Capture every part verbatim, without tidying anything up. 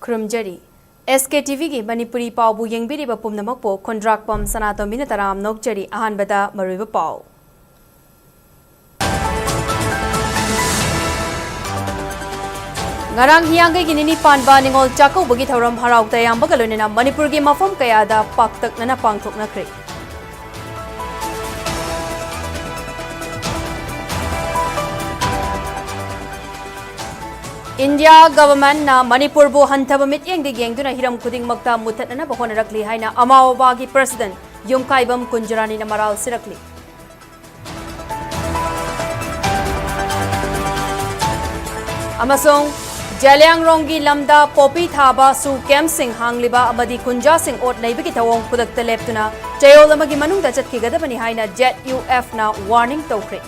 ꯈꯨꯔꯨꯝꯖꯔꯤ꯫ ꯑꯦꯁ K T ꯚꯤꯒꯤ ꯃꯅꯤꯄꯨꯔꯤ ꯄꯥꯎꯕꯨ ꯌꯦꯡꯕꯤꯔꯤꯕ ꯄꯨꯝꯅꯃꯛꯄꯨ ꯈꯨꯟꯗ꯭ꯔꯥꯛꯄꯝ ꯁꯅꯥꯇꯣꯝꯕꯤꯅ ꯇꯔꯥꯝꯅ ꯑꯣꯛꯆꯔꯤ꯫ ꯑꯍꯥꯟꯕꯗ ꯃꯔꯨꯑꯣꯏꯕ ꯄꯥꯎ꯫ ꯉꯔꯥꯡ ꯍꯤꯌꯥꯡꯒꯩꯒꯤ ꯅꯤꯅꯤ ꯄꯥꯟꯕ ꯅꯤꯉꯣꯜ ꯆꯥꯛꯀꯧꯕꯒꯤ ꯊꯧꯔꯝ ꯍꯔꯥꯎ ꯇꯌꯥꯝꯕꯒ ꯂꯣꯏꯅꯅ ꯃꯅꯤꯄꯨꯔꯒꯤ ꯃꯐꯝ ꯀꯌꯥꯗ ꯄꯥꯛꯇꯛꯅꯅ ꯄꯥꯡꯊꯣꯛꯅꯈ꯭ꯔꯦ꯫ ꯏꯟꯗꯤꯌꯥ ꯒꯚꯔꯟꯃꯦꯟꯠꯅ ꯃꯅꯤꯄꯨꯔꯕꯨ ꯍꯟꯊꯕ ꯃꯤꯠꯌꯦꯡꯗ ꯌꯦꯡꯗꯨꯅ ꯍꯤꯔꯝ ꯈꯨꯗꯤꯡꯃꯛꯇ ꯃꯨꯊꯠꯅꯅꯕ ꯍꯣꯠꯅꯔꯛꯂꯤ ꯍꯥꯏꯅ ꯑꯃꯥ ꯑꯣꯕꯥꯒꯤ ꯄ꯭ꯔꯁꯤꯗꯦꯟꯠ ꯌꯨꯝꯈꯥꯏꯕꯝ ꯀꯨꯟꯖꯔꯥꯅꯤꯅ ꯃꯔꯥꯜ ꯁꯤꯔꯛꯂꯤ꯫ ꯑꯃꯁꯨꯡ ꯖꯦꯂꯤꯌꯥꯡꯔꯣꯡꯒꯤ ꯂꯝꯗ ꯄꯣꯄꯤ ꯊꯥꯕ ꯁꯨ ꯀꯦꯝꯞꯁꯤꯡ ꯍꯥꯡꯂꯤꯕ ꯑꯃꯗꯤ ꯈꯨꯟꯖꯥꯁꯤꯡ ꯑꯣꯠ ꯅꯩꯕꯒꯤ ꯊꯧꯑꯣꯡ ꯈꯨꯗꯛꯇ ꯂꯦꯞꯇꯨꯅ ꯆꯌꯣꯜ ꯑꯃꯒꯤ ꯃꯅꯨꯡꯗ ꯆꯠꯈꯤꯒꯗꯕꯅꯤ ꯍꯥꯏꯅ ꯖꯦꯠ ꯌꯨ ꯑꯦꯐꯅ ꯋꯥꯔꯅꯤꯡ ꯇꯧꯈ꯭ꯔꯦ꯫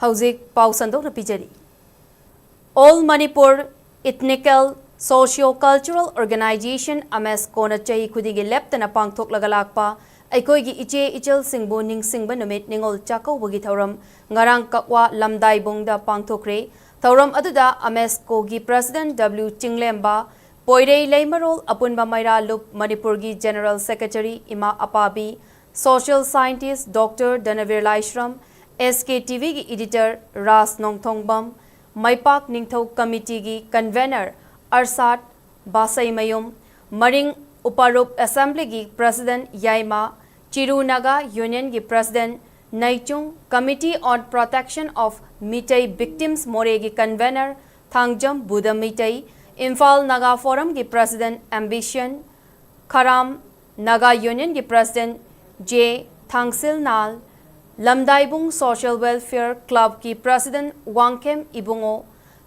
ꯍꯧꯖꯤꯛ ꯄꯥꯎ ꯁꯟꯗꯣꯛꯅ ꯄꯤꯖꯔꯤ꯫ All Manipur Ethnical Socio-Cultural Organization, ꯑꯃꯦꯁꯀꯣꯅ ꯆꯍꯤ ꯈꯨꯗꯤꯡꯒꯤ ꯂꯦꯞꯇꯅ ꯄꯥꯡꯊꯣꯛꯂꯒ ꯂꯥꯛꯄ ꯑꯩꯈꯣꯏꯒꯤ ꯏꯆꯦ ꯏꯆꯜꯁꯤꯡꯕꯨ ꯅꯤꯡꯁꯤꯡꯕ ꯅꯨꯃꯤꯠ ꯅꯤꯉꯣꯜ ꯆꯥꯛꯀꯧꯕꯒꯤ ꯊꯧꯔꯝ ꯉꯔꯥꯡ ꯀꯛꯋꯥ ꯂꯝꯗꯥꯏꯕꯨꯡꯗ ꯄꯥꯡꯊꯣꯛꯈ꯭ꯔꯦ꯫ ꯊꯧꯔꯝ ꯑꯗꯨꯗ ꯑꯃꯦꯁꯀꯣꯒꯤ ꯄ꯭ꯔꯁꯤꯗꯦꯟꯠ ꯗꯕ꯭ꯂꯤꯎ ꯆꯤꯡꯂꯦꯝꯕ, ꯄꯣꯏꯔꯩ ꯂꯩꯃꯔꯣꯜ ꯑꯄꯨꯟꯕ ꯃꯩꯔꯥ ꯂꯨꯞ, ꯃꯅꯤꯄꯨꯔꯒꯤ general secretary Ima Apabi, social scientist doctor Dhanabir Laishram, S K T ꯚꯤꯒꯤ ꯏꯗꯤꯇꯔ ꯔꯥꯖ ꯅꯣꯡꯊꯣꯡꯕꯝ, ꯃꯩꯄꯥꯛ ꯅꯤꯡꯊꯧ ꯀꯃꯤꯇꯤꯒꯤ ꯀꯟꯚꯦꯅꯔ ꯑꯔꯁꯥꯗ ꯕꯥꯁꯩꯃꯌꯨꯝ, ꯃꯔꯤꯡ ꯎꯄꯥꯔꯨꯞ ꯑꯦꯁꯦꯝꯕ꯭ꯂꯤꯒꯤ ꯄ꯭ꯔꯁꯤꯗꯦꯟꯠ ꯌꯥꯏꯃꯥ, ꯆꯤꯔꯨ ꯅꯥꯒꯥ ꯌꯨꯅꯤꯌꯟꯒꯤ president Neichung, Committee on Protection of Meitei Victims ꯃꯣꯔꯦꯒꯤ ꯀꯟꯚꯦꯅꯔ ꯊꯥꯡꯖꯝ ꯕꯨꯙ ꯃꯤꯇꯩ, ꯏꯝꯐꯥꯜ ꯅꯥꯒꯥ ꯐꯣꯔꯝꯒꯤ ꯄ꯭ꯔꯁꯤꯗꯦꯟꯠ ꯑꯦꯝꯕꯤꯁꯟ ꯈꯔꯥꯝ, ꯅꯥꯒꯥ ꯌꯨꯅꯤꯌꯟꯒꯤ president J Thangsilnal, Lamdaibung social welfare ꯀ꯭ꯂꯕꯀꯤ ꯄ꯭ꯔꯁꯤꯗꯦꯟꯠ ꯋꯥꯡꯈꯦꯝ ꯏꯕꯨꯡꯉꯣ,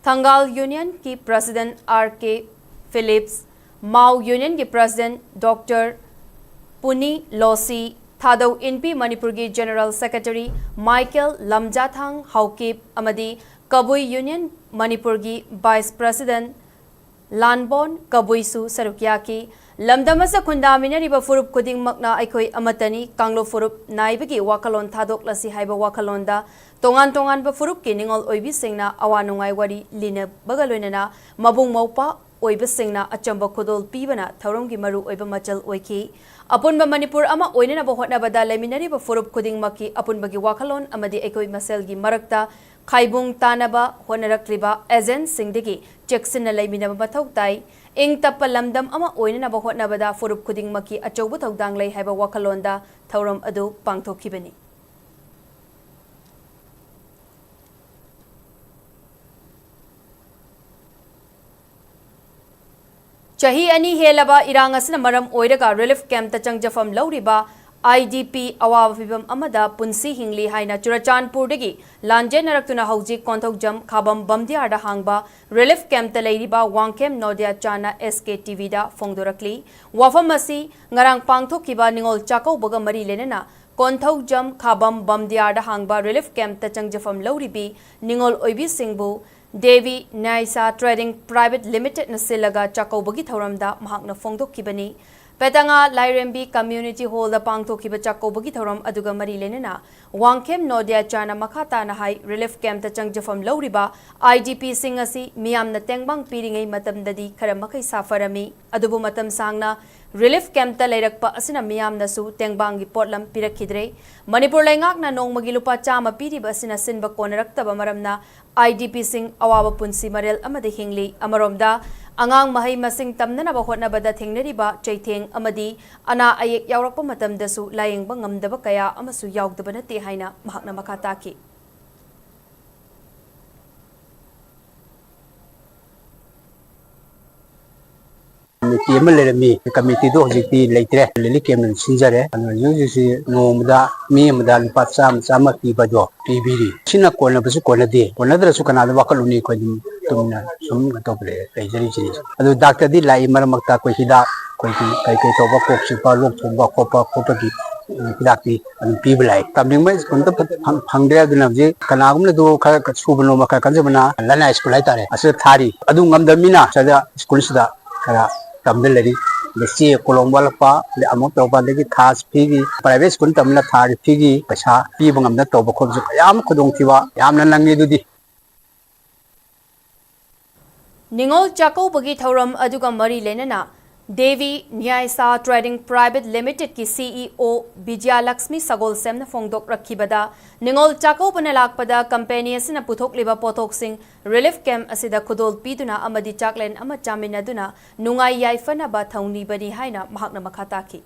ꯊꯪꯒꯥꯜ ꯌꯨꯅꯤꯌꯟꯒꯤ president R K Philips, Mao ꯌꯨꯅꯤꯌꯟꯒꯤ president doctor ꯄꯨꯅꯤ ꯂꯣꯁꯤ, ꯊꯥꯗꯧ ꯏꯟꯄꯤ ꯃꯅꯤꯄꯨꯔꯒꯤ ꯖꯦꯅꯔꯦꯜ ꯁꯦꯀ꯭ꯔꯦꯇꯔꯤ ꯃꯥꯏꯀꯦꯜ ꯂꯝꯖꯥꯊꯥꯡ ꯍꯥꯎꯀꯤꯞ ꯑꯃꯗꯤ ꯀꯕꯨꯏ ꯌꯨꯅꯤꯌꯟ ꯃꯅꯤꯄꯨꯔꯒꯤ ꯚꯥꯏꯁ ꯄ꯭ꯔꯁꯤꯗꯦꯟꯠ ꯂꯥꯟꯕꯣꯟ ꯀꯕꯨꯏꯁꯨ ꯁꯔꯨꯛ ꯌꯥꯈꯤ꯫ ꯂꯝꯗꯝ ꯑꯁꯤꯗ ꯈꯨꯟꯗꯥꯃꯤꯟꯅꯔꯤꯕ ꯐꯨꯔꯨꯞ ꯈꯨꯗꯤꯡꯃꯛꯅ ꯑꯩꯈꯣꯏ ꯑꯃꯠꯇꯅꯤ, ꯀꯥꯡꯂꯨꯞ ꯐꯨꯔꯨꯞ ꯅꯥꯏꯕꯒꯤ ꯋꯥꯈꯜꯂꯣꯟ ꯊꯥꯗꯣꯛꯂꯁꯤ ꯍꯥꯏꯕ ꯋꯥꯈꯜꯂꯣꯟꯗ ꯇꯣꯉꯥꯟ ꯇꯣꯉꯥꯟꯕ ꯐꯨꯔꯨꯞꯀꯤ ꯅꯤꯉꯣꯜ ꯑꯣꯏꯕꯤꯁꯤꯡꯅ ꯑꯋꯥ ꯅꯨꯡꯉꯥꯏ ꯋꯥꯔꯤ ꯂꯤꯅꯕꯒ ꯂꯣꯏꯅꯅ ꯃꯕꯨꯡ ꯃꯧꯄ꯭ꯋꯥ ꯑꯣꯏꯕꯁꯤꯡꯅ ꯑꯆꯝꯕ ꯈꯨꯗꯣꯜ ꯄꯤꯕꯅ ꯊꯧꯔꯝꯒꯤ ꯃꯔꯨ ꯑꯣꯏꯕ ꯃꯆꯜ ꯑꯣꯏꯈꯤ꯫ ꯑꯄꯨꯟꯕ ꯃꯅꯤꯄꯨꯔ ꯑꯃ ꯑꯣꯏꯅꯅꯕ ꯍꯣꯠꯅꯕꯗ ꯂꯩꯃꯤꯟꯅꯔꯤꯕ ꯐꯨꯔꯨꯞ ꯈꯨꯗꯤꯡꯃꯛꯀꯤ ꯑꯄꯨꯟꯕꯒꯤ ꯋꯥꯈꯜꯂꯣꯟ ꯑꯃꯗꯤ ꯑꯩꯈꯣꯏ ꯃꯁꯦꯜꯒꯤ ꯃꯔꯛꯇ ꯈꯥꯏꯕꯨꯡ ꯇꯥꯅꯕ ꯍꯣꯠꯅꯔꯛꯂꯤꯕ ꯑꯦꯖꯦꯟꯁꯤꯡꯗꯒꯤ ꯆꯦꯛꯁꯤꯟꯅ ꯂꯩꯃꯤꯟꯅꯕ ꯃꯊꯧ ꯇꯥꯏ꯫ ꯏꯪ ꯇꯞꯄ ꯂꯝꯗꯝ ꯑꯃ ꯑꯣꯏꯅꯅꯕ ꯍꯣꯠꯅꯕꯗ ꯐꯨꯔꯨꯞ ꯈꯨꯗꯤꯡꯃꯛꯀꯤ ꯑꯆꯧꯕ ꯊꯧꯗꯥꯡ ꯂꯩ ꯍꯥꯏꯕ ꯋꯥꯈꯜꯂꯣꯟꯗ ꯊꯧꯔꯝ ꯑꯗꯨ ꯄꯥꯡꯊꯣꯛꯈꯤꯕꯅꯤ꯫ ꯆꯍꯤ ꯑꯅꯤ ꯍꯦꯜꯂꯕ ꯏꯔꯥꯡ ꯑꯁꯤꯅ ꯃꯔꯝ ꯑꯣꯏꯔꯒ ꯔꯤꯂꯤꯐ ꯀꯦꯝꯞꯇ ꯆꯪꯖꯐꯝ ꯂꯧꯔꯤꯕ ꯑꯥꯏ ꯗꯤ ꯄꯤ ꯑꯋꯥꯕ ꯐꯤꯚꯝ ꯑꯃꯗ ꯄꯨꯟꯁꯤ ꯍꯤꯡꯂꯤ ꯍꯥꯏꯅ ꯆꯨꯔꯆꯥꯟꯄꯨꯔꯗꯒꯤ ꯂꯥꯟꯖꯦꯟꯅꯔꯛꯇꯨꯅ ꯍꯧꯖꯤꯛ ꯀꯣꯟꯊꯧꯖꯝ ꯈꯥꯕꯝ ꯕꯝꯗꯤꯌꯥꯔꯗ ꯍꯥꯡꯕ ꯔꯤꯂꯤꯐ ꯀꯦꯝꯞꯇ ꯂꯩꯔꯤꯕ ꯋꯥꯡꯈꯦꯝ ꯅꯣꯗꯤꯌꯥ ꯆꯥꯅ ꯑꯦꯁ ꯀꯦ ꯇꯤ ꯚꯤꯗ ꯐꯣꯡꯗꯣꯔꯛꯂꯤ꯫ ꯋꯥꯐꯝ ꯑꯁꯤ ꯉꯔꯥꯡ ꯄꯥꯡꯊꯣꯛꯈꯤꯕ ꯅꯤꯉꯣꯜ ꯆꯥꯛꯀꯧꯕꯒ ꯃꯔꯤ ꯂꯩꯅꯅ ꯀꯣꯟꯊꯧꯖꯝ ꯈꯥꯕꯝ ꯕꯝꯗꯤꯌꯥꯔꯗ ꯍꯥꯡꯕ ꯔꯤꯂꯤꯐ ꯀꯦꯝꯞꯇ ꯆꯪꯖꯐꯝ ꯂꯧꯔꯤꯕꯤ ꯅꯤꯉꯣꯜ ꯑꯣꯏꯕꯤꯁꯤꯡꯕꯨ ꯗꯦꯕꯤ ꯅꯥꯏꯁꯥ ꯇ꯭ꯔꯦꯗꯤꯡ ꯄ꯭ꯔꯥꯏꯚꯦꯠ ꯂꯤꯃꯤꯇꯦꯗꯅ ꯁꯤꯜꯂꯒ ꯆꯥꯛꯀꯧꯕꯒꯤ ꯊꯧꯔꯝꯗ ꯃꯍꯥꯛꯅ ꯐꯣꯡꯗꯣꯛꯈꯤꯕꯅꯤ꯫ ꯄꯦꯇꯉꯥ ꯂꯥꯏꯔꯦꯝꯕꯤ ꯀꯝꯃ꯭ꯌꯨꯅꯤꯇꯤ ꯍꯣꯜꯗ ꯄꯥꯡꯊꯣꯛꯈꯤꯕ ꯆꯥꯛꯀꯧꯕꯒꯤ ꯊꯧꯔꯝ ꯑꯗꯨꯒ ꯃꯔꯤ ꯂꯩꯅꯅ ꯋꯥꯡꯈꯦꯝ ꯅꯣꯗꯤꯌꯥ ꯆꯥꯅ ꯃꯈꯥ ꯇꯥꯅ ꯍꯥꯏ, ꯔꯤꯂꯤꯐ ꯀꯦꯝꯞꯇ ꯆꯪꯖꯐꯝ ꯂꯧꯔꯤꯕ ꯑꯥꯏ ꯗꯤ ꯄꯤꯁꯤꯡ ꯑꯁꯤ ꯃꯤꯌꯥꯝꯅ ꯇꯦꯡꯕꯥꯡ ꯄꯤꯔꯤꯉꯩ ꯃꯇꯝꯗꯗꯤ ꯈꯔ ꯃꯈꯩ ꯁꯥꯐꯔꯝꯃꯤ, ꯑꯗꯨꯕꯨ ꯃꯇꯝ ꯁꯥꯡꯅ ꯔꯤꯂꯤꯐ ꯀꯦꯝꯞꯇ ꯂꯩꯔꯛꯄ ꯑꯁꯤꯅ ꯃꯤꯌꯥꯝꯅꯁꯨ ꯇꯦꯡꯕꯥꯡꯒꯤ ꯄꯣꯠꯂꯝ ꯄꯤꯔꯛꯈꯤꯗ꯭ꯔꯦ꯫ ꯃꯅꯤꯄꯨꯔ ꯂꯩꯉꯥꯛꯅ ꯅꯣꯡꯃꯒꯤ ꯂꯨꯄꯥ ꯆꯥꯝꯃ ꯄꯤꯔꯤꯕ ꯑꯁꯤꯅ ꯁꯤꯟꯕ ꯀꯣꯟꯅꯔꯛꯇꯕ ꯃꯔꯝꯅ ꯑꯥꯏ ꯗꯤ ꯄꯤꯁꯤꯡ ꯑꯋꯥꯕ ꯄꯨꯟꯁꯤ ꯃꯔꯦꯜ ꯑꯃꯗ ꯍꯤꯡꯂꯤ꯫ ꯑꯃꯔꯣꯝꯗ, ꯑꯉꯥꯡ ꯃꯍꯩ ꯃꯁꯤꯡ ꯇꯝꯅꯅꯕ ꯍꯣꯠꯅꯕꯗ ꯊꯦꯡꯅꯔꯤꯕ ꯆꯩꯊꯦꯡ ꯑꯃꯗꯤ ꯑꯅꯥ ꯑꯌꯦꯛ ꯌꯥꯎꯔꯛꯄ ꯃꯇꯝꯗꯁꯨ ꯂꯥꯌꯦꯡꯕ ꯉꯝꯗꯕ ꯀꯌꯥ ꯑꯃꯁꯨ ꯌꯥꯎꯗꯕ ꯅꯠꯇꯦ ꯍꯥꯏꯅ ꯃꯍꯥꯛꯅ ꯃꯈꯥ ꯇꯥꯈꯤ꯫ ꯀꯃꯤꯇꯤ ꯑꯃ ꯂꯩꯔꯝꯃꯤ, ꯀꯃꯤꯇꯤꯗꯨ ꯍꯧꯖꯤꯛꯇꯤ ꯂꯩꯇ꯭ꯔꯦ, ꯂꯤꯂꯤ ꯀꯦꯝꯅ ꯁꯤꯟꯖꯔꯦ꯫ ꯑꯗꯨꯅ ꯍꯧꯖꯤꯛ ꯍꯧꯖꯤꯛꯁꯤ ꯅꯣꯡꯃꯗ ꯃꯤ ꯑꯃꯗ ꯂꯨꯄꯥ ꯆꯥꯝꯃ, ꯆꯥꯝꯃ ꯄꯤꯕꯗꯣ ꯄꯤꯕꯤꯔꯤ꯫ ꯁꯤꯅ ꯀꯣꯟꯅꯕꯁꯨ ꯀꯣꯟꯅꯗꯦ, ꯀꯣꯟꯅꯗ꯭ꯔꯁꯨ ꯀꯅꯥꯗ ꯋꯥꯀꯠꯂꯨꯅꯤ? ꯑꯩꯈꯣꯏ ꯑꯗꯨꯝ ꯇꯨꯃꯤꯟꯅ ꯁꯨꯝ ꯀꯩꯅꯣ ꯇꯧꯕ ꯂꯩ, ꯂꯩꯖꯔꯤꯁꯤꯅꯤ꯫ ꯑꯗꯨ ꯗꯥꯛꯇꯔꯗꯤ ꯂꯥꯛꯏ, ꯃꯔꯛ ꯃꯔꯛꯇ ꯑꯩꯈꯣꯏ ꯍꯤꯗꯥꯛ, ꯑꯩꯈꯣꯏꯒꯤ ꯀꯩ ꯀꯩ ꯇꯧꯕ, ꯀꯣꯛ ꯆꯤꯛꯄ, ꯂꯣꯛ ꯊꯨꯡꯕ ꯈꯣꯠꯄ ꯈꯣꯠꯄꯒꯤ, ꯎꯝ, ꯍꯤꯗꯥꯛꯇꯤ ꯑꯗꯨꯝ ꯄꯤꯕ ꯂꯥꯛꯏ꯫ ꯇꯝꯅꯤꯡꯕ ꯁ꯭ꯀꯨꯜ ꯑꯝꯇ ꯐ-, ꯐꯪ-, ꯐꯪꯗ꯭ꯔꯦ꯫ ꯑꯗꯨꯅ ꯍꯧꯖꯤꯛ ꯀꯅꯥꯒꯨꯝꯕꯅ ꯑꯗꯨ ꯈꯔ ꯁꯨꯕ ꯅꯣꯝꯕ ꯈꯔ ꯀꯟꯖꯕꯅ ꯂꯅꯥꯏ ꯁ꯭ꯀꯨꯜ ꯍꯥꯏꯇꯥꯔꯦ, ꯑꯁꯤꯗ ꯊꯥꯔꯤ꯫ ꯑꯗꯨ ꯉꯝꯗꯕꯅꯤꯅ ꯁꯤꯗ ꯁ꯭ꯀꯨꯜꯁꯤꯗ ꯈꯔ ꯇꯝꯗ ꯂꯩꯔꯤ꯫ ꯑꯗꯩ ꯆꯦ ꯀꯣꯂꯣꯝ ꯋꯥꯠꯂꯛꯄ, ꯑꯗꯩ ꯑꯃꯨꯛ ꯇꯧꯕ, ꯑꯗꯒꯤ ꯊꯥ ꯐꯤꯒꯤ, private school ꯇꯝꯕꯅ ꯊꯥꯒꯤ ꯐꯤꯒꯤ ꯄꯩꯁꯥ ꯄꯤꯕ ꯉꯝꯗ ꯇꯧꯕ ꯈꯣꯠꯄꯁꯨ ꯀꯌꯥ ꯑꯃ ꯈꯨꯗꯣꯡꯊꯤꯕ ꯌꯥꯝꯅ ꯅꯪꯉꯤ꯫ ꯑꯗꯨꯗꯤ ꯅꯤꯉꯣꯜ ꯆꯥꯛꯀꯧꯕꯒꯤ ꯊꯧꯔꯝ ꯑꯗꯨꯒ ꯃꯔꯤ ꯂꯩꯅꯅ ꯗꯦꯕꯤ ꯅ꯭ꯌꯥꯏꯁꯥ Trading Private Limited ꯀꯤ C E O ꯕꯤꯖꯌꯂꯛꯁꯃꯤ ꯁꯒꯣꯜꯁꯦꯝꯅ ꯐꯣꯡꯗꯣꯛꯂꯛꯈꯤꯕꯗ, ꯅꯤꯉꯣꯜ ꯆꯥꯛꯀꯧꯕꯅ ꯂꯥꯛꯄꯗ company ꯑꯁꯤꯅ ꯄꯨꯊꯣꯛꯂꯤꯕ ꯄꯣꯠꯊꯣꯛꯁꯤꯡ relief camp ꯑꯁꯤꯗ ꯈꯨꯗꯣꯜ ꯄꯤꯗꯨꯅ ꯑꯃꯗꯤ ꯆꯥꯛꯂꯦꯟ ꯑꯃ ꯆꯥꯃꯤꯟꯅꯗꯨꯅ ꯅꯨꯡꯉꯥꯏ ꯌꯥꯏꯐꯅꯕ ꯊꯧꯅꯤꯕꯅꯤ ꯍꯥꯏꯅ ꯃꯍꯥꯛꯅ ꯃꯈꯥ ꯇꯥꯈꯤ꯫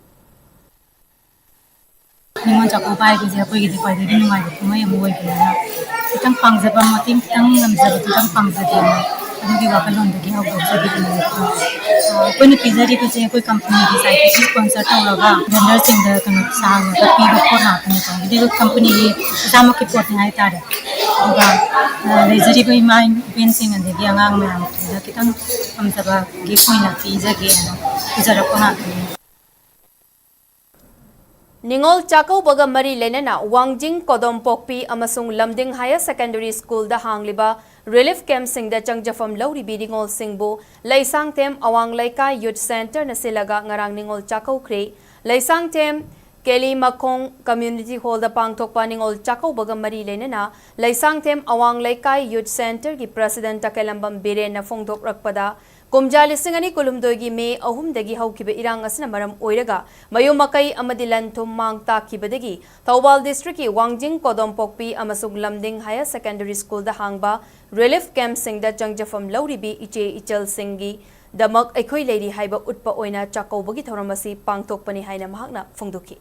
ꯅꯤꯉꯣꯜ ꯆꯥꯛꯀꯧꯕ ꯍꯥꯏꯕꯁꯦ ꯑꯩꯈꯣꯏꯒꯤꯗꯤ ꯈ꯭ꯋꯥꯏꯗꯒꯤ ꯅꯨꯡꯉꯥꯏꯕ ꯀꯨꯝꯍꯩ ꯑꯃ ꯑꯣꯏꯕꯅꯤꯅ, ꯈꯤꯇꯪ ꯄꯥꯡꯖꯕ, ꯃꯇꯦꯡ ꯈꯤꯇꯪ ꯉꯝꯖꯕꯗꯨꯗꯪ ꯄꯥꯡꯖꯒꯦꯅ ꯑꯗꯨꯒꯤ ꯋꯥꯈꯜꯂꯣꯟꯗꯒꯤ ꯍꯧꯗꯣꯛꯆꯈꯤꯕꯅꯦ꯫ ꯑ, ꯑꯩꯈꯣꯏꯅ ꯄꯤꯖꯔꯤꯕꯁꯦ ꯑꯩꯈꯣꯏ company ꯒꯤ side ꯇꯒꯤ sponsor ꯇꯧꯔꯒ vendor ꯁꯤꯡꯗ ꯀꯩꯅꯣ ꯁꯥꯡꯉꯒ ꯄꯤꯕ ꯄꯣꯠ ꯉꯥꯛꯇꯅꯦꯀꯣ꯫ ꯑꯗꯨꯗꯤ ꯑꯩꯈꯣꯏ company ꯒꯤ ꯏꯁꯥꯃꯛꯀꯤ ꯄꯣꯠꯅꯤ ꯍꯥꯏꯇꯥꯔꯦ꯫ ꯑꯗꯨꯒ, ꯑ, ꯂꯩꯖꯔꯤꯕ ꯏꯃꯥ ꯏꯕꯦꯟꯁꯤꯡ ꯑꯗꯒꯤ ꯑꯉꯥꯡ ꯃꯌꯥꯝꯗꯨꯗ ꯈꯤꯇꯪ ꯉꯝꯖꯕ gift ꯑꯣꯏꯅ ꯄꯤꯖꯒꯦꯅ ꯄꯨꯖꯔꯛꯄ ꯉꯥꯛꯇꯅꯤ꯫ ꯅꯤꯉꯣꯜ ꯆꯥꯛꯀꯧꯕꯒ ꯃꯔꯤ ꯂꯩꯅꯅ ꯋꯥꯡꯖꯤꯡ ꯀꯣꯗꯣꯝꯄꯣꯛꯄꯤ ꯑꯃꯁꯨꯡ ꯂꯝꯗꯤꯡ Higher Secondary School ꯗ ꯍꯥꯡꯂꯤꯕ relief camp ꯁꯤꯡꯗ ꯆꯪꯖꯐꯝ ꯂꯧꯔꯤꯕꯤ ꯅꯤꯉꯣꯜꯁꯤꯡꯕꯨ ꯂꯩꯁꯥꯡꯊꯦꯝ ꯑꯋꯥꯡ ꯂꯩꯀꯥꯏ Youth Centre ꯅ ꯁꯤꯜꯂꯒ ꯉꯔꯥꯡ ꯅꯤꯉꯣꯜ ꯆꯥꯛꯀꯧꯈ꯭ꯔꯦ꯫ ꯂꯩꯁꯥꯡꯊꯦꯝ ꯀꯦꯂꯤꯃꯈꯣꯡ Community Hall ꯗ ꯄꯥꯡꯊꯣꯛꯄ ꯅꯤꯉꯣꯜ ꯆꯥꯛꯀꯧꯕꯒ ꯃꯔꯤ ꯂꯩꯅꯅ ꯂꯩꯁꯥꯡꯊꯦꯝ ꯑꯋꯥꯡ ꯂꯩꯀꯥꯏ Youth Centre ꯒꯤ President ꯇꯈꯦꯜꯂꯝꯕꯝ ꯕꯤꯔꯦꯟꯅ ꯐꯣꯡꯗꯣꯛꯂꯛꯄꯗ, ꯀꯨꯝꯖꯥ ꯂꯤꯁꯤꯡ ꯑꯅꯤ ꯀꯨꯟꯍꯨꯝꯗꯣꯏꯒꯤ ꯃꯦ ꯑꯍꯨꯝꯗꯒꯤ ꯍꯧꯈꯤꯕ ꯏꯔꯥꯡ ꯑꯁꯤꯅ ꯃꯔꯝ ꯑꯣꯏꯔꯒ ꯃꯌꯨꯝ ꯃꯀꯩ ꯑꯃꯗꯤ ꯂꯟ ꯊꯨꯝ ꯃꯥꯡ ꯇꯥꯛꯈꯤꯕꯗꯒꯤ ꯊꯧꯕꯥꯜ district ꯀꯤ ꯋꯥꯡꯖꯤꯡ ꯀꯣꯗꯣꯝꯄꯣꯛꯄꯤ ꯑꯃꯁꯨꯡ ꯂꯝꯗꯤꯡ Higher Secondary School ꯗ ꯍꯥꯡꯕ relief camp ꯁꯤꯡꯗ ꯆꯪꯖꯐꯝ ꯂꯧꯔꯤꯕꯤ ꯏꯆꯦ ꯏꯆꯜꯁꯤꯡꯒꯤꯗꯃꯛ ꯑꯩꯈꯣꯏ ꯂꯩꯔꯤ ꯍꯥꯏꯕ ꯎꯠꯄ ꯑꯣꯏꯅ ꯆꯥꯛꯀꯧꯕꯒꯤ ꯊꯧꯔꯝ ꯑꯁꯤ ꯄꯥꯡꯊꯣꯛꯄꯅꯤ ꯍꯥꯏꯅ ꯃꯍꯥꯛꯅ ꯐꯣꯡꯗꯣꯛꯈꯤ꯫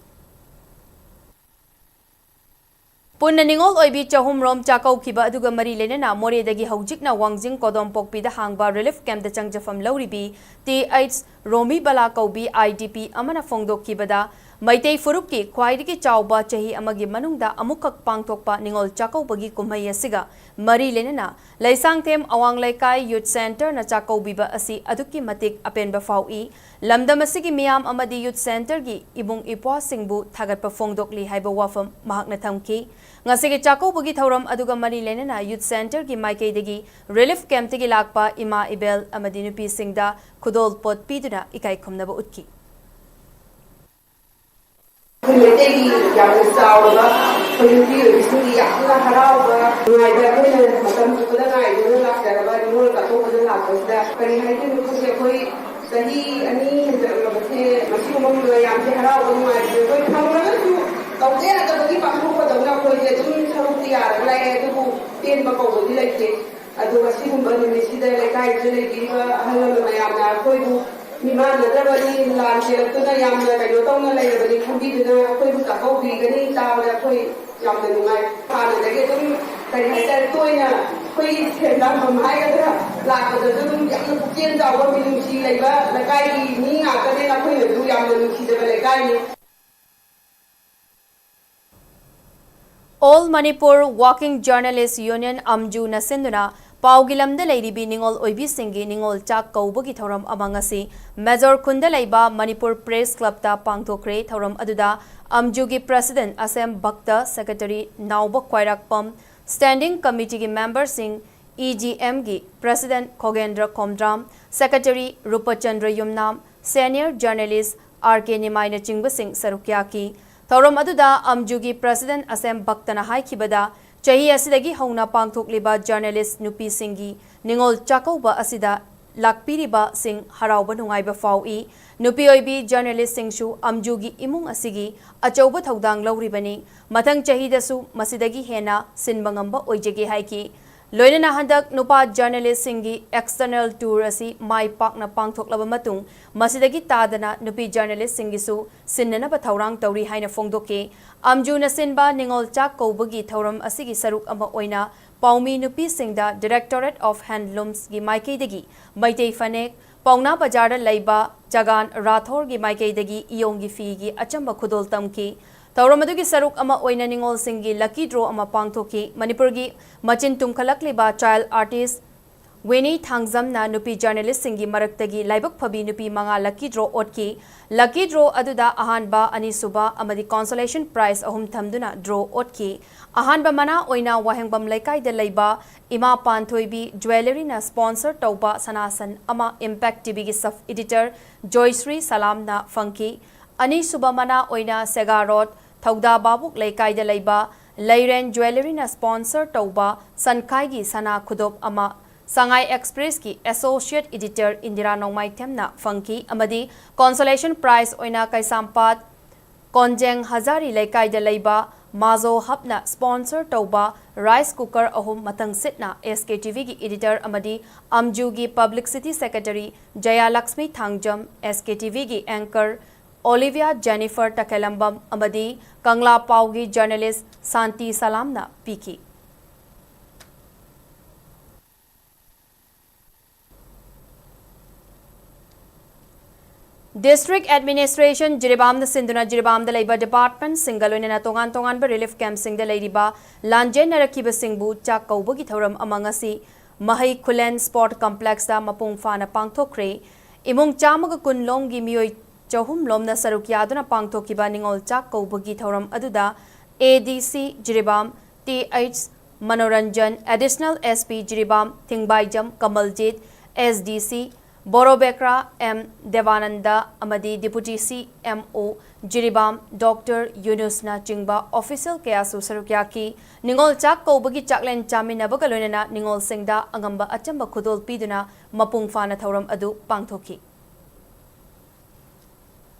ꯄꯨꯟꯅ ꯅꯤꯉꯣꯜ ꯑꯣꯏꯕꯤ ꯆꯍꯨꯝ ꯔꯣꯝ ꯆꯥꯛꯀꯧꯈꯤꯕ ꯑꯗꯨꯒ ꯃꯔꯤ ꯂꯩꯅꯅ ꯃꯣꯔꯦꯗꯒꯤ ꯍꯧꯖꯤꯛꯅ ꯋꯥꯡꯖꯤꯡ ꯀꯣꯗꯣꯝꯄꯣꯛꯄꯤꯗ ꯍꯥꯡꯕ relief camp ꯇ ꯆꯪꯖꯐꯝ ꯂꯧꯔꯤꯕꯤ ꯇꯤ ꯑꯩꯆ ꯔꯣꯃꯤꯕꯂꯥ ꯀꯧꯕꯤ I D P ꯑꯃꯅ ꯐꯣꯡꯗꯣꯛꯈꯤꯕꯗ, ꯃꯩꯇꯩ ꯐꯨꯔꯨꯞꯀꯤ ꯈ꯭ꯋꯥꯏꯗꯒꯤ ꯆꯥꯎꯕ ꯆꯍꯤ ꯑꯃꯒꯤ ꯃꯅꯨꯡꯗ ꯑꯃꯨꯛꯈꯛ ꯄꯥꯡꯊꯣꯛꯄ ꯅꯤꯉꯣꯜ ꯆꯥꯛꯀꯧꯕꯒꯤ ꯀꯨꯝꯍꯩ ꯑꯁꯤꯒ ꯃꯔꯤ ꯂꯩꯅꯅ ꯂꯩꯁꯥꯡꯊꯦꯝ ꯑꯋꯥꯡ ꯂꯩꯀꯥꯏ ꯌꯨꯠ ꯁꯦꯟꯇꯔꯅ ꯆꯥꯛꯀꯧꯕꯤꯕ ꯑꯁꯤ ꯑꯗꯨꯛꯀꯤ ꯃꯇꯤꯛ ꯑꯄꯦꯟꯕ ꯐꯥꯎꯏ꯫ ꯂꯝꯗꯝ ꯑꯁꯤꯒꯤ ꯃꯤꯌꯥꯝ ꯑꯃꯗꯤ ꯌꯨꯠ ꯁꯦꯟꯇꯔꯒꯤ ꯏꯕꯨꯡ ꯏꯄ꯭ꯋꯥꯁꯤꯡꯕꯨ ꯊꯥꯒꯠꯄ ꯐꯣꯡꯗꯣꯛꯂꯤ ꯍꯥꯏꯕ ꯋꯥꯐꯝ ꯃꯍꯥꯛꯅ ꯊꯝꯈꯤ꯫ ꯉꯁꯤꯒꯤ ꯆꯥꯛꯀꯧꯕꯒꯤ ꯊꯧꯔꯝ ꯑꯗꯨꯒ ꯃꯔꯤ ꯂꯩꯅꯅ ꯌꯨꯠ ꯁꯦꯟꯇꯔꯒꯤ ꯃꯥꯏꯀꯩꯗꯒꯤ ꯔꯤꯂꯤꯐ ꯀꯦꯝꯞꯇꯒꯤ ꯂꯥꯛꯄ ꯏꯃꯥ ꯏꯕꯦꯜ ꯑꯃꯗꯤ ꯅꯨꯄꯤꯁꯤꯡꯗ ꯈꯨꯗꯣꯜ ꯄꯣꯠ ꯄꯤꯗꯨꯅ ꯏꯀꯥꯏ ꯈꯨꯝꯅꯕ ꯎꯠꯈꯤ꯫ ꯑꯩꯈꯣꯏ ꯃꯩꯇꯩꯒꯤ ꯌꯥꯝꯅ ꯆꯥꯎꯔꯕ, ꯑꯩꯈꯣꯏ ꯅꯨꯄꯤ ꯑꯣꯏꯕꯤꯁꯤꯡꯒꯤ ꯌꯥꯝꯅ ꯍꯔꯥꯎꯕ, ꯅꯨꯡꯉꯥꯏꯕ, ꯑꯩꯈꯣꯏꯅ ꯃꯇꯝ ꯆꯨꯞꯄꯗ ꯉꯥꯏꯗꯨꯅ ꯂꯥꯛꯆꯔꯕ ꯅꯤꯉꯣꯜ ꯆꯥꯛꯀꯧꯕꯗ ꯂꯥꯛꯄꯁꯤꯗ ꯀꯔꯤ ꯍꯥꯏꯗꯣꯏꯅꯣ ꯈꯪꯗꯦ꯫ ꯑꯩꯈꯣꯏ ꯆꯍꯤ ꯑꯅꯤ ꯍꯦꯟꯖꯜꯂꯛꯂꯕꯁꯦ ꯃꯁꯤꯒꯨꯝꯕ ꯃꯌꯥꯝꯁꯦ ꯍꯔꯥꯎꯕ ꯅꯨꯡꯉꯥꯏꯕꯁꯦ ꯑꯩꯈꯣꯏ ꯐꯪꯉꯒꯁꯨ ꯇꯧꯕ ꯌꯥꯗꯕꯒꯤ ꯄꯥꯡꯊꯣꯛꯄꯗꯧꯅ ꯑꯩꯈꯣꯏꯁꯦ ꯑꯗꯨꯝ ꯁꯔꯨꯛꯇꯤ ꯌꯥꯔꯒ ꯂꯥꯛꯑꯦ, ꯑꯗꯨꯕꯨ ꯄꯦꯟꯕ ꯀꯧꯕꯗꯤ ꯂꯩꯇꯦ꯫ ꯑꯗꯣ ꯑꯁꯤꯒꯨꯝꯕ ꯅꯨꯃꯤꯠꯁꯤꯗ ꯂꯩꯀꯥꯏꯁꯤꯗ ꯂꯩꯕꯤꯔꯤꯕ ꯑꯍꯜ ꯂꯃꯟ ꯃꯌꯥꯝꯅ ꯑꯩꯈꯣꯏꯕꯨ ꯃꯤꯃꯥꯟꯅꯗ꯭ꯔꯕꯅꯤ, ꯂꯥꯟ ꯆꯦꯜꯂꯛꯇꯨꯅ ꯌꯥꯝꯅ ꯀꯩꯅꯣ ꯇꯧꯅ ꯂꯩꯔꯕꯅꯤ ꯈꯟꯕꯤꯗꯨꯅ ꯑꯩꯈꯣꯏꯕꯨ ꯆꯥꯛꯀꯧꯕꯤꯒꯅꯤ ꯇꯥꯕꯗ ꯑꯩꯈꯣꯏ ꯌꯥꯝꯅ ꯅꯨꯡꯉꯥꯏ꯫ ꯍꯥꯟꯅꯗꯒꯤ ꯑꯗꯨꯝ ꯀꯔꯤ ꯍꯥꯏꯇꯥꯔꯦ, ꯇꯣꯏꯅ ꯑꯩꯈꯣꯏꯒꯤ ꯁꯦꯟꯗꯥꯟꯐꯝ ꯍꯥꯏꯒꯗ꯭ꯔꯥ, ꯂꯥꯛꯄꯗꯁꯨ ꯑꯗꯨꯝ ꯌꯥꯝꯅ ꯄꯨꯛꯆꯦꯜ ꯆꯥꯎꯕ ꯃꯤꯅꯨꯡꯁꯤ ꯂꯩꯕ ꯂꯩꯀꯥꯏꯒꯤ ꯃꯤ ꯉꯥꯛꯇꯅꯦꯅ ꯑꯩꯈꯣꯏꯅꯁꯨ ꯌꯥꯝꯅ ꯅꯨꯡꯁꯤꯖꯕ ꯂꯩꯀꯥꯏꯅꯤ꯫ All Manipur Working Journalist Union, ꯑꯝꯖꯨꯅ ꯁꯤꯟꯗꯨꯅ ꯄꯥꯎꯒꯤ ꯂꯝꯗ ꯂꯩꯔꯤꯕꯤ ꯅꯤꯉꯣꯜ ꯑꯣꯏꯕꯤꯁꯤꯡꯒꯤ ꯅꯤꯉꯣꯜ ꯆꯥꯛ ꯀꯧꯕꯒꯤ ꯊꯧꯔꯝ ꯑꯃ ꯉꯁꯤ ꯃꯦꯖꯣꯔ ꯈꯨꯟꯗ ꯂꯩꯕ ꯃꯅꯤꯄꯨꯔ ꯄ꯭ꯔꯦꯁ ꯀ꯭ꯂꯕꯇ ꯄꯥꯡꯊꯣꯛꯈ꯭ꯔꯦ꯫ ꯊꯧꯔꯝ ꯑꯗꯨꯗ ꯑꯝꯖꯨꯒꯤ ꯄ꯭ꯔꯦꯁꯤꯗꯦꯟꯠ ꯑꯁꯦꯝ ꯚꯛꯇ, ꯁꯦꯀ꯭ꯔꯦꯇꯔꯤ ꯅꯥꯎꯕ ꯈ꯭ꯋꯥꯏꯔꯥꯛꯄꯝ, ꯁ꯭ꯇꯦꯟꯗꯤꯡ ꯀꯃꯤꯇꯤꯒꯤ ꯃꯦꯝꯕꯔꯁꯤꯡ, ꯏ ꯖꯤ ꯑꯦꯝꯒꯤ ꯄ꯭ꯔꯦꯁꯤꯗꯦꯟꯠ ꯈꯣꯒꯦꯟꯗ꯭ꯔ ꯈꯣꯝꯗ꯭ꯔꯥꯝ, ꯁꯦꯀ꯭ꯔꯦꯇꯔꯤ ꯔꯨꯄꯆꯟꯗ꯭ꯔ ꯌꯨꯝꯅꯥꯝ, ꯁꯦꯅꯤꯌꯔ ꯖꯔꯅꯦꯂꯤꯁ ꯑꯥꯔ ꯀꯦ ꯅꯤꯃꯥꯏꯅꯆꯤꯡꯕꯁꯤꯡ ꯁꯔꯨꯛ ꯌꯥꯈꯤ꯫ ꯊꯧꯔꯝ ꯑꯗꯨꯗ ꯑꯝꯖꯨꯒꯤ ꯄ꯭ꯔꯦꯁꯤꯗꯦꯟꯠ ꯑꯁꯦꯝ ꯚꯛꯇꯅ ꯍꯥꯏꯈꯤꯕꯗ, ꯆꯍꯤ ꯑꯁꯤꯗꯒꯤ ꯍꯧꯅ ꯄꯥꯡꯊꯣꯛꯂꯤꯕ ꯖꯔꯅꯦꯂꯤꯁ ꯅꯨꯄꯤꯁꯤꯡꯒꯤ ꯅꯤꯉꯣꯜ ꯆꯥꯛꯀꯧꯕ ꯑꯁꯤꯗ ꯂꯥꯛꯄꯤꯔꯤꯕꯁꯤꯡ ꯍꯔꯥꯎꯕ ꯅꯨꯡꯉꯥꯏꯕ ꯐꯥꯎꯏ꯫ ꯅꯨꯄꯤ ꯑꯣꯏꯕꯤ ꯖꯔꯅꯦꯂꯤꯁꯁꯤꯡꯁꯨ ꯑꯝꯖꯨꯒꯤ ꯏꯃꯨꯡ ꯑꯁꯤꯒꯤ ꯑꯆꯧꯕ ꯊꯧꯗꯥꯡ ꯂꯧꯔꯤꯕꯅꯤ꯫ ꯃꯊꯪ ꯆꯍꯤꯗꯁꯨ ꯃꯁꯤꯗꯒꯤ ꯍꯦꯟꯅ ꯁꯤꯟꯕ ꯉꯝꯕ ꯑꯣꯏꯖꯒꯦ ꯍꯥꯏꯈꯤ꯫ ꯂꯣꯏꯅꯅ ꯍꯟꯗꯛ ꯅꯨꯄꯥ ꯖꯔꯅꯦꯂꯤꯁꯁꯤꯡꯒꯤ ꯑꯦꯛꯁꯇꯔꯅꯦꯜ ꯇꯨꯔ ꯑꯁꯤ ꯃꯥꯏ ꯄꯥꯛꯅ ꯄꯥꯡꯊꯣꯛꯂꯕ ꯃꯇꯨꯡ, ꯃꯁꯤꯗꯒꯤ ꯇꯥꯗꯅ ꯅꯨꯄꯤ ꯖꯔꯅꯦꯂꯤꯁꯁꯤꯡꯒꯤꯁꯨ ꯁꯤꯟꯅꯅꯕ ꯊꯧꯔꯥꯡ ꯇꯧꯔꯤ ꯍꯥꯏꯅ ꯐꯣꯡꯗꯣꯛꯈꯤ꯫ ꯑꯝꯖꯨꯅ ꯁꯤꯟꯕ ꯅꯤꯉꯣꯜ ꯆꯥꯛ ꯀꯧꯕꯒꯤ ꯊꯧꯔꯝ ꯑꯁꯤꯒꯤ ꯁꯔꯨꯛ ꯑꯃ ꯑꯣꯏꯅ ꯄꯥꯎꯃꯤ ꯅꯨꯄꯤꯁꯤꯡꯗ Directorate of Handloomsꯒꯤ ꯃꯥꯏꯀꯩꯗꯒꯤ ꯃꯩꯇꯩ ꯐꯅꯦꯛ, ꯄꯥꯎꯅꯥ ꯕꯖꯥꯔꯗ ꯂꯩꯕ ꯖꯒꯥꯟ ꯔꯥꯊꯣꯔꯒꯤ ꯃꯥꯏꯀꯩꯗꯒꯤ ꯏꯌꯣꯡꯒꯤ ꯐꯤꯒꯤ ꯑꯆꯝꯕ ꯈꯨꯗꯣꯜ ꯇꯝꯈꯤ꯫ ꯊꯧꯔꯝ ꯑꯗꯨꯒꯤ ꯁꯔꯨꯛ ꯑꯃ ꯑꯣꯏꯅ ꯅꯤꯉꯣꯜꯁꯤꯡꯒꯤ lucky draw ꯑꯃ ꯄꯥꯡꯊꯣꯛꯈꯤ꯫ ꯃꯅꯤꯄꯨꯔꯒꯤ ꯃꯆꯤꯟ ꯇꯨꯝꯈꯠꯂꯛꯂꯤꯕ child artist ꯋꯤꯅꯤ ꯊꯥꯡꯖꯝꯅ ꯅꯨꯄꯤ journalistꯁꯤꯡꯒꯤ ꯃꯔꯛꯇꯒꯤ ꯂꯥꯏꯕꯛ ꯐꯕꯤ ꯅꯨꯄꯤ ꯃꯉꯥ lucky draw ꯑꯣꯠꯈꯤ꯫ Lucky draw ꯑꯗꯨꯗ ꯑꯍꯥꯟꯕ, ꯑꯅꯤꯁꯨꯕ ꯑꯃꯗꯤ consolation prize ꯑꯍꯨꯝ ꯊꯝꯗꯨꯅ draw ꯑꯣꯠꯈꯤ꯫ ꯑꯍꯥꯟꯕ ꯃꯅꯥ ꯑꯣꯏꯅ ꯋꯥꯍꯦꯡꯕꯝ ꯂꯩꯀꯥꯏꯗ ꯂꯩꯕ ꯏꯃꯥ ꯄꯥꯟꯊꯣꯏꯕꯤ Jewelleryꯅ sponsor ꯇꯧꯕ ꯁꯅꯥꯁꯟ ꯑꯃ Impact TVꯒꯤ sub editor ꯖꯣꯏꯁ꯭ꯔꯤ ꯁꯂꯥꯝꯅ ꯐꯪꯈꯤ꯫ ꯑꯅꯤꯁꯨꯕ ꯃꯅꯥ ꯑꯣꯏꯅ ꯁꯦꯒꯥ ꯔꯣꯗ ꯊꯧꯗꯥ ꯕꯥꯕꯨꯛ ꯂꯩꯀꯥꯏꯗ ꯂꯩꯕ ꯂꯩꯔꯦꯟ Jewelleryꯅ sponsor ꯇꯧꯕ ꯁꯟꯈꯥꯏꯒꯤ ꯁꯅꯥ ꯈꯨꯗꯣꯞ ꯑꯃ ꯁꯉꯥꯏ Expressꯀꯤ associate editor ꯏꯟꯗꯤꯔꯥ ꯅꯣꯡꯃꯥꯏꯊꯦꯝꯅ ꯐꯪꯈꯤ ꯑꯃꯗꯤ consolation prize ꯑꯣꯏꯅ ꯀꯩꯁꯥꯝꯄꯥꯠ ꯀꯣꯟꯖꯦꯡ ꯍꯖꯥꯔꯤ ꯂꯩꯀꯥꯏꯗ ꯂꯩꯕ ꯃꯥꯖꯣ ꯍꯕꯅ sponsor ꯇꯧꯕ rice cooker ꯑꯍꯨꯝ ꯃꯊꯪꯁꯤꯠꯅ SKTVꯒꯤ editor ꯑꯃꯗꯤ ꯑꯝꯖꯨꯒꯤ publicity secretary ꯖꯌꯥꯂꯛꯁꯃꯤ Thangjam, SKTVꯒꯤ anchor Olivia Jennifer ꯇꯈꯦꯂꯝꯕꯝ ꯑꯃꯗꯤ ꯀꯪꯂꯥ ꯄꯥꯎꯒꯤ journalist ꯁꯥꯟꯇꯤ ꯁꯂꯥꯝꯅ ꯄꯤꯈꯤ꯫ District Administration ꯖꯤꯔꯤꯕꯥꯝꯅ ꯁꯤꯟꯗꯨꯅ ꯖꯤꯔꯤꯕꯥꯝꯗ ꯂꯩꯕ departmentꯁꯤꯡꯒ ꯂꯣꯏꯅꯅ ꯇꯣꯉꯥꯟ ꯇꯣꯉꯥꯟꯕ relief campꯁꯤꯡꯗ ꯂꯩꯔꯤꯕ ꯂꯥꯟꯖꯦꯟꯅꯔꯛꯈꯤꯕꯁꯤꯡꯕꯨ ꯆꯥꯛ ꯀꯧꯕꯒꯤ ꯊꯧꯔꯝ ꯑꯃ ꯉꯁꯤ ꯃꯍꯩ ꯈꯨꯂꯦꯟ Sport Complexꯇ ꯃꯄꯨꯡ ꯐꯥꯅ ꯄꯥꯡꯊꯣꯛꯈ꯭ꯔꯦ꯫ ꯏꯃꯨꯡ ꯆꯥꯝꯃꯒ ꯀꯨꯟ ꯂꯣꯝꯒꯤ ꯃꯤꯑꯣꯏ ꯆꯍꯨꯝ ꯂꯣꯝꯅ ꯁꯔꯨꯛ ꯌꯥꯗꯨꯅ ꯄꯥꯡꯊꯣꯛꯈꯤꯕ ꯅꯤꯉꯣꯜ ꯆꯥꯛ ꯀꯧꯕꯒꯤ ꯊꯧꯔꯝ ꯑꯗꯨꯗ ADC Jiribam T H Manoranjan, Additional SP Jiribam Thingbaijam Kamaljit, SDC Borobekra M Debananda ꯑꯃꯗꯤ Deputy CMO ꯖꯤꯔꯤꯕꯥꯝ ꯗꯣꯛꯇꯔ ꯌꯨꯅꯨꯁꯅ ꯆꯤꯡꯕ official ꯀꯌꯥꯁꯨ ꯁꯔꯨꯛ ꯌꯥꯈꯤ꯫ ꯅꯤꯉꯣꯜ ꯆꯥꯛ ꯀꯧꯕꯒꯤ ꯆꯥꯛꯂꯦꯟ ꯆꯥꯃꯤꯟꯅꯕꯒ ꯂꯣꯏꯅꯅ ꯅꯤꯉꯣꯜꯁꯤꯡꯗ ꯑꯉꯝꯕ ꯑꯆꯝꯕ ꯈꯨꯗꯣꯜ ꯄꯤꯗꯨꯅ ꯃꯄꯨꯡ ꯐꯥꯅ ꯊꯧꯔꯝ ꯑꯗꯨ ꯄꯥꯡꯊꯣꯛꯈꯤ꯫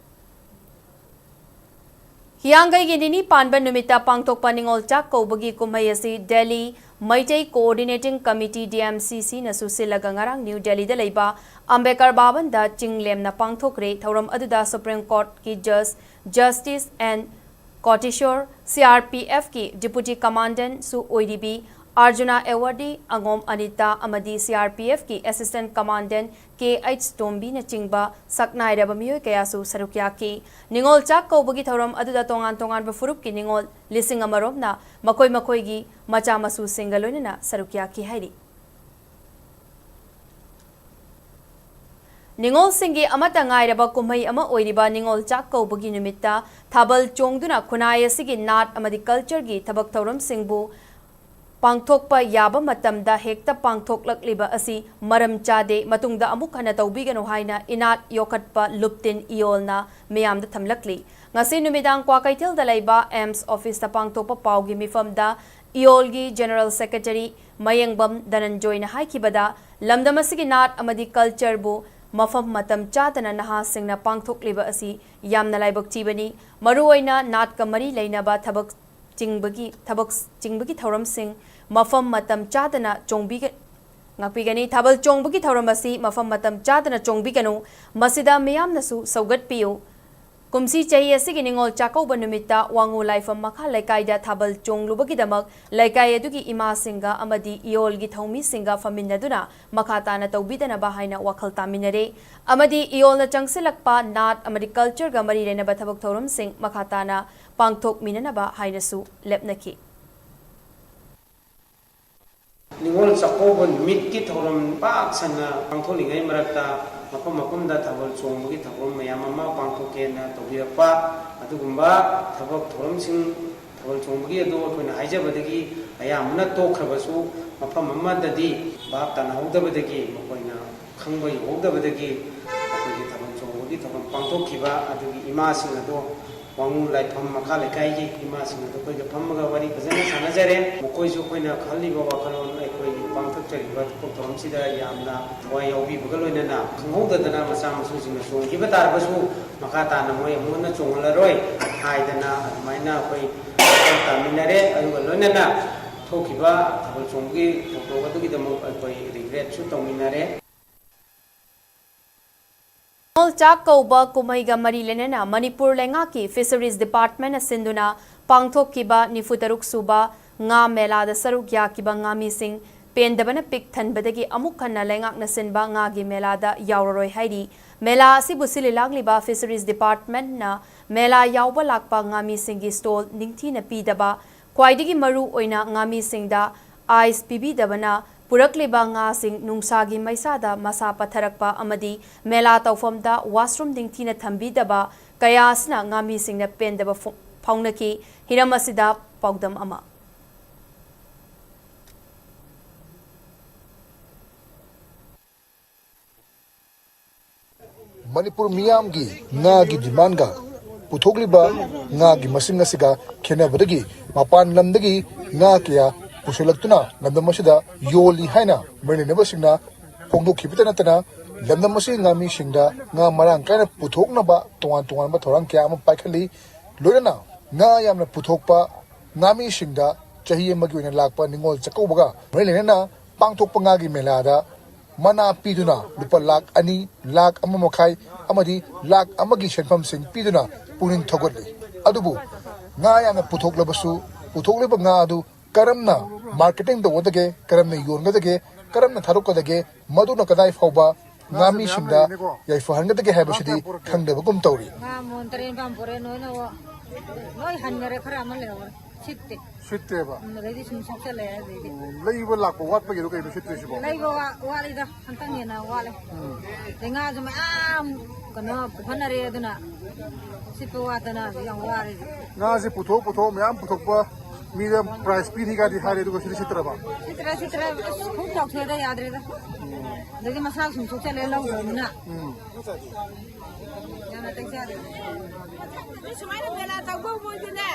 ꯍꯤꯌꯥꯡꯒꯩꯒꯤ ꯅꯤꯅꯤ ꯄꯥꯟꯕ ꯅꯨꯃꯤꯠꯇ ꯄꯥꯡꯊꯣꯛꯄ ꯅꯤꯉꯣꯜ ꯆꯥꯛ ꯀꯧꯕꯒꯤ ꯀꯨꯝꯍꯩ ꯑꯁꯤ ꯗꯦꯜꯂꯤ ꯃꯩꯇꯩ Coordinating Committee, DMCCꯅꯁꯨ ꯁꯤꯜꯂꯒ ꯉꯔꯥꯡ ꯅ꯭ꯌꯨ ꯗꯦꯜꯂꯤꯗ ꯂꯩꯕ ꯑꯝꯕꯦꯗꯀꯔ ꯚꯕꯟꯗ ꯆꯤꯡ ꯂꯦꯝꯅ ꯄꯥꯡꯊꯣꯛꯈ꯭ꯔꯦ꯫ ꯊꯧꯔꯝ ꯑꯗꯨꯗ Supreme Courtꯀꯤ Judge Justice N Kotishore, CRPFꯀꯤ Deputy Commandantꯁꯨ ꯑꯣꯏꯔꯤꯕꯤ ꯑꯥꯔꯖꯨꯅꯥ ꯑꯦꯋꯥꯔꯗꯤ ꯑꯉꯣꯝ Anita ꯑꯃꯗꯤ ꯁꯤ ꯑꯥꯔ ꯄꯤ ꯑꯦꯐꯀꯤ ꯑꯦꯁꯤꯁꯇꯦꯟꯠ ꯀꯃꯥꯟꯗꯦꯟꯠ ꯀꯦ ꯑꯩꯆ ꯇꯣꯝꯕꯤꯅꯆꯤꯡꯕ ꯁꯛꯅꯥꯏꯔꯕ ꯃꯤꯑꯣꯏ ꯀꯌꯥꯁꯨ ꯁꯔꯨꯛ ꯌꯥꯈꯤ꯫ ꯅꯤꯉꯣꯜ ꯆꯥꯛ ꯀꯧꯕꯒꯤ ꯊꯧꯔꯝ ꯑꯗꯨꯗ ꯇꯣꯉꯥꯟ ꯇꯣꯉꯥꯟꯕ ꯐꯨꯔꯨꯞꯀꯤ ꯅꯤꯉꯣꯜ ꯂꯤꯁꯤꯡ ꯑꯃꯔꯣꯝꯅ ꯃꯈꯣꯏ ꯃꯈꯣꯏꯒꯤ ꯃꯆꯥ ꯃꯁꯨꯁꯤꯡꯒ ꯂꯣꯏꯅꯅ ꯁꯔꯨꯛ ꯌꯥꯈꯤ ꯍꯥꯏꯔꯤ꯫ ꯅꯤꯉꯣꯜꯁꯤꯡꯒꯤ ꯑꯃꯠꯇ ꯉꯥꯏꯔꯕ ꯀꯨꯝꯍꯩ ꯑꯃ ꯑꯣꯏꯔꯤꯕ ꯅꯤꯉꯣꯜ ꯆꯥꯛ ꯀꯧꯕꯒꯤ ꯅꯨꯃꯤꯠꯇ ꯊꯥꯕꯜ ꯆꯣꯡꯗꯨꯅ ꯈꯨꯟꯅꯥꯏ ꯑꯁꯤꯒꯤ ꯅꯥꯠ ꯑꯃꯗꯤ ꯀꯜꯆꯔꯒꯤ ꯊꯕꯛ ꯊꯧꯔꯝꯁꯤꯡꯕꯨ ꯄꯥꯡꯊꯣꯛꯄ ꯌꯥꯕ ꯃꯇꯝꯗ ꯍꯦꯛꯇ ꯄꯥꯡꯊꯣꯛꯂꯛꯂꯤꯕ ꯑꯁꯤ ꯃꯔꯝ ꯆꯥꯗꯦ, ꯃꯇꯨꯡꯗ ꯑꯃꯨꯛ ꯍꯟꯅ ꯇꯧꯕꯤꯒꯅꯨ ꯍꯥꯏꯅ ꯏꯅꯥꯠ ꯌꯣꯛꯈꯠꯄ ꯂꯨꯞꯇꯤꯟ ꯏꯌꯣꯜꯅ ꯃꯤꯌꯥꯝꯗ ꯊꯝꯂꯛꯂꯤ꯫ ꯉꯁꯤ ꯅꯨꯃꯤꯗꯥꯡ ꯀ꯭ꯋꯥꯀꯩꯊꯦꯜꯗ ꯂꯩꯕ ꯑꯦꯝꯁ ꯑꯣꯐꯤꯁꯇ ꯄꯥꯡꯊꯣꯛꯄ ꯄꯥꯎꯒꯤ ꯃꯤꯐꯝꯗ ꯏꯌꯣꯜꯒꯤ ꯖꯦꯅꯔꯦꯜ ꯁꯦꯀ꯭ꯔꯦꯇꯔꯤ ꯃꯌꯦꯡꯕꯝ ꯙꯅꯟꯖꯣꯏꯅ ꯍꯥꯏꯈꯤꯕꯗ, ꯂꯝꯗꯝ ꯑꯁꯤꯒꯤ ꯅꯥꯠ ꯑꯃꯗꯤ ꯀꯜꯆꯔꯕꯨ ꯃꯐꯝ ꯃꯇꯝ ꯆꯥꯗꯅ ꯅꯍꯥꯁꯤꯡꯅ ꯄꯥꯡꯊꯣꯛꯂꯤꯕ ꯑꯁꯤ ꯌꯥꯝꯅ ꯂꯥꯏꯕꯛ ꯊꯤꯕꯅꯤ꯫ ꯃꯔꯨꯑꯣꯏꯅ ꯅꯥꯠꯀ ꯃꯔꯤ ꯂꯩꯅꯕ ꯊꯕꯛ ꯆꯤꯡꯕꯒꯤ, ꯊꯕꯛ ꯆꯤꯡꯕꯒꯤ ꯊꯧꯔꯝꯁꯤꯡ ꯃꯐꯝ ꯃꯇꯝ ꯆꯥꯗꯅ ꯆꯣꯡꯕꯤꯒ-, ꯉꯥꯛꯄꯤꯒꯅꯤ꯫ ꯊꯥꯕꯜ ꯆꯣꯡꯕꯒꯤ ꯊꯧꯔꯝ ꯑꯁꯤ ꯃꯐꯝ ꯃꯇꯝ ꯆꯥꯗꯅ ꯆꯣꯡꯕꯤꯒꯅꯨ꯫ ꯃꯁꯤꯗ ꯃꯤꯌꯥꯝꯅꯁꯨ ꯁꯧꯒꯠꯄꯤꯌꯨ꯫ ꯀꯨꯝꯁꯤ ꯆꯍꯤ ꯑꯁꯤꯒꯤ ꯅꯤꯉꯣꯜ ꯆꯥꯛꯀꯧꯕ ꯅꯨꯃꯤꯠꯇ ꯋꯥꯉꯨ ꯂꯥꯏꯐꯝ ꯃꯈꯥ ꯂꯩꯀꯥꯏꯗ ꯊꯥꯕꯜ ꯆꯣꯡꯂꯨꯕꯒꯤꯗꯃꯛ ꯂꯩꯀꯥꯏ ꯑꯗꯨꯒꯤ ꯏꯃꯥꯁꯤꯡꯒ ꯑꯃꯗꯤ ꯏꯌꯣꯜꯒꯤ ꯊꯧꯃꯤꯁꯤꯡꯒ ꯐꯝꯃꯤꯟꯅꯗꯨꯅ ꯃꯈꯥ ꯇꯥꯅ ꯇꯧꯕꯤꯗꯅꯕ ꯍꯥꯏꯅ ꯋꯥꯈꯜ ꯇꯥꯃꯤꯟꯅꯔꯦ ꯑꯃꯗꯤ ꯏꯌꯣꯜꯅ ꯆꯪꯁꯤꯜꯂꯛꯄ ꯅꯥꯠ ꯑꯃꯗꯤ ꯀꯜꯆꯔꯒ ꯃꯔꯤ ꯂꯩꯅꯕ ꯊꯕꯛ ꯊꯧꯔꯝꯁꯤꯡ ꯃꯈꯥ ꯇꯥꯅ ꯄꯥꯡꯊꯣꯛꯃꯤꯟꯅꯅꯕ ꯍꯥꯏꯅꯁꯨ ꯂꯦꯞꯅꯈꯤ꯫ ꯅꯤꯉꯣꯜ ꯆꯥꯛꯀꯧꯕ ꯅꯨꯃꯤꯠꯀꯤ ꯊꯧꯔꯝ ꯄꯥꯛ ꯁꯟꯅ ꯄꯥꯡꯊꯣꯛꯂꯤꯉꯩ ꯃꯔꯛꯇ ꯃꯐꯝ ꯃꯐꯝꯗ ꯊꯥꯕꯜ ꯆꯣꯡꯕꯒꯤ ꯊꯧꯔꯝ ꯃꯌꯥꯝ ꯑꯃ ꯄꯥꯡꯊꯣꯛꯀꯦꯅ ꯇꯧꯕꯤꯔꯛꯄ ꯑꯗꯨꯒꯨꯝꯕ ꯊꯕꯛ ꯊꯧꯔꯝꯁꯤꯡ, ꯊꯥꯕꯜ ꯆꯣꯡꯕꯒꯤ ꯑꯗꯨ ꯑꯩꯈꯣꯏꯅ ꯍꯥꯏꯖꯕꯗꯒꯤ ꯑꯌꯥꯝꯕꯅ ꯇꯣꯛꯈ꯭ꯔꯕꯁꯨ, ꯃꯐꯝ ꯑꯃꯗꯗꯤ ꯚꯥꯞ ꯇꯥꯅꯍꯧꯗꯕꯗꯒꯤ, ꯃꯈꯣꯏꯅ ꯈꯪꯕ ꯌꯧꯍꯧꯗꯕꯗꯒꯤ ꯑꯩꯈꯣꯏꯒꯤ ꯊꯥꯕꯜ ꯆꯣꯡꯕꯒꯤ ꯊꯧꯔꯝ ꯄꯥꯡꯊꯣꯛꯈꯤꯕ ꯑꯗꯨꯒꯤ ꯏꯃꯥꯁꯤꯡ ꯑꯗꯣ ꯋꯥꯉꯨ ꯂꯥꯏꯐꯝ ꯃꯈꯥ ꯂꯩꯀꯥꯏꯒꯤ ꯏꯃꯥꯁꯤꯡ ꯑꯗꯨ ꯑꯩꯈꯣꯏꯒ ꯐꯝꯃꯒ ꯋꯥꯔꯤ ꯐꯖꯅ ꯁꯥꯟꯅꯖꯔꯦ꯫ ꯃꯈꯣꯏꯁꯨ ꯑꯩꯈꯣꯏꯅ ꯈꯜꯂꯤꯕ ꯋꯥꯈꯜꯂꯣꯟ, ꯑꯩꯈꯣꯏꯒꯤ ꯄꯥꯡꯊꯣꯛꯆꯔꯤꯕ ꯊꯕꯛ ꯊꯧꯔꯝꯁꯤꯗ ꯌꯥꯝꯅ ꯊꯋꯥꯏ ꯌꯥꯎꯕꯤꯕꯒ ꯂꯣꯏꯅꯅ, ꯈꯪꯍꯧꯗꯗꯅ ꯃꯆꯥ ꯃꯁꯨꯁꯤꯡꯅ ꯆꯣꯡꯈꯤꯕ ꯇꯥꯔꯕꯁꯨ, ꯃꯈꯥ ꯇꯥꯅ ꯃꯣꯏ ꯑꯃꯨꯛ ꯍꯟꯅ ꯆꯣꯡꯍꯜꯂꯔꯣꯏ ꯍꯥꯏꯗꯅ ꯑꯗꯨꯃꯥꯏꯅ ꯑꯩꯈꯣꯏ ꯋꯥꯈꯜ ꯇꯥꯃꯤꯟꯅꯔꯦ꯫ ꯑꯗꯨꯒ ꯂꯣꯏꯅꯅ ꯊꯣꯛꯈꯤꯕ ꯊꯥꯕꯜ ꯆꯣꯡꯕꯒꯤ ꯊꯧꯗꯣꯛ ꯑꯗꯨꯒꯤꯗꯃꯛ ꯑꯩꯈꯣꯏ ꯔꯤꯒ꯭ꯔꯦꯠꯁꯨ ꯇꯧꯃꯤꯟꯅꯔꯦ꯫ ꯅꯤꯉꯣꯜ ꯆꯥꯛ ꯀꯧꯕ ꯀꯨꯝꯍꯩꯒ ꯃꯔꯤ ꯂꯩꯅꯅ ꯃꯅꯤꯄꯨꯔ ꯂꯩꯉꯥꯛꯀꯤ ꯐꯤꯁꯔꯤꯁ ꯗꯤꯄꯥꯔꯠꯃꯦꯟꯅ ꯁꯤꯟꯗꯨꯅ ꯄꯥꯡꯊꯣꯛꯈꯤꯕ ꯅꯤꯐꯨ ꯇꯔꯨꯛ ꯁꯨꯕ ꯉꯥ ꯃꯦꯂꯥꯗ ꯁꯔꯨꯛ ꯌꯥꯈꯤꯕ ꯉꯥꯃꯤꯁꯤꯡ ꯄꯦꯟꯗꯕꯅ ꯄꯤꯛ ꯊꯟꯕꯗꯒꯤ ꯑꯃꯨꯛ ꯍꯟꯅ ꯂꯩꯉꯥꯛꯅ ꯁꯤꯟꯕ ꯉꯥꯒꯤ ꯃꯦꯂꯥꯗ ꯌꯥꯎꯔꯔꯣꯏ ꯍꯥꯏꯔꯤ꯫ ꯃꯦꯂꯥ ꯑꯁꯤꯕꯨ ꯁꯤꯜꯂꯤ ꯂꯥꯡꯂꯤꯕ Fisheries Departmentꯅ ꯃꯦꯂꯥ ꯌꯥꯎꯕ ꯂꯥꯛꯄ ꯉꯥꯃꯤꯁꯤꯡꯒꯤ stall ꯅꯤꯡꯊꯤꯅ ꯄꯤꯗꯕ, ꯈ꯭ꯋꯥꯏꯗꯒꯤ ꯃꯔꯨ ꯑꯣꯏꯅ ꯉꯥꯃꯤꯁꯤꯡꯗ ice ꯄꯤꯕꯤꯗꯕꯅ ꯄꯨꯔꯛꯂꯤꯕ ꯉꯥꯁꯤꯡ ꯅꯨꯡꯁꯥꯒꯤ ꯃꯩꯁꯥꯗ ꯃꯁꯥ ꯄꯠꯊꯔꯛꯄ ꯑꯃꯗꯤ ꯃꯦꯂꯥ ꯇꯧꯐꯝꯗ washroom ꯅꯤꯡꯊꯤꯅ ꯊꯝꯕꯤꯗꯕ ꯀꯌꯥ ꯑꯁꯤꯅ ꯉꯥꯃꯤꯁꯤꯡꯅ ꯄꯦꯟꯗꯕ ꯐꯣ-, ꯐꯥꯎꯅꯈꯤ꯫ ꯍꯤꯔꯝ ꯑꯁꯤꯗ ꯄꯥꯎꯗꯝ ꯑꯃ꯫ ꯃꯅꯤꯄꯨꯔ ꯃꯤꯌꯥꯝꯒꯤ ꯉꯥꯒꯤ demandꯒ ꯄꯨꯊꯣꯛꯂꯤꯕ ꯉꯥꯒꯤ ꯃꯁꯤꯡ ꯑꯁꯤꯒ ꯈꯦꯠꯅꯕꯗꯒꯤ ꯃꯄꯥꯟ ꯂꯝꯗꯒꯤ ꯉꯥ ꯀꯌꯥ ꯄꯨꯁꯤꯜꯂꯛꯇꯨꯅ ꯂꯝꯗꯝ ꯑꯁꯤꯗ ꯌꯣꯜꯂꯤ ꯍꯥꯏꯅ ꯃꯔꯤ ꯂꯩꯅꯕꯁꯤꯡꯅ ꯐꯣꯡꯗꯣꯛꯈꯤꯕꯇ ꯅꯠꯇꯅ, ꯂꯝꯗꯝ ꯑꯁꯤꯒꯤ ꯉꯥꯃꯤꯁꯤꯡꯗ ꯉꯥ ꯃꯔꯥꯡ ꯀꯥꯏꯅ ꯄꯨꯊꯣꯛꯅꯕ ꯇꯣꯉꯥꯟ ꯇꯣꯉꯥꯟꯕ ꯊꯧꯔꯥꯡ ꯀꯌꯥ ꯑꯃ ꯄꯥꯏꯈꯠꯂꯤ꯫ ꯂꯣꯏꯅꯅ ꯉꯥ ꯌꯥꯝꯅ ꯄꯨꯊꯣꯛꯄ ꯉꯥꯃꯤꯁꯤꯡꯗ ꯆꯍꯤ ꯑꯃꯒꯤ ꯑꯣꯏꯅ ꯂꯥꯛꯄ ꯅꯤꯉꯣꯜ ꯆꯥꯛꯀꯧꯕꯒ ꯃꯔꯤ ꯂꯩꯅꯅ ꯄꯥꯡꯊꯣꯛꯄ ꯉꯥꯒꯤ ꯃꯦꯂꯥꯗ ꯃꯅꯥ ꯄꯤꯗꯨꯅ ꯂꯨꯄꯥ ꯂꯥꯈ ꯑꯅꯤ, ꯂꯥꯈ ꯑꯃ ꯃꯈꯥꯏ ꯑꯃꯗꯤ ꯂꯥꯈ ꯑꯃꯒꯤ ꯁꯦꯟꯐꯝꯁꯤꯡ ꯄꯤꯗꯨꯅ ꯄꯨꯛꯅꯤꯡ ꯊꯧꯒꯠꯂꯤ꯫ ꯑꯗꯨꯕꯨ ꯉꯥ ꯌꯥꯝꯅ ꯄꯨꯊꯣꯛꯂꯕꯁꯨ, ꯄꯨꯊꯣꯛꯂꯤꯕ ꯉꯥ ꯑꯗꯨ ꯀꯔꯝꯅ marketing ꯇꯧꯒꯗꯒꯦ, ꯀꯔꯝꯅ ꯌꯣꯟꯒꯗꯒꯦ, ꯀꯔꯝꯅ ꯊꯥꯗꯣꯛꯀꯗꯒꯦ, ꯃꯗꯨꯅ ꯀꯗꯥꯏ ꯐꯥꯎꯕ ꯉꯥꯃꯤꯁꯤꯡꯗ ꯌꯥꯏꯐꯍꯟꯒꯗꯒꯦ ꯍꯥꯏꯕꯁꯤꯗꯤ ꯈꯪꯗꯕꯒꯨꯝ ꯇꯧꯔꯤ꯫ ꯉꯥ ꯃꯣꯟ ꯇꯔꯦꯠ ꯅꯤꯄꯥꯟ ꯄꯨꯔꯛꯑꯦ, ꯅꯣꯏꯅ ꯂꯣꯏ ꯍꯟꯈꯔꯦ, ꯈꯔ ꯑꯃ ꯂꯩꯍꯧꯔꯦ꯫ ꯁꯤꯠꯇꯦ꯫ ꯁꯤꯠꯇꯦꯕ? ꯎꯝ, ꯑꯗꯩꯗꯤ ꯁꯨꯝ ꯁꯣꯛꯆꯜꯂꯛꯑꯦ ꯑꯗꯩꯗꯤ꯫ ꯎꯝ, ꯂꯩꯕ ꯂꯥꯛꯄ ꯋꯥꯠꯄꯒꯤꯔꯣ ꯀꯩꯅꯣ ꯁꯤꯠꯇ꯭ꯔꯤꯁꯤꯕꯣ? ꯂꯩꯕ ꯋꯥ-, ꯋꯥꯠꯂꯤꯗ, ꯍꯟꯇꯛ ꯍꯦꯟꯅ ꯋꯥꯠꯂꯦ꯫ ꯎꯝ꯫ ꯑꯗꯩ ꯉꯥꯁꯨ ꯃꯌꯥꯝ ꯀꯩꯅꯣ ꯄꯨꯈꯠꯅꯔꯦ, ꯑꯗꯨꯅ ꯁꯤꯠꯄ ꯋꯥꯠꯇꯅ ꯍꯧꯖꯤꯛ ꯌꯥꯝ ꯋꯥꯔꯦ꯫ ꯉꯥꯁꯦ ꯄꯨꯊꯣꯛ ꯄꯨꯊꯣꯛ ꯃꯌꯥꯝ ꯄꯨꯊꯣꯛꯄ ꯃꯤꯗ prize ꯄꯤꯅꯤ ꯀꯥꯏꯗꯤ ꯍꯥꯏꯔꯦ, ꯑꯗꯨꯒ ꯁꯤꯗꯤ ꯁꯤꯠꯇ꯭ꯔꯕ? ꯁꯤꯠꯇ꯭ꯔꯦ, ꯁꯤꯠꯇ꯭ꯔꯦ꯫ ꯑꯁ, ꯈꯣꯡ ꯆꯥꯎꯊꯣꯛꯑꯦꯗ, ꯌꯥꯗ꯭ꯔꯦꯗ꯫ ꯑꯗꯩꯗꯤ ꯃꯁꯥ ꯁꯨꯝ ꯁꯣꯛꯆꯜꯂꯦ, ꯂꯧꯗ꯭ꯔꯕꯅꯤꯅ꯫ ꯎꯝ꯫ ꯌꯥꯝꯅ ꯇꯦꯛꯆꯔꯦ꯫ ꯁꯨꯃꯥꯏꯅ ꯃꯦꯂꯥ ꯇꯧꯕ ꯃꯣꯏꯗꯤꯅꯦ,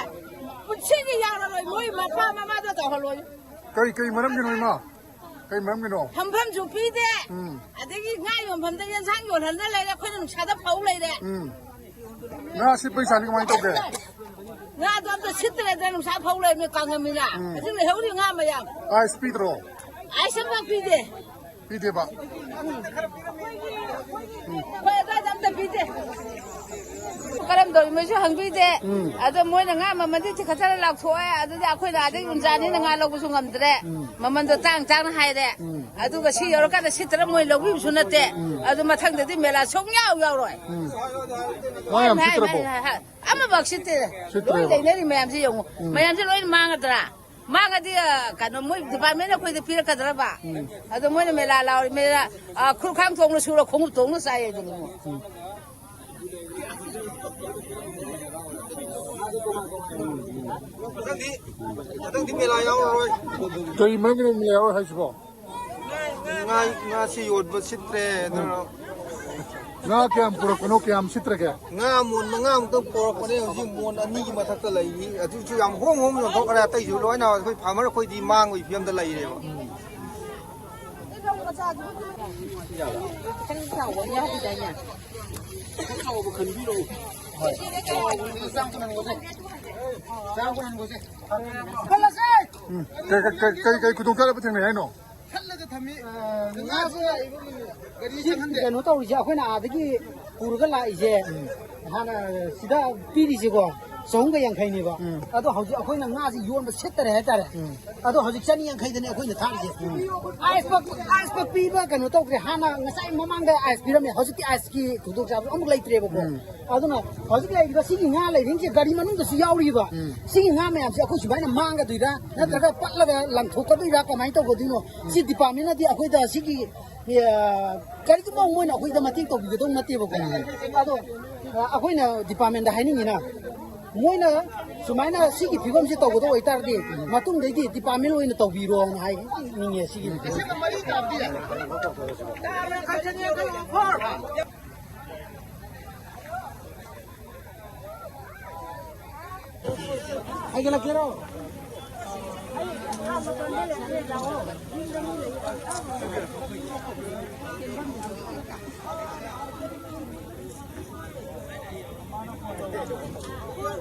ꯄꯨꯟꯁꯤꯒꯤ ꯌꯥꯔꯔꯣꯏ꯫ ꯃꯣꯏ ꯃꯄꯥ ꯃꯃꯥꯗ ꯇꯧꯍꯜꯂꯣꯏ꯫ ꯀꯔꯤ, ꯀꯔꯤ ꯃꯔꯝꯒꯤꯅꯣ, ꯏꯃꯥ? ꯀꯔꯤ ꯃꯔꯝꯒꯤꯅꯣ? ꯐꯝꯐꯝꯁꯨ ꯄꯤꯗꯦ꯫ ꯎꯝ꯫ ꯑꯗꯒꯤ ꯉꯥ ꯌꯣꯟꯐꯝꯗ ꯌꯦꯟꯁꯥꯡ ꯌꯣꯜꯍꯟꯗ ꯂꯩꯔꯦ, ꯑꯩꯈꯣꯏꯅ ꯅꯨꯡꯁꯥꯗ ꯐꯧ ꯂꯩꯔꯦ꯫ ꯎꯝ꯫ ꯉꯥ ꯁꯤꯠꯄꯩ ꯆꯥꯡꯗꯤ ꯀꯃꯥꯏꯅ ꯇꯧꯒꯦ? ꯉꯥꯗꯣ ꯑꯝꯇ ꯁꯤꯠꯇ꯭ꯔꯦꯗꯅ, ꯅꯨꯡꯁꯥ ꯐꯧ ꯂꯩꯔꯝꯃꯦ, ꯀꯪꯉꯝꯃꯤꯅ꯫ ꯎꯝ꯫ ꯍꯧꯖꯤꯛ ꯂꯩꯍꯧꯔꯤ ꯉꯥ ꯃꯌꯥꯝ꯫ ꯑꯥꯏꯁ ꯄꯤꯗ꯭ꯔꯣ? ꯑꯥꯏꯁ ꯑꯝꯐꯥꯎ ꯄꯤꯗꯦ꯫ ꯄꯤꯗꯦꯕ? ꯎꯝ꯫ ꯑꯩꯈꯣꯏ ꯑꯗ꯭ꯋꯥꯏꯗ ꯑꯝꯇ ꯄꯤꯗꯦ꯫ ꯀꯔꯝ ꯇꯧꯔꯤ ꯃꯣꯏꯁꯨ ꯍꯪꯕꯤꯗꯦ꯫ ꯎꯝ꯫ ꯑꯗꯣ ꯃꯣꯏꯅ ꯉꯥ ꯃꯃꯜꯗꯤ ꯇꯤꯡꯈꯠꯇꯅ ꯂꯥꯎꯊꯣꯛꯑꯦ꯫ ꯑꯗꯨꯗꯤ ꯑꯩꯈꯣꯏꯅ ꯑꯗꯒꯤ ꯎꯟꯖꯥꯅꯤꯅ ꯉꯥ ꯂꯧꯕꯁꯨ ꯉꯝꯗ꯭ꯔꯦ꯫ ꯎꯝ꯫ ꯃꯃꯜꯗꯣ ꯇꯥꯡ ꯇꯥꯡꯅ ꯍꯥꯏꯔꯦ꯫ ꯎꯝ꯫ ꯑꯗꯨꯒ ꯁꯤ ꯌꯧꯔꯀꯥꯟꯗ ꯁꯤꯠꯇ꯭ꯔ ꯃꯣꯏ ꯂꯧꯕꯤꯕꯁꯨ ꯅꯠꯇꯦ꯫ ꯎꯝ꯫ ꯑꯗꯨ ꯃꯊꯪꯗꯗꯤ ꯃꯦꯂꯥ ꯁꯨꯡꯌꯥꯎ ꯌꯥꯎꯔꯣꯏ꯫ ꯎꯝ꯫ ꯉꯥ ꯌꯥꯝ ꯍꯥꯏ, ꯍꯥꯏ, ꯁꯤꯠꯇ꯭ꯔꯕꯣ? ꯍꯥꯏ, ꯍꯥꯏ, ꯍꯥꯏ꯫ ꯑꯃꯐꯥꯎ ꯁꯤꯠꯇꯦ꯫ ꯁꯤꯠꯇ꯭ꯔꯦꯕ꯫ ꯂꯣꯏ ꯂꯩꯅꯔꯤ ꯃꯌꯥꯝꯁꯦ ꯌꯦꯡꯉꯨ꯫ ꯎꯝ꯫ ꯃꯌꯥꯝꯁꯦ ꯂꯣꯏ ꯃꯥꯡꯒꯗ꯭ꯔꯥ? ꯃꯥꯡꯉꯗꯤ, ꯑ, ꯀꯩꯅꯣ, ꯃꯣꯏ ꯗꯤꯄꯥꯔꯠꯃꯦꯟꯅ ꯑꯩꯈꯣꯏꯗ ꯄꯤꯔꯛꯀꯗ꯭ꯔꯕ? ꯎꯝ꯫ ꯑꯗꯣ ꯃꯣꯏꯅ ꯃꯦꯂꯥ ꯂꯥꯎꯔꯤ, ꯃꯦꯂꯥ, ꯑ, ꯈꯨꯔꯈꯥꯡ ꯊꯣꯡꯅ ꯁꯨꯔ ꯈꯣꯡꯎꯞ ꯇꯣꯡꯅ ꯆꯥꯏ ꯑꯗꯨꯅꯤ꯫ ꯎꯝ꯫ ꯃꯊꯪꯗꯤ, ꯃꯊꯪꯗꯤ ꯃꯦꯂꯥ ꯌꯥꯎꯔꯔꯣꯏ꯫ ꯀꯔꯤ ꯃꯔꯝꯒꯤꯅꯣ ꯃꯦꯂꯥ ꯌꯥꯎꯔꯣꯏ ꯍꯥꯏꯁꯤꯕꯣ? ꯉꯥ, ꯉꯥꯁꯤ ꯌꯣꯟꯕ ꯁꯤꯠꯇ꯭ꯔꯦ, ꯑꯗꯨꯅ꯫ ꯉꯥ ꯀꯌꯥꯝ ꯄꯨꯔꯛꯄꯅꯣ, ꯀꯌꯥꯝ ꯁꯤꯠꯇ꯭ꯔꯒꯦ? ꯉꯥ ꯃꯣꯟ ꯃꯉꯥꯃꯨꯛꯇꯪ ꯄꯨꯔꯛꯄꯅꯦ, ꯍꯧꯖꯤꯛ ꯃꯣꯟ ꯑꯅꯤꯒꯤ ꯃꯊꯛꯇ ꯂꯩꯔꯤ꯫ ꯑꯗꯨꯁꯨ ꯌꯥꯝ ꯍꯣꯡ ꯍꯣꯡ ꯌꯣꯟꯊꯣꯛꯈ꯭ꯔꯦ, ꯑꯇꯩꯁꯨ ꯂꯣꯏꯅ ꯑꯩꯈꯣꯏ ꯐꯥꯔꯃꯔ ꯑꯩꯈꯣꯏꯗꯤ ꯃꯥꯡꯕꯒꯤ ꯐꯤꯕꯝꯗ ꯂꯩꯔꯦꯕ꯫ ꯎꯝ꯫ ꯀꯩ, ꯀꯩ, ꯀꯩ, ꯀꯩ, ꯀꯩ ꯈꯨꯗꯣꯡꯆꯥꯗꯕ ꯊꯦꯡꯅꯩ ꯍꯥꯏꯅꯣ? ꯈꯜꯂꯒ ꯊꯝꯃꯤ꯫ ꯑ, ꯉꯥꯁꯦ ꯒꯥꯔꯤ ꯁꯤ ꯆꯪꯍꯟꯗꯦ꯫ ꯀꯩꯅꯣ ꯇꯧꯔꯤꯁꯦ, ꯑꯩꯈꯣꯏꯅ ꯑꯥꯗꯒꯤ ꯄꯨꯔꯒ ꯂꯥꯛꯏꯁꯦ, ꯎꯝ꯫ ꯍꯥꯟꯅ ꯁꯤꯗ ꯄꯤꯔꯤꯁꯦꯀꯣ, ꯆꯍꯨꯝꯒ ꯌꯥꯡꯈꯩꯅꯦꯕ꯫ ꯎꯝ꯫ ꯑꯗꯣ ꯍꯧꯖꯤꯛ ꯑꯩꯈꯣꯏꯅ ꯉꯥꯁꯦ ꯌꯣꯟꯕ ꯁꯤꯠꯇꯔꯦ ꯍꯥꯏꯇꯥꯔꯦ꯫ ꯎꯝ꯫ ꯑꯗꯣ ꯍꯧꯖꯤꯛ ꯆꯅꯤ ꯌꯥꯡꯈꯩꯗꯅꯦ ꯑꯩꯈꯣꯏꯅ ꯊꯥꯔꯤꯁꯦ꯫ ꯎꯝ꯫ ꯑꯥꯏꯁ ꯄꯛ-, ꯑꯥꯏꯁ ꯄꯛꯄꯤꯕ ꯀꯩꯅꯣ ꯇꯧꯗ꯭ꯔꯦ꯫ ꯍꯥꯟꯅ ꯉꯁꯥꯏ ꯃꯃꯥꯡꯗ ꯑꯥꯏꯁ ꯄꯤꯔꯝꯃꯦ, ꯍꯧꯖꯤꯛꯇꯤ ꯑꯥꯏꯁꯀꯤ ꯈꯨꯗꯣꯡꯆꯥꯕ ꯑꯃꯨꯛ ꯂꯩꯇ꯭ꯔꯦꯕꯀꯣ꯫ ꯎꯝ꯫ ꯑꯗꯨꯅ ꯍꯧꯖꯤꯛ ꯂꯩꯔꯤꯕ ꯁꯤꯒꯤ ꯉꯥ ꯂꯩꯔꯤꯁꯦ ꯒꯥꯔꯤ ꯃꯅꯨꯡꯗꯁꯨ ꯌꯥꯎꯔꯤꯕ꯫ ꯎꯝ꯫ ꯁꯤꯒꯤ ꯉꯥ ꯃꯌꯥꯝꯁꯦ ꯑꯩꯈꯣꯏ ꯁꯨꯃꯥꯏꯅ ꯃꯥꯡꯒꯗꯣꯏꯔꯥ, ꯅꯠꯇ꯭ꯔꯒ ꯄꯠꯂꯒ ꯂꯪꯊꯣꯛꯀꯗꯣꯏꯔꯥ, ꯀꯃꯥꯏꯅ ꯇꯧꯒꯗꯣꯏꯅꯣ? ꯁꯤ ꯗꯤꯄꯥꯔꯠꯃꯦꯟꯅꯗꯤ ꯑꯩꯈꯣꯏꯗ ꯁꯤꯒꯤ, ꯑ, ꯀꯔꯤꯒꯨꯝꯕ ꯃꯣꯏꯅ ꯑꯩꯈꯣꯏꯗ ꯃꯇꯦꯡ ꯇꯧꯕꯤꯒꯗꯧ ꯅꯠꯇꯦꯕꯀꯣ꯫ ꯑꯗꯣ, ꯑ, ꯑꯩꯈꯣꯏꯅ ꯗꯤꯄꯥꯔꯠꯃꯦꯟꯗ ꯍꯥꯏꯅꯤꯡꯉꯤꯅ, ꯃꯣꯏꯅ ꯁꯨꯃꯥꯏꯅ ꯁꯤꯒꯤ ꯐꯤꯕꯝꯁꯤ ꯇꯧꯒꯗꯧ ꯑꯣꯏꯇꯥꯔꯗꯤ, ꯃꯇꯨꯡꯗꯩꯗꯤ ꯗꯤꯄꯥꯔꯠꯃꯦꯟ ꯑꯣꯏꯅ ꯇꯧꯕꯤꯔꯣꯅ ꯍꯥꯏꯅꯤꯡꯉꯦ ꯁꯤꯒꯤ꯫ ꯍꯥꯏꯒꯠꯂꯛꯀꯦꯔꯣ?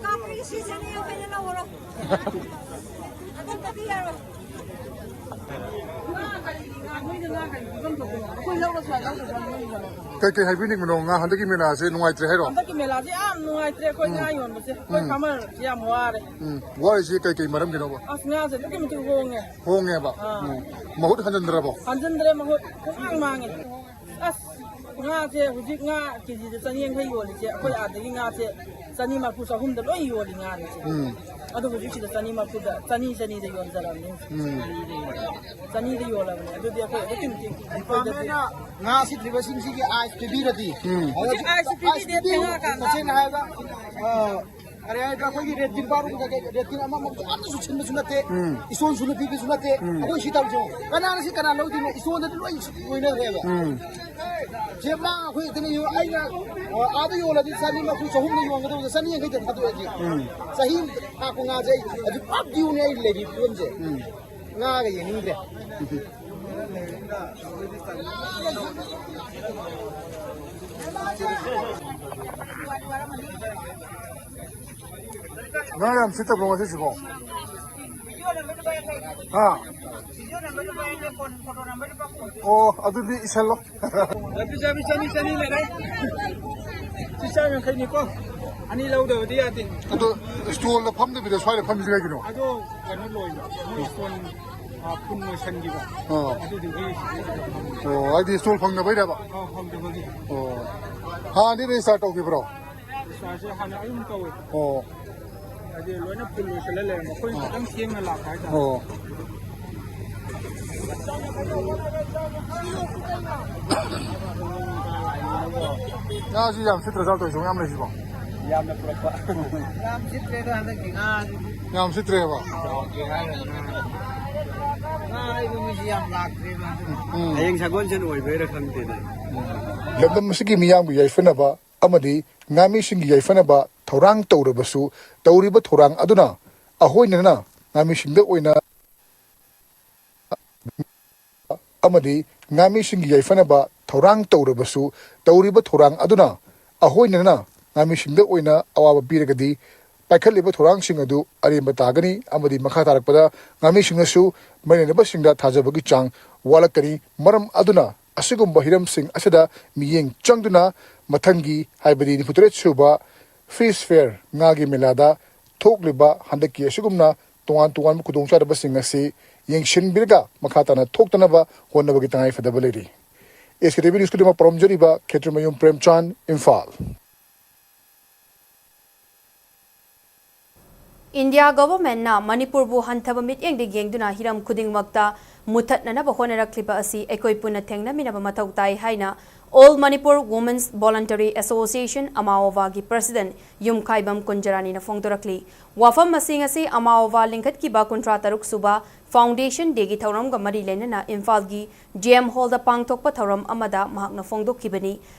ꯀꯥꯞꯄꯒꯤ ꯁꯤꯖꯟꯅꯦ, ꯑꯩꯈꯣꯏꯅ ꯂꯧꯔꯣ꯫ ꯑꯗꯨꯝ ꯀꯥꯞꯄꯤ ꯌꯥꯔꯣꯏ꯫ ꯀꯩ ꯀꯩ ꯍꯥꯏꯕꯤꯅꯤꯡꯕꯅꯣ? ꯉꯥ ꯍꯟꯗꯛꯀꯤ ꯃꯦꯂꯥꯁꯦ ꯅꯨꯡꯉꯥꯏꯇ꯭ꯔꯦ ꯍꯥꯏꯔꯣ? ꯍꯟꯗꯛꯀꯤ ꯃꯦꯂꯥꯁꯦ ꯌꯥꯝ ꯅꯨꯡꯉꯥꯏꯇ꯭ꯔꯦ꯫ ꯑꯩꯈꯣꯏ ꯉꯥ ꯌꯣꯟꯕꯁꯦ, ꯑꯩꯈꯣꯏ ꯎꯝ꯫ ꯐꯥꯔꯃꯔꯁꯦ ꯌꯥꯝ ꯋꯥꯔꯦ꯫ ꯎꯝ, ꯋꯥꯔꯤꯁꯦ ꯀꯩ ꯀꯩ ꯃꯔꯝꯒꯤꯅꯣꯕ? ꯑꯁ, ꯉꯥꯁꯦ ꯑꯗꯨꯛꯀꯤ ꯃꯇꯤꯛ ꯍꯣꯡꯉꯦ꯫ ꯍꯣꯡꯉꯦꯕ? ꯑꯥ꯫ ꯎꯝ꯫ ꯃꯍꯨꯠ ꯍꯟꯖꯤꯟꯗ꯭ꯔꯕꯣ? ꯍꯟꯖꯤꯟꯗ꯭ꯔꯦ, ꯃꯍꯨꯠ ꯄꯨꯡꯃꯥꯡ ꯃꯥꯡꯉꯦ꯫ ꯑꯁ, ꯉꯥꯁꯦ ꯍꯧꯖꯤꯛ ꯉꯥ ꯀꯦꯖꯤꯗ ꯆꯅꯤ ꯌꯥꯡꯈꯩ ꯌꯣꯜꯂꯤꯁꯦ, ꯑꯩꯈꯣꯏ ꯑꯥꯗꯒꯤ ꯉꯥꯁꯦ ꯆꯅꯤ ꯃꯔꯐꯨ, ꯆꯍꯨꯝꯗ ꯂꯣꯏ ꯌꯣꯜꯂꯤ ꯉꯥꯁꯦ꯫ ꯎꯝ꯫ ꯑꯗꯣ ꯍꯧꯖꯤꯛꯁꯤꯗ ꯆꯅꯤ ꯃꯔꯐꯨꯗ, ꯆꯅꯤ, ꯆꯅꯤꯗ ꯌꯣꯟꯖꯔꯕꯅꯤ꯫ ꯎꯝ꯫ ꯆꯅꯤꯗ ꯌꯣꯜꯂꯕꯅꯤ꯫ ꯑꯗꯨꯗꯤ ꯑꯩꯈꯣꯏ ꯑꯗꯨꯛꯀꯤ ꯃꯇꯤꯛ ꯑꯩꯈꯣꯏꯗꯗꯤ ꯒꯣꯚꯔꯟꯃꯦꯟꯠꯅ ꯉꯥ ꯁꯤꯠꯇ꯭ꯔꯤꯕꯁꯤꯡꯁꯤꯒꯤ ꯑꯥꯏꯁ ꯄꯤꯕꯤꯔꯗꯤ, ꯎꯝ꯫ ꯍꯧꯖꯤꯛ ꯑꯥꯏꯁ ꯄꯤꯕꯤꯗꯦ, ꯄꯤꯕꯤꯔꯗꯤ, ꯊꯦꯡꯉꯛꯑꯀꯥꯟꯗ꯫ ꯇꯁꯦꯡꯅ ꯍꯥꯏꯔꯕꯗ, ꯑ, ꯀꯔꯤ ꯍꯥꯏꯗ꯭ꯔꯥ, ꯑꯩꯈꯣꯏꯒꯤ ꯔꯦꯠ ꯇꯤꯟ ꯕꯥꯔꯣꯝ ꯀꯩꯀꯩ, ꯔꯦꯠ ꯇꯤꯟ ꯑꯃ ꯑꯃ ꯑꯃꯠꯇꯁꯨ ꯁꯤꯟꯕꯁꯨ ꯅꯠꯇꯦ, ꯎꯝ꯫ ꯏꯁꯣꯟꯁꯨ ꯂꯣꯏ ꯄꯤꯕꯁꯨ ꯅꯠꯇꯦ꯫ ꯎꯝ꯫ ꯑꯩꯈꯣꯏ ꯁꯤ ꯇꯧꯔꯤꯁꯦ ꯀꯅꯥꯅ ꯁꯤ ꯀꯅꯥ ꯂꯧꯗꯣꯏꯅꯣ? ꯏꯁꯣꯟꯗꯗꯤ ꯂꯣꯏ ꯂꯣꯏꯅꯈ꯭ꯔꯦꯕ꯫ ꯎꯝ꯫ ꯁꯦ ꯃꯥ ꯑꯩꯈꯣꯏ ꯏꯊꯟ ꯌꯣ-, ꯑꯩꯅ, ꯑ, ꯑꯥꯗ ꯌꯣꯜꯂꯗꯤ ꯆꯅꯤ ꯃꯔꯐꯨ, ꯆꯍꯨꯝꯗ ꯌꯣꯟꯒꯗꯧꯕꯗ ꯆꯅꯤ ꯌꯥꯡꯈꯩꯗ ꯊꯥꯗꯣꯛꯑꯗꯤ꯫ ꯎꯝ꯫ ꯆꯍꯤ ꯊꯥꯛꯄ ꯉꯥꯁꯦ ꯑꯩ ꯍꯧꯖꯤꯛ ꯄꯨꯔꯥ ꯗ꯭ꯌꯨꯅꯦ ꯑꯩ ꯂꯩꯔꯤ ꯐꯤꯕꯝꯁꯦ꯫ ꯎꯝ꯫ ꯉꯥꯒ ꯌꯦꯡꯅꯤꯡꯗ꯭ꯔꯦ꯫ ꯉꯥ ꯌꯥꯝ ꯁꯤꯠꯇꯕ꯭ꯔꯣ ꯉꯁꯤꯁꯤꯕꯣ? ꯍꯥ? ꯑꯣ, ꯑꯗꯨꯗꯤ ꯏꯁꯜꯂꯣ꯫ ꯆꯥꯕꯤ, ꯆꯥꯕꯤ, ꯆꯅꯤ, ꯆꯅꯤ ꯂꯩꯔꯦ꯫ ꯁꯤ ꯆꯥꯝ ꯌꯥꯡꯈꯩꯅꯤꯀꯣ꯫ ꯑꯅꯤ ꯂꯧꯗꯕꯗꯤ ꯌꯥꯗꯦ꯫ ꯑꯗꯣ ꯁ꯭ꯇꯣꯜꯗ ꯐꯝꯗꯕꯤꯗ ꯁ꯭ꯋꯥꯏꯗ ꯐꯝꯃꯤꯁꯦ ꯀꯩꯒꯤꯅꯣ? ꯑꯗꯣ ꯀꯩꯅꯣ ꯂꯣꯏꯕ꯫ ꯃꯣꯏ ꯁ꯭ꯇꯣꯜ, ꯑ, ꯐꯨꯟ ꯑꯣꯏꯁꯟꯈꯤꯕ꯫ ꯑꯥ꯫ ꯑꯗꯨꯗꯨꯒꯤ꯫ ꯑꯣ, ꯍꯥꯏꯗꯤ ꯁ꯭ꯇꯣꯜ ꯐꯪꯗꯕꯩꯔꯕ? ꯑꯥ, ꯐꯪꯗꯕꯒꯤ꯫ ꯑꯣ꯫ ꯍꯥꯟꯅꯗꯤ ꯔꯦꯖꯤꯁꯇꯥꯔ ꯇꯧꯈꯤꯕ꯭ꯔꯣ? ꯄꯩꯁꯥꯁꯦ ꯍꯥꯟꯅ ꯑꯗꯨꯝ ꯇꯧꯋꯦ꯫ ꯑꯣ꯫ ꯍꯥꯏꯗꯤ ꯂꯣꯏꯅ ꯐꯨꯜ ꯂꯣꯏꯁꯤꯜꯂ ꯂꯩꯔꯝꯕ꯫ ꯑꯩꯈꯣꯏꯅ ꯑꯣ꯫ ꯈꯤꯇꯪ ꯊꯦꯡꯅ ꯂꯥꯛꯄ ꯍꯥꯏꯇꯥꯔꯦ꯫ ꯑꯣ꯫ ꯉꯥꯁꯤ ꯌꯥꯝ ꯁꯤꯠꯇ꯭ꯔ ꯖꯥꯠꯂꯣ ꯇꯧꯔꯤꯁꯤꯕꯣ, ꯃꯌꯥꯝ ꯂꯩꯁꯤꯕꯣ? ꯌꯥꯝꯅ ꯄꯨꯔꯛꯄ꯫ ꯌꯥꯝ ꯁꯤꯠꯇ꯭ꯔꯦꯗ ꯍꯟꯗꯛꯀꯤ ꯉꯥꯁꯤꯗꯤ꯫ ꯌꯥꯝ ꯁꯤꯠꯇ꯭ꯔꯦꯕ? ꯍꯥꯎꯇꯦ ꯍꯥꯏꯔꯒ ꯉꯥ꯫ ꯉꯥ ꯂꯩꯕ ꯃꯤꯁꯤ ꯌꯥꯝ ꯂꯥꯛꯇ꯭ꯔꯦꯕ ꯍꯟꯗꯛ꯫ ꯎꯝ꯫ ꯍꯌꯦꯡ ꯁꯒꯣꯜꯁꯦꯟ ꯑꯣꯏꯕꯩꯔꯥ ꯈꯪꯗꯦꯅꯦ꯫ ꯂꯝꯗꯝ ꯑꯁꯤꯒꯤ ꯃꯤꯌꯥꯝꯒꯤ ꯌꯥꯏꯐꯅꯕ ꯑꯃꯗꯤ ꯉꯥꯃꯤꯁꯤꯡꯒꯤ ꯌꯥꯏꯐꯅꯕ ꯊꯧꯔꯥꯡ ꯇꯧꯔꯕꯁꯨ, ꯇꯧꯔꯤꯕ ꯊꯧꯔꯥꯡ ꯑꯗꯨꯅ ꯑꯍꯣꯏꯅꯅ ꯉꯥꯃꯤꯁꯤꯡꯗ ꯑꯣꯏꯅ ꯑꯃꯗꯤ ꯉꯥꯃꯤꯁꯤꯡꯒꯤ ꯌꯥꯏꯐꯅꯕ ꯊꯧꯔꯥꯡ ꯇꯧꯔꯕꯁꯨ, ꯇꯧꯔꯤꯕ ꯊꯧꯔꯥꯡ ꯑꯗꯨꯅ ꯑꯍꯣꯏꯅꯅ ꯉꯥꯃꯤꯁꯤꯡꯗ ꯑꯣꯏꯅ ꯑꯋꯥꯕ ꯄꯤꯔꯒꯗꯤ ꯄꯥꯏꯈꯠꯂꯤꯕ ꯊꯧꯔꯥꯡꯁꯤꯡ ꯑꯗꯨ ꯑꯔꯦꯝꯕ ꯇꯥꯒꯅꯤ ꯑꯃꯗꯤ ꯃꯈꯥ ꯇꯥꯔꯛꯄꯗ ꯉꯥꯃꯤꯁꯤꯡꯅꯁꯨ ꯃꯔꯤ ꯂꯩꯅꯕꯁꯤꯡꯗ ꯊꯥꯖꯕꯒꯤ ꯆꯥꯡ ꯋꯥꯠꯂꯛꯀꯅꯤ꯫ ꯃꯔꯝ ꯑꯗꯨꯅ ꯑꯁꯤꯒꯨꯝꯕ ꯍꯤꯔꯝꯁꯤꯡ ꯑꯁꯤꯗ ꯃꯤꯠꯌꯦꯡ ꯆꯪꯗꯨꯅ ꯃꯊꯪꯒꯤ, ꯍꯥꯏꯕꯗꯤ ꯅꯤꯐꯨꯇꯔꯦꯠ ꯁꯨꯕ Fish Fair, ꯉꯥꯒꯤ ꯃꯦꯂꯥꯗ ꯊꯣꯛꯂꯤꯕ ꯍꯟꯗꯛꯀꯤ ꯑꯁꯤꯒꯨꯝꯅ ꯇꯣꯉꯥꯟ ꯇꯣꯉꯥꯟꯕ ꯈꯨꯗꯣꯡꯆꯥꯗꯕꯁꯤꯡ ꯑꯁꯤ ꯌꯦꯡꯁꯤꯟꯕꯤꯔꯒ ꯃꯈꯥ ꯇꯥꯅ ꯊꯣꯛꯇꯅꯕ ꯍꯣꯠꯅꯕꯒꯤ ꯇꯉꯥꯏꯐꯗꯕ ꯂꯩꯔꯤ꯫ SKTV News ꯀꯤꯗꯃꯛ ꯄꯔꯣꯝꯖꯔꯤꯕ ꯈꯦꯇ꯭ꯔꯤꯃꯌꯨꯝ ꯄ꯭ꯔꯦꯝꯆꯥꯟ, ꯏꯝꯐꯥꯜ꯫ ꯏꯟꯗꯤꯌꯥ ꯒꯚꯔꯟꯃꯦꯟꯠꯅ ꯃꯅꯤꯄꯨꯔꯕꯨ ꯍꯟꯊꯕ ꯃꯤꯠꯌꯦꯡꯗ ꯌꯦꯡꯗꯨꯅ ꯍꯤꯔꯝ ꯈꯨꯗꯤꯡꯃꯛꯇ ꯃꯨꯊꯠꯅꯅꯕ ꯍꯣꯠꯅꯔꯛꯂꯤꯕ ꯑꯁꯤ ꯑꯩꯈꯣꯏ ꯄꯨꯟꯅ ꯊꯦꯡꯅꯃꯤꯟꯅꯕ ꯃꯊꯧ ꯇꯥꯏ ꯍꯥꯏꯅ All Manipur Women's Voluntary Association, ꯑꯃꯥꯑꯣꯕꯥꯒꯤ president ꯌꯨꯝꯈꯥꯏꯕꯝ ꯀꯨꯟꯖꯔꯥꯅꯤꯅ ꯐꯣꯡꯗꯣꯔꯛꯂꯤ꯫ ꯋꯥꯐꯝ ꯑꯁꯤ ꯉꯁꯤ ꯑꯃꯥꯑꯣꯕꯥ ꯂꯤꯡꯈꯠꯈꯤꯕ ꯀꯨꯟꯊ꯭ꯔꯥ ꯇꯔꯨꯛ ꯁꯨꯕ Foundation Dayꯒꯤ ꯊꯧꯔꯝꯒ ꯃꯔꯤ ꯂꯩꯅꯅ ꯏꯝꯐꯥꯜꯒꯤ GM Hallꯗ ꯄꯥꯡꯊꯣꯛꯄ ꯊꯧꯔꯝ ꯑꯃꯗ ꯃꯍꯥꯛꯅ ꯐꯣꯡꯗꯣꯛꯈꯤꯕꯅꯤ꯫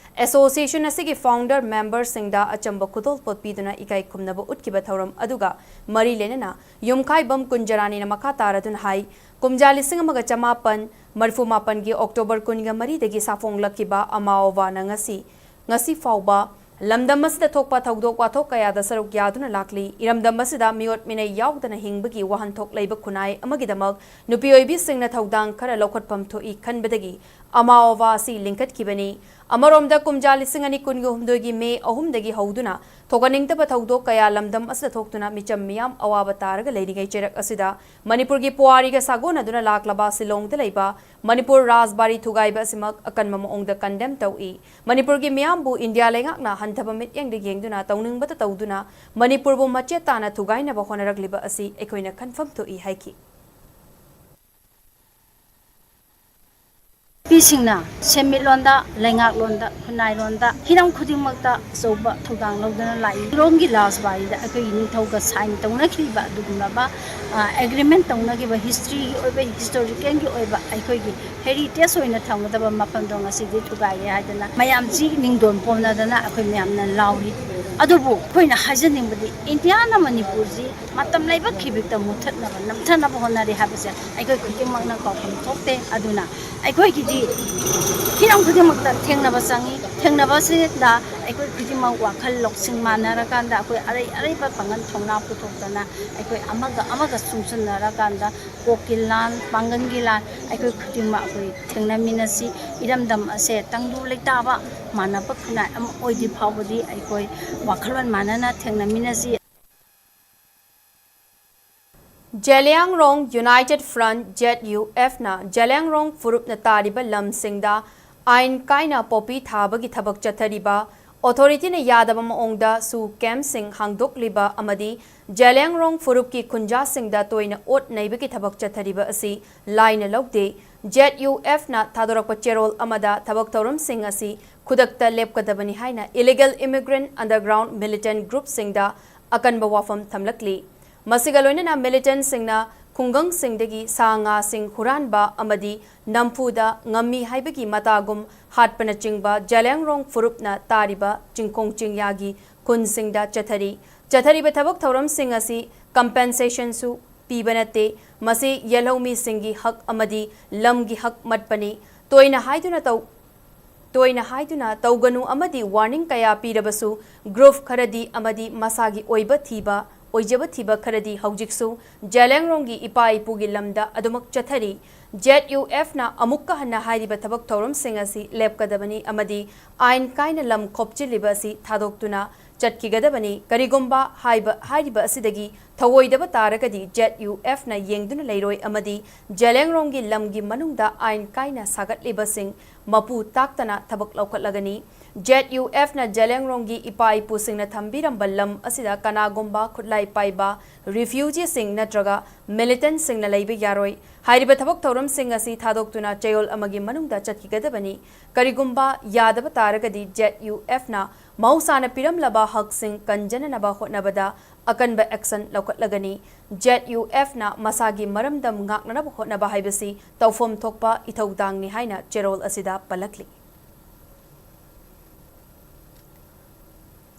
Association ꯑꯁꯤꯒꯤ founder memberꯁꯤꯡꯗ ꯑꯆꯝꯕ ꯈꯨꯗꯣꯜꯄꯣꯠ ꯄꯤꯗꯨꯅ ꯏꯀꯥꯏ ꯈꯨꯝꯅꯕ ꯎꯠꯈꯤꯕ ꯊꯧꯔꯝ ꯑꯗꯨꯒ ꯃꯔꯤ ꯂꯩꯅꯅ ꯌꯨꯝꯈꯥꯏꯕꯝ ꯀꯨꯟꯖꯔꯥꯅꯤꯅ ꯃꯈꯥ ꯇꯥꯔꯗꯨꯅ ꯍꯥꯏ, ꯀꯨꯝꯖꯥ ꯂꯤꯁꯤꯡ ꯑꯃꯒ ꯆꯃꯥꯄꯟ ꯃꯔꯤꯐꯨ ꯃꯥꯄꯟꯒꯤ October ꯀꯨꯟꯒ ꯃꯔꯤꯗꯒꯤ ꯁꯥꯐꯣꯡꯂꯛꯈꯤꯕ ꯑꯃꯥꯑꯣꯕꯥꯅ ꯉꯁꯤ, ꯉꯁꯤ ꯐꯥꯎꯕ ꯂꯝꯗꯝ ꯑꯁꯤꯗ ꯊꯣꯛꯄ ꯊꯧꯗꯣꯛ ꯋꯥꯊꯣꯛ ꯀꯌꯥꯗ ꯁꯔꯨꯛ ꯌꯥꯗꯨꯅ ꯂꯥꯛꯂꯤ꯫ ꯏꯔꯝꯗꯝ ꯑꯁꯤꯗ ꯃꯤꯑꯣꯠ ꯃꯤꯅꯩ ꯌꯥꯎꯗꯅ ꯍꯤꯡꯕꯒꯤ ꯋꯥꯍꯟꯊꯣꯛ ꯂꯩꯕ ꯈꯨꯟꯅꯥꯏ ꯑꯃꯒꯤꯗꯃꯛ ꯅꯨꯄꯤ ꯑꯣꯏꯕꯤꯁꯤꯡꯅ ꯊꯧꯗꯥꯡ ꯈꯔ ꯂꯧꯈꯠꯐꯝ ꯊꯣꯛꯏ ꯈꯟꯕꯗꯒꯤ ꯑꯃꯥꯑꯣꯕꯥ ꯑꯁꯤ ꯂꯤꯡꯈꯠꯈꯤꯕꯅꯤ꯫ ꯑꯃꯔꯣꯝꯗ ꯀꯨꯝꯖꯥ ꯂꯤꯁꯤꯡ ꯑꯅꯤ ꯀꯨꯟꯒ ꯍꯨꯝꯗꯣꯏꯒꯤ May ꯑꯍꯨꯝꯗꯒꯤ ꯍꯧꯗꯨꯅ ꯊꯣꯛꯍꯟꯅꯤꯡꯗꯕ ꯊꯧꯗꯣꯛ ꯀꯌꯥ ꯂꯝꯗꯝ ꯑꯁꯤꯗ ꯊꯣꯛꯇꯨꯅ ꯃꯤꯆꯝ ꯃꯤꯌꯥꯝ ꯑꯋꯥꯕ ꯇꯥꯔꯒ ꯂꯩꯔꯤꯉꯩ ꯆꯩꯔꯛ ꯑꯁꯤꯗ ꯃꯅꯤꯄꯨꯔꯒꯤ ꯄꯨꯋꯥꯔꯤꯒ ꯁꯥꯒꯣꯟꯅꯗꯨꯅ ꯂꯥꯛꯂꯕ ꯁꯤꯂꯣꯡꯗ ꯂꯩꯕ ꯃꯅꯤꯄꯨꯔ ꯔꯥꯖꯕꯥꯔꯤ ꯊꯨꯒꯥꯏꯕ ꯑꯁꯤꯃꯛ ꯑꯀꯟꯕ ꯃꯑꯣꯡꯗ condemn ꯇꯧꯏ꯫ ꯃꯅꯤꯄꯨꯔꯒꯤ ꯃꯤꯌꯥꯝꯕꯨ ꯏꯟꯗꯤꯌꯥ ꯂꯩꯉꯥꯛꯅ ꯍꯟꯊꯕ ꯃꯤꯠꯌꯦꯡꯗ ꯌꯦꯡꯗꯨꯅ ꯇꯧꯅꯤꯡꯕꯇ ꯇꯧꯗꯨꯅ ꯃꯅꯤꯄꯨꯔꯕꯨ ꯃꯆꯦꯠ ꯇꯥꯅ ꯊꯨꯒꯥꯏꯅꯕ ꯍꯣꯠꯅꯔꯛꯂꯤꯕ ꯑꯁꯤ ꯑꯩꯈꯣꯏꯅ ꯈꯟꯐꯝ ꯊꯣꯛꯏ ꯍꯥꯏꯈꯤ꯫ ꯅꯨꯄꯤꯁꯤꯡꯅ ꯁꯦꯟꯃꯤꯠꯂꯣꯟꯗ, ꯂꯩꯉꯥꯛꯂꯣꯟꯗ, ꯈꯨꯟꯅꯥꯏꯔꯣꯟꯗ, ꯍꯤꯔꯝ ꯈꯨꯗꯤꯡꯃꯛꯇ ꯑꯆꯧꯕ ꯊꯧꯗꯥꯡ ꯂꯧꯗꯨꯅ ꯂꯥꯛꯏ꯫ ꯁꯤꯂꯣꯡꯒꯤ ꯔꯥꯖꯕꯥꯔꯤꯗ ꯑꯩꯈꯣꯏꯒꯤ ꯅꯤꯡꯊꯧꯒ sign ꯇꯧꯅꯈꯤꯕ ꯑꯗꯨꯒꯨꯝꯂꯕ, ꯑ, agreement ꯇꯧꯅꯈꯤꯕ historyꯒꯤ ꯑꯣꯏꯕ, historicalꯒꯤ ꯑꯣꯏꯕ ꯑꯩꯈꯣꯏꯒꯤ heritage ꯑꯣꯏꯅ ꯊꯝꯒꯗꯕ ꯃꯐꯝꯗꯣ ꯉꯁꯤꯗꯤ ꯊꯨꯒꯥꯏꯔꯦ ꯍꯥꯏꯗꯅ ꯃꯌꯥꯝꯁꯤ ꯅꯤꯡꯗꯣꯟ ꯄꯣꯝꯅꯗꯅ ꯑꯩꯈꯣꯏ ꯃꯌꯥꯝꯅ ꯂꯥꯎꯔꯤ꯫ ꯑꯗꯨꯕꯨ ꯑꯩꯈꯣꯏꯅ ꯍꯥꯏꯖꯅꯤꯡꯕꯗꯤ ꯏꯟꯗꯤꯌꯥꯅ ꯃꯅꯤꯄꯨꯔꯁꯤ ꯃꯇꯝ ꯂꯩꯕ ꯈꯤꯕꯤꯛꯇ ꯃꯨꯠꯊꯠꯅꯕ, ꯅꯝꯊꯅꯕ ꯍꯣꯠꯅꯔꯤ ꯍꯥꯏꯕꯁꯦ ꯑꯩꯈꯣꯏ ꯈꯨꯗꯤꯡꯃꯛꯅ ꯀꯥꯎꯐꯝ ꯊꯣꯛꯇꯦ꯫ ꯑꯗꯨꯅ ꯑꯩꯈꯣꯏꯒꯤꯗꯤ ꯍꯤꯔꯝ ꯈꯨꯗꯤꯡꯃꯛꯇ ꯊꯦꯡꯅꯕ ꯆꯪꯉꯤ꯫ ꯊꯦꯡꯅꯕꯁꯤꯗ ꯑꯩꯈꯣꯏ ꯈꯨꯗꯤꯡꯃꯛ ꯋꯥꯈꯜ ꯂꯧꯁꯤꯡ ꯃꯥꯟꯅꯔꯀꯥꯟꯗ, ꯑꯩꯈꯣꯏ ꯑꯔꯩ ꯑꯔꯩꯕ ꯄꯥꯡꯒꯜ ꯊꯧꯅꯥ ꯄꯨꯊꯣꯛꯇꯅ, ꯑꯩꯈꯣꯏ ꯑꯃꯒ ꯑꯃꯒ ꯆꯨꯡꯁꯤꯟꯅꯔꯀꯥꯟꯗ, ꯀꯣꯛꯀꯤ ꯂꯥꯟ, ꯄꯥꯡꯒꯜꯒꯤ ꯂꯥꯟ, ꯑꯩꯈꯣꯏ ꯈꯨꯗꯤꯡꯃꯛ ꯑꯩꯈꯣꯏ ꯊꯦꯡꯅꯃꯤꯟꯅꯁꯤ꯫ ꯏꯔꯝꯗꯝ ꯑꯁꯦ ꯇꯪꯗꯨ ꯂꯩꯇꯥꯕ, ꯃꯥꯟꯅꯕ ꯈꯨꯟꯅꯥꯏ ꯑꯃ ꯑꯣꯏꯗ꯭ꯔꯤ ꯐꯥꯎꯕꯗꯤ ꯑꯩꯈꯣꯏ ꯋꯥꯈꯜꯂꯣꯟ ꯃꯥꯟꯅꯅ ꯊꯦꯡꯅꯃꯤꯟꯅꯁꯤ꯫ Zeliangrong United Front, Z U ꯑꯦꯐꯅ Zeliangrong ꯐꯨꯔꯨꯞꯅ ꯇꯥꯔꯤꯕ ꯂꯝꯁꯤꯡꯗ ꯑꯥꯏꯟ ꯀꯥꯏꯅ ꯄꯣꯄꯤ ꯊꯥꯕꯒꯤ ꯊꯕꯛ ꯆꯠꯊꯔꯤꯕ, ꯑꯣꯊꯣꯔꯤꯇꯤꯅ ꯌꯥꯗꯕ ꯃꯑꯣꯡꯗ ꯁꯨ ꯀꯦꯝꯞꯁꯤꯡ ꯍꯥꯡꯗꯣꯛꯂꯤꯕ ꯑꯃꯗꯤ ꯖꯦꯂꯤꯌꯥꯡꯔꯣꯡ ꯐꯨꯔꯨꯞꯀꯤ ꯈꯨꯟꯖꯥꯁꯤꯡꯗ ꯇꯣꯏꯅ ꯑꯣꯠ ꯅꯩꯕꯒꯤ ꯊꯕꯛ ꯆꯠꯊꯔꯤꯕ ꯑꯁꯤ ꯂꯥꯏꯅ ꯂꯧꯗꯦ꯫ ꯖꯦꯠ ꯌꯨ ꯑꯦꯐꯅ ꯊꯥꯗꯣꯔꯛꯄ ꯆꯦꯔꯣꯜ ꯑꯃꯗ ꯊꯕꯛ ꯊꯧꯔꯝꯁꯤꯡ ꯑꯁꯤ ꯈꯨꯗꯛꯇ ꯂꯦꯞꯀꯗꯕꯅꯤ ꯍꯥꯏꯅ illegal immigrant underground militant groupꯁꯤꯡꯗ ꯑꯀꯟꯕ ꯋꯥꯐꯝ ꯊꯝꯂꯛꯂꯤ꯫ ꯃꯁꯤꯒ ꯂꯣꯏꯅꯅ militantꯁꯤꯡꯅ ꯈꯨꯡꯒꯪꯁꯤꯡꯗꯒꯤ ꯁꯥ ꯉꯥꯁꯤꯡ ꯍꯨꯔꯥꯟꯕ ꯑꯃꯗꯤ ꯅꯝꯐꯨꯗ ꯉꯝꯃꯤ ꯍꯥꯏꯕꯒꯤ ꯃꯇꯥꯒꯨꯝ ꯍꯥꯠꯄꯅꯆꯤꯡꯕ ꯖꯦꯂꯤꯌꯥꯡꯔꯣꯡ ꯐꯨꯔꯨꯞꯅ ꯇꯥꯔꯤꯕ ꯆꯤꯡꯈꯣꯡ ꯆꯤꯡꯌꯥꯒꯤ ꯈꯨꯟꯁꯤꯡꯗ ꯆꯠꯊꯔꯤ꯫ ꯆꯠꯊꯔꯤꯕ ꯊꯕꯛ ꯊꯧꯔꯝꯁꯤꯡ ꯑꯁꯤ compensationꯁꯨ ꯄꯤꯕ ꯅꯠꯇꯦ꯫ ꯃꯁꯤ ꯌꯦꯜꯍꯧꯃꯤꯁꯤꯡꯒꯤ ꯍꯛ ꯑꯃꯗꯤ ꯂꯝꯒꯤ ꯍꯛ ꯃꯠꯄꯅꯤ꯫ ꯇꯣꯏꯅ ꯍꯥꯏꯗꯨꯅ ꯇꯧ-, ꯇꯣꯏꯅ ꯍꯥꯏꯗꯨꯅ ꯇꯧꯒꯅꯨ ꯑꯃꯗꯤ warning ꯀꯌꯥ ꯄꯤꯔꯕꯁꯨ group ꯈꯔꯗꯤ ꯑꯃꯗꯤ ꯃꯁꯥꯒꯤ ꯑꯣꯏꯕ ꯊꯤꯕ, ꯑꯣꯏꯖꯕ ꯊꯤꯕ ꯈꯔꯗꯤ ꯍꯧꯖꯤꯛꯁꯨ ꯖꯦꯂꯤꯌꯥꯡꯔꯣꯡꯒꯤ ꯏꯄꯥ ꯏꯄꯨꯒꯤ ꯂꯝꯗ ꯑꯗꯨꯃꯛ ꯆꯠꯊꯔꯤ꯫ ꯖꯦꯠ ꯌꯨ ꯑꯦꯐꯅ ꯑꯃꯨꯛꯀ ꯍꯟꯅ ꯍꯥꯏꯔꯤꯕ ꯊꯕꯛ ꯊꯧꯔꯝꯁꯤꯡ ꯑꯁꯤ ꯂꯦꯞꯀꯗꯕꯅꯤ ꯑꯃꯗꯤ ꯑꯥꯏꯟ ꯀꯥꯏꯅ ꯂꯝ ꯈꯣꯞꯆꯤꯜꯂꯤꯕ ꯑꯁꯤ ꯊꯥꯗꯣꯛꯇꯨꯅ ꯆꯠꯈꯤꯒꯗꯕꯅꯤ꯫ ꯀꯔꯤꯒꯨꯝꯕ ꯍꯥꯏꯕ, ꯍꯥꯏꯔꯤꯕ ꯑꯁꯤꯗꯒꯤ ꯊꯧꯑꯣꯏꯗꯕ ꯇꯥꯔꯒꯗꯤ ꯖꯦꯠ ꯌꯨ ꯑꯦꯐꯅ ꯌꯦꯡꯗꯨꯅ ꯂꯩꯔꯣꯏ ꯑꯃꯗꯤ ꯖꯦꯂꯤꯌꯥꯡꯔꯣꯡꯒꯤ ꯂꯝꯒꯤ ꯃꯅꯨꯡꯗ ꯑꯥꯏꯟ ꯀꯥꯏꯅ ꯁꯥꯒꯠꯂꯤꯕꯁꯤꯡ ꯃꯄꯨ ꯇꯥꯛꯇꯅ ꯊꯕꯛ ꯂꯧꯈꯠꯂꯒꯅꯤ꯫ ꯖꯦꯠ ꯌꯨ ꯑꯦꯐꯅ ꯖꯦꯂꯤꯌꯥꯡꯔꯣꯡꯒꯤ ꯏꯄꯥ ꯏꯄꯨꯁꯤꯡꯅ ꯊꯝꯕꯤꯔꯝꯕ ꯂꯝ ꯑꯁꯤꯗ ꯀꯅꯥꯒꯨꯝꯕ ꯈꯨꯠꯂꯥꯏ ꯄꯥꯏꯕ refugeeꯁꯤꯡ ꯅꯠꯇ꯭ꯔꯒ militantꯁꯤꯡꯅ ꯂꯩꯕ ꯌꯥꯔꯣꯏ꯫ ꯍꯥꯏꯔꯤꯕ ꯊꯕꯛ ꯊꯧꯔꯝꯁꯤꯡ ꯑꯁꯤ ꯊꯥꯗꯣꯛꯇꯨꯅ ꯆꯌꯣꯜ ꯑꯃꯒꯤ ꯃꯅꯨꯡꯗ ꯆꯠꯈꯤꯒꯗꯕꯅꯤ꯫ ꯀꯔꯤꯒꯨꯝꯕ ꯌꯥꯗꯕ ꯇꯥꯔꯒꯗꯤ ꯖꯦꯠ ꯌꯨ ꯑꯦꯐꯅ ꯃꯍꯧꯁꯥꯅ ꯄꯤꯔꯝꯂꯕ ꯍꯛꯁꯤꯡ ꯀꯟꯖꯅꯅꯕ ꯍꯣꯠꯅꯕꯗ ꯑꯀꯟꯕ action ꯂꯧꯈꯠꯂꯒꯅꯤ꯫ ꯖꯦꯠ ꯌꯨ ꯑꯦꯐꯅ ꯃꯁꯥꯒꯤ ꯃꯔꯝꯗꯝ ꯉꯥꯛꯅꯅꯕ ꯍꯣꯠꯅꯕ ꯍꯥꯏꯕꯁꯤ ꯇꯧꯐꯝ ꯊꯣꯛꯄ ꯏꯊꯧꯗꯥꯡꯅꯤ ꯍꯥꯏꯅ ꯆꯦꯔꯣꯜ ꯑꯁꯤꯗ ꯄꯜꯂꯛꯂꯤ꯫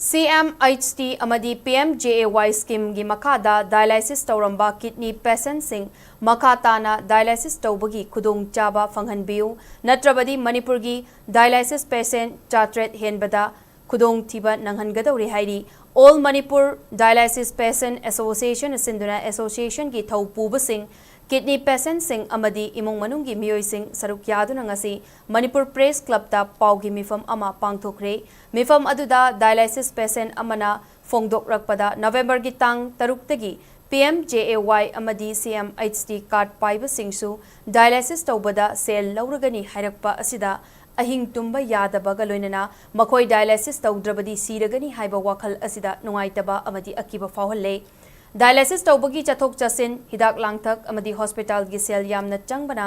ꯁꯤ ꯑꯦꯝ ꯑꯩꯆ ꯇꯤ ꯑꯃꯗꯤ ꯄꯤ ꯑꯦꯝ ꯖꯦ ꯑꯦ ꯋꯥꯏ schemeꯒꯤ ꯃꯈꯥꯗ dialysis ꯇꯧꯔꯝꯕ kidney patientꯁꯤꯡ ꯃꯈꯥ ꯇꯥꯅ dialysis ꯇꯧꯕꯒꯤ ꯈꯨꯗꯣꯡꯆꯥꯕ ꯐꯪꯍꯟꯕꯤꯌꯨ, ꯅꯠꯇ꯭ꯔꯕꯗꯤ ꯃꯅꯤꯄꯨꯔꯒꯤ dialysis patient ꯆꯥꯇ꯭ꯔꯦꯠ ꯍꯦꯟꯕꯗ ꯈꯨꯗꯣꯡꯊꯤꯕ ꯅꯪꯍꯟꯒꯗꯧꯔꯤ ꯍꯥꯏꯔꯤ꯫ All Manipur Dialysis Patient Association ꯁꯤꯟꯗꯨꯅ association ꯒꯤ ꯊꯧ ꯄꯨꯕꯁꯤꯡ, kidney patient ꯁꯤꯡ ꯑꯃꯗꯤ ꯏꯃꯨꯡ ꯃꯅꯨꯡꯒꯤ ꯃꯤꯑꯣꯏꯁꯤꯡ ꯁꯔꯨꯛ ꯌꯥꯗꯨꯅ ꯉꯁꯤ ꯃꯅꯤꯄꯨꯔ Press Club ꯇ ꯄꯥꯎꯒꯤ ꯃꯤꯐꯝ ꯑꯃ ꯄꯥꯡꯊꯣꯛꯈ꯭ꯔꯦ꯫ ꯃꯤꯐꯝ ꯑꯗꯨꯗ dialysis patient ꯑꯃꯅ ꯐꯣꯡꯗꯣꯛꯂꯛꯄꯗ, November ꯒꯤ ꯇꯥꯡ ꯇꯔꯨꯛ ꯇꯒꯤ P M J A Y ꯑꯃꯗꯤ C M H T card ꯄꯥꯏꯕꯁꯤꯡꯁꯨ dialysis ꯇꯧꯕꯗ ꯁꯦꯜ ꯂꯧꯔꯒꯅꯤ ꯍꯥꯏꯔꯛꯄ ꯑꯁꯤꯗ ꯑꯍꯤꯡ ꯇꯨꯝꯕ ꯌꯥꯗꯕꯒ ꯂꯣꯏꯅꯅ ꯃꯈꯣꯏ dialysis ꯇꯧꯗ꯭ꯔꯕꯗꯤ ꯁꯤꯔꯒꯅꯤ ꯍꯥꯏꯕ ꯋꯥꯈꯜ ꯑꯁꯤꯗ ꯅꯨꯡꯉꯥꯏꯇꯕ ꯑꯃꯗꯤ ꯑꯀꯤꯕ ꯐꯥꯎꯍꯜꯂꯦ꯫ Dialysis ꯇꯧꯕꯒꯤ ꯆꯠꯊꯣꯛ ꯆꯠꯁꯤꯟ, ꯍꯤꯗꯥꯛ ꯂꯥꯡꯊꯛ ꯑꯃꯗꯤ hospital ꯒꯤ ꯁꯦꯜ ꯌꯥꯝꯅ ꯆꯪꯕꯅ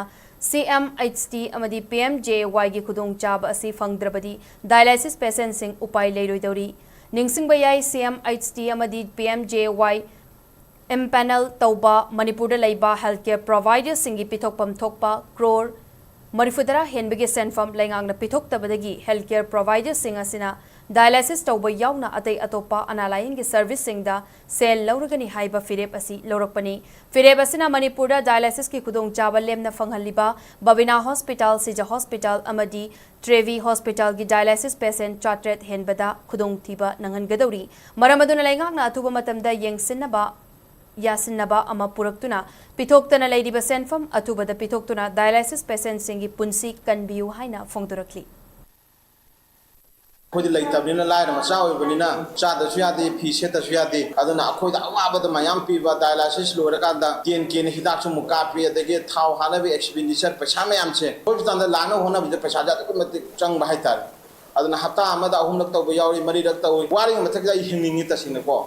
C M H T ꯑꯃꯗꯤ P M J A Y ꯒꯤ ꯈꯨꯗꯣꯡꯆꯥꯕ ꯑꯁꯤ ꯐꯪꯗ꯭ꯔꯕꯗꯤ dialysis patient ꯁꯤꯡ ꯎꯄꯥꯏ ꯂꯩꯔꯣꯏꯗꯧꯔꯤ꯫ ꯅꯤꯡꯁꯤꯡꯕ ꯌꯥꯏ, C M H T ꯑꯃꯗꯤ P M J A Y empanel ꯇꯧꯕ ꯃꯅꯤꯄꯨꯔꯗ ꯂꯩꯕ healthcare provider ꯁꯤꯡꯒꯤ ꯄꯤꯊꯣꯛꯐꯝ ꯊꯣꯛꯄ crore ꯃꯔꯤꯐꯨꯇꯔꯥ ꯍꯦꯟꯕꯒꯤ ꯁꯦꯟꯐꯝ ꯂꯩꯉꯥꯛꯅ ꯄꯤꯊꯣꯛꯇꯕꯗꯒꯤ healthcare provider ꯁꯤꯡ ꯑꯁꯤꯅ dialysis ꯇꯧꯕ ꯌꯥꯎꯅ ꯑꯇꯩ ꯑꯇꯣꯞꯄ ꯑꯅꯥ ꯂꯥꯌꯦꯡꯒꯤ service ꯁꯤꯡꯗ ꯁꯦꯜ ꯂꯧꯔꯒꯅꯤ ꯍꯥꯏꯕ ꯐꯤꯔꯦꯞ ꯑꯁꯤ ꯂꯧꯔꯛꯄꯅꯤ꯫ ꯐꯤꯔꯦꯞ ꯑꯁꯤꯅ ꯃꯅꯤꯄꯨꯔꯗ dialysis ꯀꯤ ꯈꯨꯗꯣꯡꯆꯥꯕ ꯂꯦꯝꯅ ꯐꯪꯍꯜꯂꯤꯕ ꯕꯕꯤꯅꯥ hospital, ꯁꯤꯖ hospital ꯑꯃꯗꯤ ꯇ꯭ꯔꯦꯚꯤ hospital ꯒꯤ dialysis patient ꯆꯥꯇ꯭ꯔꯦꯠ ꯍꯦꯟꯕꯗ ꯈꯨꯗꯣꯡꯊꯤꯕ ꯅꯪꯍꯟꯒꯗꯧꯔꯤ꯫ ꯃꯔꯝ ꯑꯗꯨꯅ ꯂꯩꯉꯥꯛꯅ ꯑꯊꯨꯕ ꯃꯇꯝꯗ ꯌꯦꯡꯁꯤꯟꯅꯕ, ꯌꯥꯁꯤꯟꯅꯕ ꯑꯃ ꯄꯨꯔꯛꯇꯨꯅ ꯄꯤꯊꯣꯛꯇꯅ ꯂꯩꯔꯤꯕ ꯁꯦꯟꯐꯝ ꯑꯊꯨꯕꯗ ꯄꯤꯊꯣꯛꯇꯨꯅ dialysis patient ꯁꯤꯡꯒꯤ ꯄꯨꯟꯁꯤ ꯀꯟꯕꯤꯌꯨ ꯍꯥꯏꯅ ꯐꯣꯡꯗꯣꯔꯛꯂꯤ꯫ ꯑꯩꯈꯣꯏꯗꯤ ꯂꯩꯇꯕꯅꯤꯅ, ꯂꯥꯏꯔ ꯃꯆꯥ ꯑꯣꯏꯕꯅꯤꯅ, ꯆꯥꯗꯁꯨ ꯌꯥꯗꯦ, ꯐꯤ ꯁꯦꯠꯇꯁꯨ ꯌꯥꯗꯦ꯫ ꯑꯗꯨꯅ ꯑꯩꯈꯣꯏꯗ ꯑꯋꯥꯕꯗ ꯃꯌꯥꯝ ꯄꯤꯕ, dialysis ꯂꯣꯏꯔꯀꯥꯟꯗ ꯀꯦꯟ ꯀꯦꯟ ꯍꯤꯗꯥꯛꯁꯨ ꯑꯃꯨꯛ ꯀꯥꯞꯄꯤ, ꯑꯗꯒꯤ ꯊꯥꯎ ꯍꯥꯟꯅꯕ expenditure ꯄꯩꯁꯥ ꯃꯌꯥꯝꯁꯦ hospital ꯗ ꯂꯥꯛꯅꯕ ꯍꯣꯠꯅꯕꯗ ꯄꯩꯁꯥꯁꯦ ꯑꯗꯨꯛꯀꯤ ꯃꯇꯤꯛ ꯆꯪꯕ ꯍꯥꯏꯇꯥꯔꯦ꯫ ꯑꯗꯨꯅ ꯍꯞꯇꯥ ꯑꯃꯗ ꯑꯍꯨꯝꯂꯛ ꯇꯧꯕ ꯌꯥꯎꯔꯤ, ꯃꯔꯤꯔꯛ ꯇꯧꯏ꯫ ꯋꯥꯔꯤꯉꯩ ꯃꯊꯛꯇ ꯑꯩ ꯍꯤꯡꯅꯤꯡꯉꯤ ꯇꯁꯦꯡꯅꯀꯣ꯫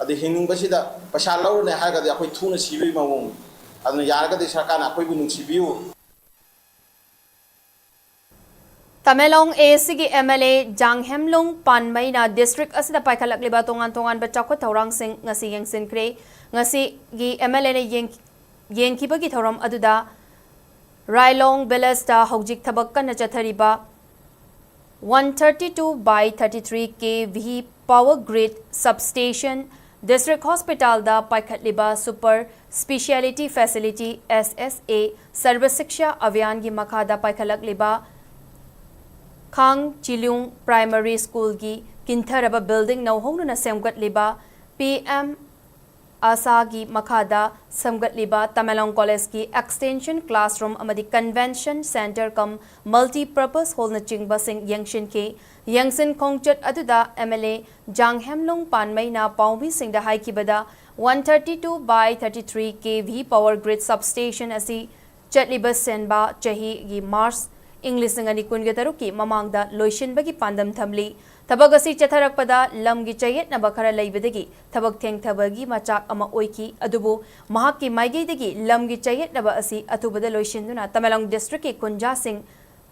ꯑꯗꯨ ꯍꯤꯡꯅꯤꯡꯕꯁꯤꯗ ꯄꯩꯁꯥ ꯂꯧꯔꯨꯅꯦ ꯍꯥꯏꯔꯒꯗꯤ ꯑꯩꯈꯣꯏ ꯊꯨꯅ ꯁꯤꯕꯒꯤ ꯃꯑꯣꯡ꯫ ꯑꯗꯨꯅ ꯌꯥꯔꯒꯗꯤ ꯁꯔꯀꯥꯔꯅ ꯑꯩꯈꯣꯏꯕꯨ ꯅꯨꯡꯁꯤꯕꯤꯌꯨ꯫ ꯇꯃꯦꯡꯂꯣꯡ A C ꯒꯤ M L A ꯖꯥꯡꯍꯦꯝꯂꯨꯡ ꯄꯥꯟꯃꯩꯅ district ꯑꯁꯤꯗ ꯄꯥꯏꯈꯠꯂꯛꯂꯤꯕ ꯇꯣꯉꯥꯟ ꯇꯣꯉꯥꯟꯕ ꯆꯥꯎꯈꯠ ꯊꯧꯔꯥꯡꯁꯤꯡ ꯉꯁꯤ ꯌꯦꯡꯁꯤꯟꯈ꯭ꯔꯦ꯫ ꯉꯁꯤꯒꯤ M L A ꯅ ꯌꯦꯡ-, ꯌꯦꯡꯈꯤꯕꯒꯤ ꯊꯧꯔꯝ ꯑꯗꯨꯗ ꯔꯥꯏꯂꯣꯡ village ꯇ ꯍꯧꯖꯤꯛ ꯊꯕꯛ ꯀꯟꯅ ꯆꯠꯊꯔꯤꯕ one thirty two by thirty three K V power grid substation, district hospital the ꯄꯥꯏꯈꯠꯂꯤꯕ super speciality facility, S S A, ꯁꯔꯕ ꯁꯤꯛꯁꯥ ꯑꯚꯤꯌꯥꯟꯒꯤ ꯃꯈꯥꯗ ꯄꯥꯏꯈꯠꯂꯛꯂꯤꯕ ꯈꯥꯡ ꯆꯤꯂꯨꯡ ꯄ꯭ꯔꯥꯏꯃꯔꯤ ꯁ꯭ꯀꯨꯜꯒꯤ ꯀꯤꯟꯊꯔꯕ ꯕꯤꯜꯗꯤꯡ ꯅꯧꯍꯧꯅꯅ ꯁꯦꯝꯒꯠꯂꯤꯕ ꯄꯤ ꯑꯦꯝ ꯑꯥꯁꯥꯒꯤ ꯃꯈꯥꯗ ꯁꯦꯝꯒꯠꯂꯤꯕ ꯇꯃꯦꯡꯂꯣꯡ ꯀꯣꯂꯦꯖꯀꯤ ꯑꯦꯛꯁꯇꯦꯟꯁꯟ ꯀ꯭ꯂꯥꯁꯔꯨꯝ ꯑꯃꯗꯤ ꯀꯟꯚꯦꯟꯁꯟ ꯁꯦꯟꯇꯔ ꯀꯝ ꯃꯜꯇꯤꯄꯔꯄꯁ ꯍꯣꯜꯅꯆꯤꯡꯕꯁꯤꯡ ꯌꯦꯡꯁꯤꯟꯈꯤ꯫ ꯌꯦꯡꯁꯤꯟ ꯈꯣꯡꯆꯠ ꯑꯗꯨꯗ ꯑꯦꯝ ꯑꯦꯜ ꯑꯦ ꯖꯥꯡꯍꯦꯝꯂꯨꯡ ꯄꯥꯟꯃꯩꯅ ꯄꯥꯎꯃꯤꯁꯤꯡꯗ ꯍꯥꯏꯈꯤꯕꯗ, one thirty two by thirty three K V power grid substation ꯑꯁꯤ ꯆꯠꯂꯤꯕ ꯁꯦꯟꯕ ꯆꯍꯤꯒꯤ ꯃꯥꯔꯆ ꯏꯪ ꯂꯤꯁꯤꯡ ꯑꯅꯤ ꯀꯨꯟꯒ ꯇꯔꯨꯛꯀꯤ ꯃꯃꯥꯡꯗ ꯂꯣꯏꯁꯤꯟꯕꯒꯤ ꯄꯥꯟꯗꯝ ꯊꯝꯂꯤ꯫ ꯊꯕꯛ ꯑꯁꯤ ꯆꯠꯊꯔꯛꯄꯗ ꯂꯝꯒꯤ ꯆꯌꯦꯠꯅꯕ ꯈꯔ ꯂꯩꯕꯗꯒꯤ ꯊꯕꯛ ꯊꯦꯡꯊꯕꯒꯤ ꯃꯆꯥꯛ ꯑꯃ ꯑꯣꯏꯈꯤ, ꯑꯗꯨꯕꯨ ꯃꯍꯥꯛꯀꯤ ꯃꯥꯏꯀꯩꯗꯒꯤ ꯂꯝꯒꯤ ꯆꯌꯦꯠꯅꯕ ꯑꯁꯤ ꯑꯊꯨꯕꯗ ꯂꯣꯏꯁꯤꯟꯗꯨꯅ ꯇꯃꯦꯡꯂꯣꯡ ꯗꯤꯁꯇ꯭ꯔꯤꯛꯀꯤ ꯈꯨꯟꯖꯥꯁꯤꯡ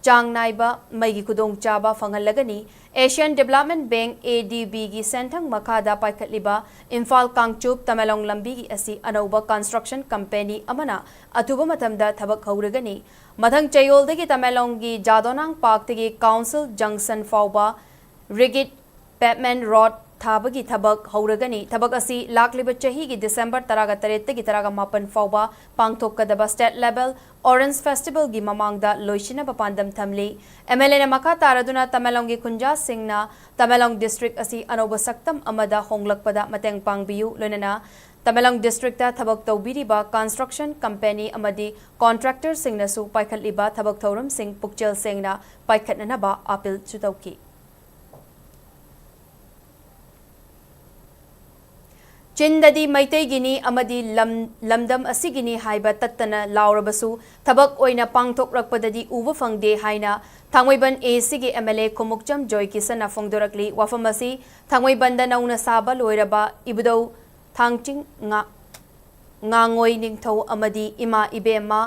ꯆꯥꯡ ꯅꯥꯏꯕ ꯃꯩꯒꯤ ꯈꯨꯗꯣꯡꯆꯥꯕ ꯐꯪꯍꯜꯂꯒꯅꯤ꯫ Asian Development Bank, A D B ꯒꯤ ꯁꯦꯟꯊꯪ ꯃꯈꯥꯗ ꯄꯥꯏꯈꯠꯂꯤꯕ ꯏꯝꯐꯥꯜ ꯀꯥꯡꯆꯨꯞ ꯇꯃꯦꯡꯂꯣꯡ ꯂꯝꯕꯤꯒꯤ ꯑꯁꯤ ꯑꯅꯧꯕ construction company ꯑꯃꯅ ꯑꯊꯨꯕ ꯃꯇꯝꯗ ꯊꯕꯛ ꯍꯧꯔꯒꯅꯤ꯫ ꯃꯊꯪ ꯆꯌꯣꯜꯗꯒꯤ ꯇꯃꯦꯡꯂꯣꯡꯒꯤ ꯖꯥꯗꯣꯅꯥꯡ ꯄꯥꯔꯛꯇꯒꯤ ꯀꯥꯎꯟꯁꯤꯜ ꯖꯪꯁꯟ ꯐꯥꯎꯕ ꯔꯤꯒꯤꯠ ꯄꯦꯚꯃꯦꯟ ꯔꯣꯗ ꯊꯥꯕꯒꯤ ꯊꯕꯛ ꯍꯧꯔꯒꯅꯤ꯫ ꯊꯕꯛ ꯑꯁꯤ ꯂꯥꯛꯂꯤꯕ ꯆꯍꯤꯒꯤ ꯗꯤꯁꯦꯝꯕꯔ ꯇꯔꯥꯒ ꯇꯔꯦꯠꯇꯒꯤ ꯇꯔꯥꯒ ꯃꯥꯄꯟ ꯐꯥꯎꯕ ꯄꯥꯡꯊꯣꯛꯀꯗꯕ State Level Orange Festival ꯒꯤ ꯃꯃꯥꯡꯗ ꯂꯣꯏꯁꯤꯟꯅꯕ ꯄꯥꯟꯗꯝ ꯊꯝꯂꯤ꯫ ꯑꯦꯝ ꯑꯦꯜ ꯑꯦꯅ ꯃꯈꯥ ꯇꯥꯔꯗꯨꯅ ꯇꯃꯦꯡꯂꯣꯡꯒꯤ ꯈꯨꯟꯖꯥꯁꯤꯡꯅ ꯇꯃꯦꯡꯂꯣꯡ ꯗꯤꯁꯇ꯭ꯔꯤꯛ ꯑꯁꯤ ꯑꯅꯧꯕ ꯁꯛꯇꯝ ꯑꯃꯗ ꯍꯣꯡꯂꯛꯄꯗ ꯃꯇꯦꯡ ꯄꯥꯡꯕꯤꯌꯨ, ꯂꯣꯏꯅꯅ ꯇꯃꯦꯡꯂꯣꯡ ꯗꯤꯁꯇ꯭ꯔꯤꯛꯇ ꯊꯕꯛ ꯇꯧꯕꯤꯔꯤꯕ construction company ꯑꯃꯗꯤ contractor ꯁꯤꯡꯅꯁꯨ ꯄꯥꯏꯈꯠꯂꯤꯕ ꯊꯕꯛ ꯊꯧꯔꯝꯁꯤꯡ ꯄꯨꯛꯆꯦꯜ ꯁꯦꯡꯅ ꯄꯥꯏꯈꯠꯅꯅꯕ ꯑꯥꯄꯤꯜꯁꯨ ꯇꯧꯈꯤ꯫ ꯆꯤꯟꯗꯗꯤ ꯃꯩꯇꯩꯒꯤꯅꯤ ꯑꯃꯗꯤ ꯂꯝ-, ꯂꯝꯗꯝ ꯑꯁꯤꯒꯤꯅꯤ ꯍꯥꯏꯕ ꯇꯠꯇꯅ ꯂꯥꯎꯔꯕꯁꯨ, ꯊꯕꯛ ꯑꯣꯏꯅ ꯄꯥꯡꯊꯣꯛꯂꯛꯄꯗꯗꯤ ꯎꯕ ꯐꯪꯗꯦ ꯍꯥꯏꯅ ꯊꯥꯡꯃꯩꯕꯟ A C ꯒꯤ M L A ꯈꯨꯃꯨꯛꯆꯝ ꯖꯣꯏꯀꯤꯁꯟꯅ ꯐꯣꯡꯗꯣꯔꯛꯂꯤ꯫ ꯋꯥꯐꯝ ꯑꯁꯤ ꯊꯥꯡꯃꯩꯕꯟꯗ ꯅꯧꯅ ꯁꯥꯕ ꯂꯣꯏꯔꯕ ꯏꯕꯨꯙꯧ ꯊꯥꯡꯆꯤꯡ ꯉꯥ-, ꯉꯥꯉꯣꯏ ꯅꯤꯡꯊꯧ ꯑꯃꯗꯤ ꯏꯃꯥ ꯏꯕꯦꯝꯃ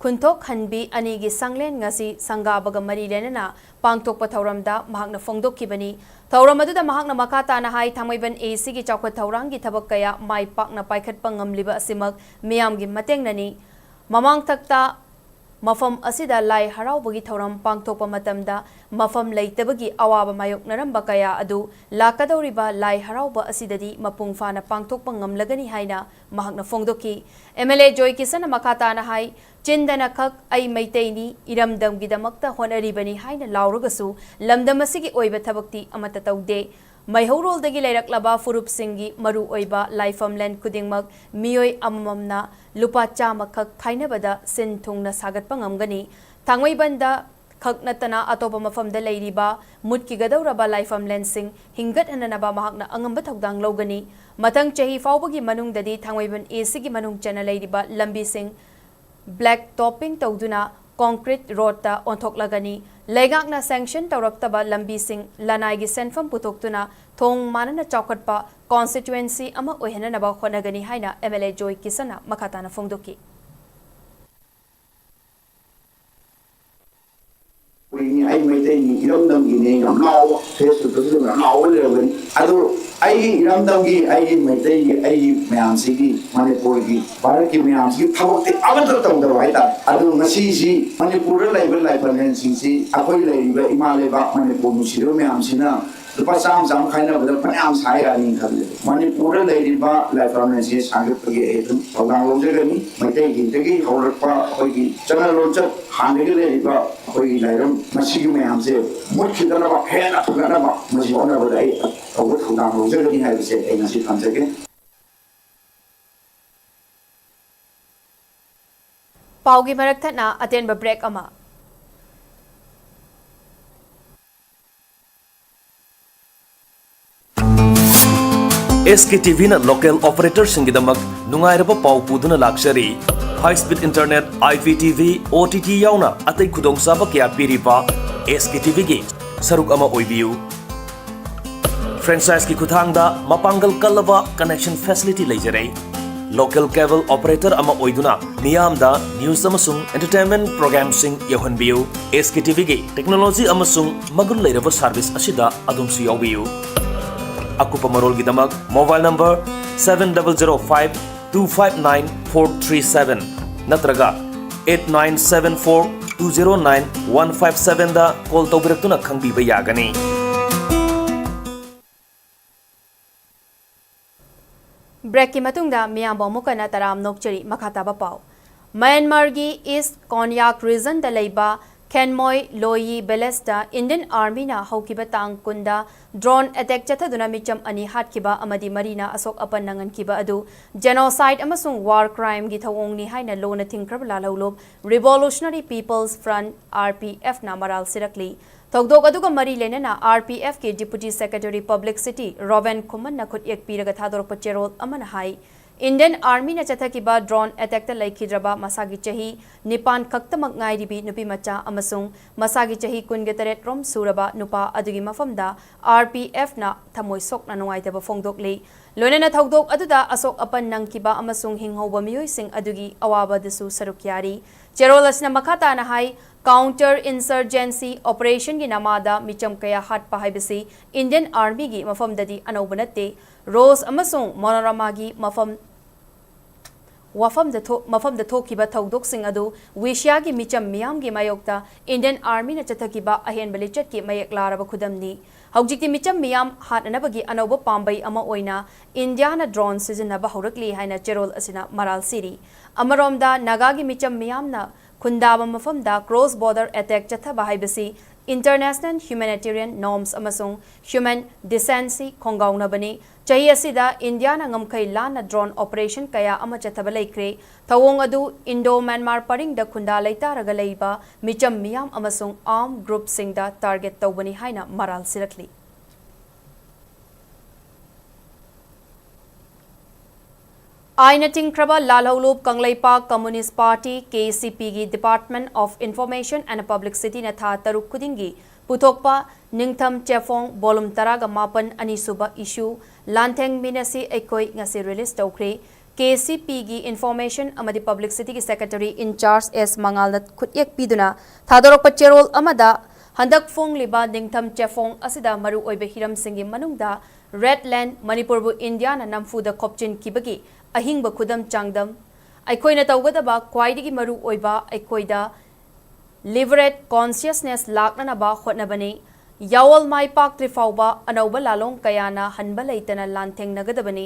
ꯈꯨꯟꯊꯣꯛꯍꯟꯕꯤ ꯑꯅꯤꯒꯤ ꯁꯪꯂꯦꯟ ꯉꯁꯤ ꯁꯪꯒꯥꯕꯒ ꯃꯔꯤ ꯂꯩꯅꯅ ꯄꯥꯡꯊꯣꯛꯄ ꯊꯧꯔꯝꯗ ꯃꯍꯥꯛꯅ ꯐꯣꯡꯗꯣꯛꯈꯤꯕꯅꯤ꯫ ꯊꯧꯔꯝ ꯑꯗꯨꯗ ꯃꯍꯥꯛꯅ ꯃꯈꯥ ꯇꯥꯅ ꯍꯥꯏ, ꯊꯥꯡꯃꯩꯕꯟ A C ꯒꯤ ꯆꯥꯎꯈꯠ ꯊꯧꯔꯥꯡꯒꯤ ꯊꯕꯛ ꯀꯌꯥ ꯃꯥꯏ ꯄꯥꯛꯅ ꯄꯥꯏꯈꯠꯄ ꯉꯝꯂꯤꯕ ꯑꯁꯤꯃꯛ ꯃꯤꯌꯥꯝꯒꯤ ꯃꯇꯦꯡꯅꯅꯤ꯫ ꯃꯃꯥꯡꯊꯛꯇ ꯃꯐꯝ ꯑꯁꯤꯗ ꯂꯥꯏ ꯍꯔꯥꯎꯕꯒꯤ ꯊꯧꯔꯝ ꯄꯥꯡꯊꯣꯛꯄ ꯃꯇꯝꯗ ꯃꯐꯝ ꯂꯩꯇꯕꯒꯤ ꯑꯋꯥꯕ ꯃꯥꯌꯣꯛꯅꯔꯝꯕ ꯀꯌꯥ ꯑꯗꯨ ꯂꯥꯛꯀꯗꯧꯔꯤꯕ ꯂꯥꯏ ꯍꯔꯥꯎꯕ ꯑꯁꯤꯗꯗꯤ ꯃꯄꯨꯡ ꯐꯥꯅ ꯄꯥꯡꯊꯣꯛꯄ ꯉꯝꯂꯒꯅꯤ ꯍꯥꯏꯅ ꯃꯍꯥꯛꯅ ꯐꯣꯡꯗꯣꯛꯈꯤ꯫ ꯑꯦꯝ ꯑꯦꯜ ꯑꯦ ꯖꯣꯏ ꯀꯤꯁꯟꯅ ꯃꯈꯥ ꯇꯥꯅ ꯍꯥꯏ, ꯆꯤꯟꯗꯅ ꯈꯛ "ꯑꯩ ꯃꯩꯇꯩꯅꯤ, ꯏꯔꯝꯗꯝꯒꯤꯗꯃꯛꯇ ꯍꯣꯠꯅꯔꯤꯕꯅꯤ" ꯍꯥꯏꯅ ꯂꯥꯎꯔꯒꯁꯨ ꯂꯝꯗꯝ ꯑꯁꯤꯒꯤ ꯑꯣꯏꯕ ꯊꯕꯛꯇꯤ ꯑꯃꯠꯇ ꯇꯧꯗꯦ꯫ ꯃꯩꯍꯧꯔꯣꯜꯗꯒꯤ ꯂꯩꯔꯛꯂꯕ ꯐꯨꯔꯨꯞꯁꯤꯡꯒꯤ ꯃꯔꯨ ꯑꯣꯏꯕ ꯂꯥꯏꯐꯝꯂꯦꯟ ꯈꯨꯗꯤꯡꯃꯛ ꯃꯤꯑꯣꯏ ꯑꯃꯃꯝꯅ ꯂꯨꯄꯥ ꯆꯥꯝꯃ ꯈꯛ ꯈꯥꯏꯅꯕꯗ ꯁꯤꯟ ꯊꯨꯡꯅ ꯁꯥꯒꯠꯄ ꯉꯝꯒꯅꯤ꯫ ꯊꯥꯡꯃꯩꯕꯟꯗ ꯈꯛ ꯅꯠꯇꯅ ꯑꯇꯣꯞꯄ ꯃꯐꯝꯗ ꯂꯩꯔꯤꯕ ꯃꯨꯠꯈꯤꯒꯗꯧꯔꯕ ꯂꯥꯏꯐꯝꯂꯦꯟꯁꯤꯡ ꯍꯤꯡꯒꯠꯍꯟꯅꯅꯕ ꯃꯍꯥꯛꯅ ꯑꯉꯝꯕ ꯊꯧꯗꯥꯡ ꯂꯧꯒꯅꯤ꯫ ꯃꯊꯪ ꯆꯍꯤ ꯐꯥꯎꯕꯒꯤ ꯃꯅꯨꯡꯗꯗꯤ ꯊꯥꯡꯃꯩꯕꯟ ꯑꯦ ꯁꯤꯒꯤ ꯃꯅꯨꯡ ꯆꯟꯅ ꯂꯩꯔꯤꯕ ꯂꯝꯕꯤꯁꯤꯡ ꯕ꯭ꯂꯦꯛ ꯇꯣꯞꯄꯤꯡ ꯇꯧꯗꯨꯅ ꯀꯣꯟꯀ꯭ꯔꯤꯠ ꯔꯣꯗꯇ ꯑꯣꯟꯊꯣꯛꯂꯒꯅꯤ꯫ ꯂꯩꯉꯥꯛꯅ ꯁꯦꯡꯁꯟ ꯇꯧꯔꯛꯇꯕ ꯂꯝꯕꯤꯁꯤꯡ ꯂꯅꯥꯏꯒꯤ ꯁꯦꯟꯐꯝ ꯄꯨꯊꯣꯛꯇꯨꯅ ꯊꯣꯡ ꯃꯥꯟꯅꯅ ꯆꯥꯎꯈꯠꯄ ꯀꯣꯟꯁꯇꯤꯇ꯭ꯋꯦꯟꯁꯤ ꯑꯃ ꯑꯣꯏꯍꯟꯅꯅꯕ ꯍꯣꯠꯅꯒꯅꯤ ꯍꯥꯏꯅ ꯑꯦꯝ ꯑꯦꯜ ꯑꯦ ꯖꯣꯏ ꯀꯤꯁꯟꯅ ꯃꯈꯥ ꯇꯥꯅ ꯐꯣꯡꯗꯣꯛꯈꯤ꯫ ꯑꯩꯈꯣꯏꯒꯤ "ꯑꯩ ꯃꯩꯇꯩꯅꯤ, ꯏꯔꯝꯗꯝꯒꯤꯅꯦ" ꯌꯥꯝ ꯂꯥꯎꯕ, ꯐꯦꯁꯕꯨꯛꯇꯁꯨ ꯌꯥꯝ ꯂꯥꯎꯕ ꯂꯩꯔꯝꯒꯅꯤ꯫ ꯑꯗꯨ ꯑꯩꯒꯤ ꯏꯔꯝꯗꯝꯒꯤ, ꯑꯩꯒꯤ ꯃꯩꯇꯩꯒꯤ, ꯑꯩꯒꯤ ꯃꯌꯥꯝꯁꯤꯒꯤ, ꯃꯅꯤꯄꯨꯔꯒꯤ, ꯚꯥꯔꯠꯀꯤ ꯃꯌꯥꯝꯁꯤꯒꯤ ꯊꯕꯛꯇꯤ ꯑꯃꯠꯇ ꯇꯧꯗꯕ ꯍꯥꯏꯇꯥꯔꯦ꯫ ꯑꯗꯨ ꯉꯁꯤꯁꯤ ꯃꯅꯤꯄꯨꯔꯗ ꯂꯩꯕ ꯂꯥꯏꯐꯝꯂꯦꯟꯁꯤꯡꯁꯤ ꯑꯩꯈꯣꯏ ꯂꯩꯔꯤꯕ ꯏꯃꯥ ꯂꯩꯕꯥꯛ ꯃꯅꯤꯄꯨꯔ ꯅꯨꯡꯁꯤꯔꯕ ꯃꯌꯥꯝꯁꯤꯅ ꯂꯨꯄꯥ ꯆꯥꯝꯃ ꯆꯥꯝꯃ ꯈꯥꯏꯅꯕꯗ ꯐꯅꯌꯥꯝ ꯁꯥ ꯌꯥꯅꯤ ꯈꯜꯂꯦ꯫ ꯃꯅꯤꯄꯨꯔꯗ ꯂꯩꯔꯤꯕ ꯂꯥꯏꯐꯝꯂꯦꯟꯁꯤ ꯁꯥꯒꯠꯄꯒꯤ ꯑꯩ ꯑꯗꯨꯝ ꯊꯧꯗꯥꯡ ꯂꯧꯖꯒꯅꯤ꯫ ꯃꯩꯇꯩꯒꯤꯗꯒꯤ ꯍꯧꯔꯛꯄ ꯑꯩꯈꯣꯏꯒꯤ ꯆꯠꯅ ꯂꯣꯟꯆꯠ, ꯍꯥꯟꯅꯗꯒꯤ ꯂꯩꯔꯤꯕ ꯑꯩꯈꯣꯏꯒꯤ ꯂꯥꯏꯔꯝ, ꯃꯁꯤꯒꯤ ꯃꯌꯥꯝꯁꯦ ꯃꯨꯠꯈꯤꯗꯅꯕ, ꯍꯦꯟꯅ ꯐꯒꯠꯅꯕ ꯃꯁꯤ ꯍꯣꯠꯅꯕꯗ ꯑꯩ ꯇꯧꯕ ꯊꯧꯗꯥꯡ ꯂꯧꯖꯒꯅꯤ ꯍꯥꯏꯕꯁꯦ ꯑꯩ ꯉꯁꯤ ꯊꯝꯖꯒꯦ꯫ ꯄꯥꯎꯒꯤ ꯃꯔꯛ ꯊꯠꯅ ꯑꯇꯦꯟꯕ ꯕ꯭ꯔꯦꯛ ꯑꯃ꯫ ꯑꯦꯁ ꯀꯦ ꯇꯤ ꯚꯤꯅ ꯂꯣꯀꯦꯜ ꯑꯣꯄꯔꯦꯇꯔꯁꯤꯡꯒꯤꯗꯃꯛ ꯅꯨꯡꯉꯥꯏꯔꯕ ꯄꯥꯎ ꯄꯨꯗꯨꯅ ꯂꯥꯛꯆꯔꯤ꯫ High speed internet, I P T V, O T T ꯌꯥꯎꯅ ꯑꯇꯩ ꯈꯨꯗꯣꯡꯆꯥꯕ ꯀꯌꯥ ꯄꯤꯔꯤꯕ ꯑꯦꯁ ꯀꯦ ꯇꯤ ꯚꯤꯒꯤ ꯁꯔꯨꯛ ꯑꯃ ꯑꯣꯏꯕꯤꯌꯨ꯫ ꯐ꯭ꯔꯦꯟꯆꯥꯏꯖꯀꯤ ꯈꯨꯠꯊꯥꯡꯗ ꯃꯄꯥꯡꯒꯜ ꯀꯜꯂꯕ ꯀꯅꯦꯛꯁꯟ ꯐꯦꯁꯤꯂꯤꯇꯤ ꯂꯩꯖꯔꯦ꯫ ꯂꯣꯀꯦꯜ ꯀꯦꯕꯜ ꯑꯣꯄꯔꯦꯇꯔ ꯑꯃ ꯑꯣꯏꯗꯨꯅ ꯃꯤꯌꯥꯝꯗ ꯅ꯭ꯌꯨꯁ ꯑꯃꯁꯨꯡ ꯑꯦꯟꯇꯔꯇꯦꯟꯃꯦꯟꯠ ꯄ꯭ꯔꯣꯒ꯭ꯔꯥꯝꯁꯤꯡ ꯌꯧꯍꯟꯕꯤꯌꯨ꯫ ꯑꯦꯁ ꯀꯦ ꯇꯤ ꯚꯤꯒꯤ ꯇꯦꯛꯅꯣꯂꯣꯖꯤ ꯑꯃꯁꯨꯡ ꯃꯒꯨꯟ ꯂꯩꯔꯕ ꯁꯥꯔꯚꯤꯁ ꯑꯁꯤꯗ ꯑꯗꯣꯝꯁꯨ ꯌꯥꯎꯕꯤꯌꯨ꯫ ꯑꯀꯨꯞꯄ ꯃꯔꯣꯜꯒꯤꯗꯃꯛ mobile number seven double zero five two five nine four three seven ꯅꯠꯇ꯭ꯔꯒ eight nine seven four two zero nine one five seven ꯗ call ꯇꯧꯕꯤꯔꯛꯇꯨꯅ ꯈꯪꯕꯤꯕ ꯌꯥꯒꯅꯤ꯫ Breakꯀꯤ ꯃꯇꯨꯡꯗ ꯃꯤꯌꯥꯝꯕꯨ ꯑꯃꯨꯛ ꯍꯟꯅ ꯇꯔꯥꯝꯅ ꯑꯣꯛꯆꯔꯤ꯫ ꯃꯈꯥ ꯇꯥꯕ ꯄꯥꯎ꯫ ꯃ꯭ꯌꯥꯟꯃꯥꯔꯒꯤ East Konyak regionꯗ ꯂꯩꯕ Khenmoi Loyi villageꯇ Indian Armyꯅ ꯍꯧꯈꯤꯕ ꯇꯥꯡ ꯀꯨꯟꯗ drone attack ꯆꯠꯊꯗꯨꯅ ꯃꯤꯆꯝ ꯑꯅꯤ ꯍꯥꯠꯈꯤꯕ ꯑꯃꯗꯤ ꯃꯔꯤꯅ ꯑꯁꯣꯛ ꯑꯄꯟ ꯅꯪꯍꯟꯈꯤꯕ ꯑꯗꯨ genocide ꯑꯃꯁꯨꯡ war crimeꯒꯤ ꯊꯧꯑꯣꯡꯅꯤ ꯍꯥꯏꯅ ꯂꯣꯅ ꯊꯤꯡꯈ꯭ꯔꯕ ꯂꯥꯜꯍꯧꯂꯨꯞ Revolutionary People's Front, RPFꯅ ꯃꯔꯥꯜ ꯁꯤꯔꯛꯂꯤ꯫ ꯊꯧꯗꯣꯛ ꯑꯗꯨꯒ ꯃꯔꯤ ꯂꯩꯅꯅ RPFꯀꯤ Deputy Secretary Publicity ꯔꯣꯕꯦꯟ ꯈꯨꯃꯟꯅ ꯈꯨꯠꯌꯦꯛ ꯄꯤꯔꯒ ꯊꯥꯗꯣꯔꯛꯄ ꯆꯦꯔꯣꯜ ꯑꯃꯅ ꯍꯥꯏ, Indian Armyꯅ ꯆꯠꯊꯈꯤꯕ drone attackꯇ ꯂꯩꯈꯤꯗ꯭ꯔꯕ ꯃꯁꯥꯒꯤ ꯆꯍꯤ ꯅꯤꯄꯥꯟ ꯈꯛꯇꯃꯛ ꯉꯥꯏꯔꯤꯕꯤ ꯅꯨꯄꯤ ꯃꯆꯥ ꯑꯃꯁꯨꯡ ꯃꯁꯥꯒꯤ ꯆꯍꯤ ꯀꯨꯟꯒ ꯇꯔꯦꯠ ꯔꯣꯝ ꯁꯨꯔꯕ ꯅꯨꯄꯥ ꯑꯗꯨꯒꯤ ꯃꯐꯝꯗ RPFꯅ ꯊꯃꯣꯏ ꯁꯣꯛꯅ ꯅꯨꯡꯉꯥꯏꯇꯕ ꯐꯣꯡꯗꯣꯛꯂꯤ꯫ ꯂꯣꯏꯅꯅ ꯊꯧꯗꯣꯛ ꯑꯗꯨꯗ ꯑꯁꯣꯛ ꯑꯄꯟ ꯅꯪꯈꯤꯕ ꯑꯃꯁꯨꯡ ꯍꯤꯡꯍꯧꯕ ꯃꯤꯑꯣꯏꯁꯤꯡ ꯑꯗꯨꯒꯤ ꯑꯋꯥꯕꯗꯁꯨ ꯁꯔꯨꯛ ꯌꯥꯔꯤ꯫ ꯆꯦꯔꯣꯜ ꯑꯁꯤꯅ ꯃꯈꯥ ꯇꯥꯅ ꯍꯥꯏ, counter insurgency operationꯒꯤ ꯅꯃꯥꯗ ꯃꯤꯆꯝ ꯀꯌꯥ ꯍꯥꯠꯄ ꯍꯥꯏꯕꯁꯤ Indian Armyꯒꯤ ꯃꯐꯝꯗꯗꯤ ꯑꯅꯧꯕ ꯅꯠꯇꯦ꯫ ꯔꯣꯁ ꯑꯃꯁꯨꯡ ꯃꯣꯅꯣꯔꯥꯃꯥꯒꯤ ꯃꯐꯝ ꯋꯥꯐꯝꯗ ꯊꯣꯛ-, ꯃꯐꯝꯗ ꯊꯣꯛꯈꯤꯕ ꯊꯧꯗꯣꯛꯁꯤꯡ ꯑꯗꯨ ꯋꯦꯁꯤꯌꯥꯒꯤ ꯃꯤꯆꯝ ꯃꯤꯌꯥꯝꯒꯤ ꯃꯥꯌꯣꯛꯇ Indian Armyꯅ ꯆꯠꯊꯈꯤꯕ ꯑꯍꯦꯟꯕ ꯂꯤꯆꯠꯀꯤ ꯃꯌꯦꯛ ꯂꯥꯔꯕ ꯈꯨꯗꯝꯅꯤ꯫ ꯍꯧꯖꯤꯛꯇꯤ ꯃꯤꯆꯝ ꯃꯤꯌꯥꯝ ꯍꯥꯠꯅꯅꯕꯒꯤ ꯑꯅꯧꯕ ꯄꯥꯝꯕꯩ ꯑꯃ ꯑꯣꯏꯅ ꯏꯟꯗꯤꯌꯥꯅ drone ꯁꯤꯖꯤꯟꯅꯕ ꯍꯧꯔꯛꯂꯤ ꯍꯥꯏꯅ ꯆꯦꯔꯣꯜ ꯑꯁꯤꯅ ꯃꯔꯥꯜ ꯁꯤꯔꯤ꯫ ꯑꯃꯔꯣꯝꯗ, ꯅꯥꯒꯥꯒꯤ ꯃꯤꯆꯝ ꯃꯤꯌꯥꯝꯅ ꯈꯨꯟꯗꯥꯕ ꯃꯐꯝꯗ cross border attack ꯆꯠꯊꯕ ꯍꯥꯏꯕꯁꯤ international humanitarian norms ꯑꯃꯁꯨꯡ human decency ꯈꯣꯡꯒꯥꯎꯅꯕꯅꯤ꯫ ꯆꯍꯤ ꯑꯁꯤꯗ ꯏꯟꯗꯤꯌꯥꯅ ꯉꯝꯈꯩ ꯂꯥꯟꯅ drone operation ꯀꯌꯥ ꯑꯃ ꯆꯠꯊꯕ ꯂꯩꯈ꯭ꯔꯦ꯫ ꯊꯧꯑꯣꯡ ꯑꯗꯨ Indo-Myanmar ꯄꯔꯤꯡꯗ ꯈꯨꯟꯗꯥ ꯂꯩꯇꯥꯔꯒ ꯂꯩꯕ ꯃꯤꯆꯝ ꯃꯤꯌꯥꯝ ꯑꯃꯁꯨꯡ armed groupꯁꯤꯡꯗ target ꯇꯧꯕꯅꯤ ꯍꯥꯏꯅ ꯃꯔꯥꯜ ꯁꯤꯔꯛꯂꯤ꯫ ꯑꯥꯏꯟꯅ ꯊꯤꯡꯈ꯭ꯔꯕ ꯂꯥꯜꯍꯧꯂꯨꯞ Kangleipak Communist Party, KCPꯒꯤ Department of Information and Publicityꯅ ꯊꯥ ꯇꯔꯨꯛ ꯈꯨꯗꯤꯡꯒꯤ ꯄꯨꯊꯣꯛꯄ ꯅꯤꯡꯊꯝ ꯆꯦꯐꯣꯡ volume ꯇꯔꯥꯒ ꯃꯥꯄꯟ ꯑꯅꯤꯁꯨꯕ issue ꯂꯥꯟꯊꯦꯡꯃꯤꯟꯅꯁꯤ ꯑꯩꯈꯣꯏ ꯉꯁꯤ release ꯇꯧꯈ꯭ꯔꯦ꯫ KCPꯒꯤ Information ꯑꯃꯗꯤ Publicityꯒꯤ Secretary in charge S ꯃꯉꯥꯜꯅ ꯈꯨꯠꯌꯦꯛ ꯄꯤꯗꯨꯅ ꯊꯥꯗꯣꯔꯛꯄ ꯆꯦꯔꯣꯜ ꯑꯃꯗ, ꯍꯟꯗꯛ ꯐꯣꯡꯂꯤꯕ ꯅꯤꯡꯊꯝ ꯆꯦꯐꯣꯡ ꯑꯁꯤꯗ ꯃꯔꯨꯑꯣꯏꯕ ꯍꯤꯔꯝꯁꯤꯡꯒꯤ ꯃꯅꯨꯡꯗ Red Land, ꯃꯅꯤꯄꯨꯔꯕꯨ ꯏꯟꯗꯤꯌꯥꯅ ꯅꯝꯐꯨꯗ ꯈꯣꯞꯆꯤꯟꯈꯤꯕꯒꯤ ꯑꯍꯤꯡꯕ ꯈꯨꯗꯝ ꯆꯥꯡꯗꯝ, ꯑꯩꯈꯣꯏꯅ ꯇꯧꯒꯗꯕ ꯈ꯭ꯋꯥꯏꯗꯒꯤ ꯃꯔꯨ ꯑꯣꯏꯕ ꯑꯩꯈꯣꯏꯗ liberate consciousness ꯂꯥꯛꯅꯅꯕ ꯍꯣꯠꯅꯕꯅꯤ꯫ ꯌꯥꯑꯣꯜ ꯃꯥꯏ ꯄꯥꯛꯇ꯭ꯔꯤ ꯐꯥꯎꯕ ꯑꯅꯧꯕ ꯂꯥꯂꯣꯡ ꯀꯌꯥꯅ ꯍꯟꯕ ꯂꯩꯇꯅ ꯂꯥꯟꯊꯦꯡꯅꯒꯗꯕꯅꯤ꯫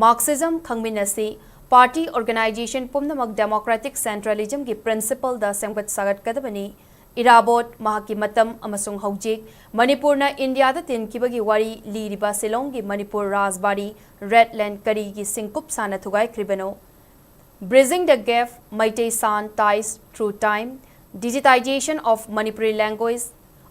Marxism ꯈꯪꯃꯤꯟꯅꯁꯤ꯫ Party organization ꯄꯨꯝꯅꯃꯛ democratic centralismꯒꯤ principleꯗ ꯁꯦꯝꯒꯠ ꯁꯥꯒꯠꯀꯗꯕꯅꯤ꯫ ꯏꯔꯥꯕꯣꯠ, ꯃꯍꯥꯛꯀꯤ ꯃꯇꯝ ꯑꯃꯁꯨꯡ ꯍꯧꯖꯤꯛ꯫ ꯃꯅꯤꯄꯨꯔꯅ ꯏꯟꯗꯤꯌꯥꯗ ꯇꯤꯟꯈꯤꯕꯒꯤ ꯋꯥꯔꯤ ꯂꯤꯔꯤꯕ ꯁꯤꯂꯣꯡꯒꯤ ꯃꯅꯤꯄꯨꯔ ꯔꯥꯖꯕꯥꯔꯤ, red land, ꯀꯔꯤꯒꯤ ꯁꯤꯡꯀꯨꯞ ꯁꯥꯅ ꯊꯨꯒꯥꯏꯈ꯭ꯔꯤꯕꯅꯣ? Bridging the gap, Meitei San ties through time, digitization of Manipuri language,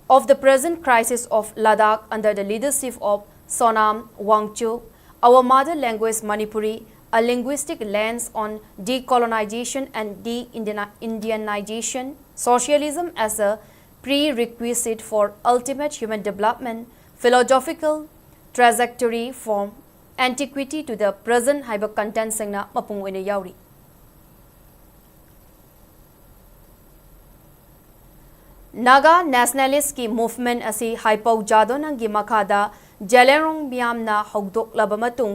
of the present crisis of Ladakh under the leadership of Sonam Wangchuk, our mother language Manipuri, a linguistic lens on decolonization and de-Indianization, socialism as a prerequisite for ultimate human development, philosophical trajectory from antiquity to the present ꯍꯥꯏꯕ contentꯁꯤꯡꯅ ꯃꯄꯨꯡ ꯑꯣꯏꯅ ꯌꯥꯎꯔꯤ꯫ Naga nationalistꯀꯤ movement ꯑꯁꯤ ꯍꯥꯏꯄꯧ ꯖꯥꯗꯣꯅꯪꯒꯤ ꯃꯈꯥꯗ ꯖꯦꯂꯦꯡꯔꯣꯡ ꯃꯤꯌꯥꯝꯅ ꯍꯧꯗꯣꯛꯂꯕ ꯃꯇꯨꯡ,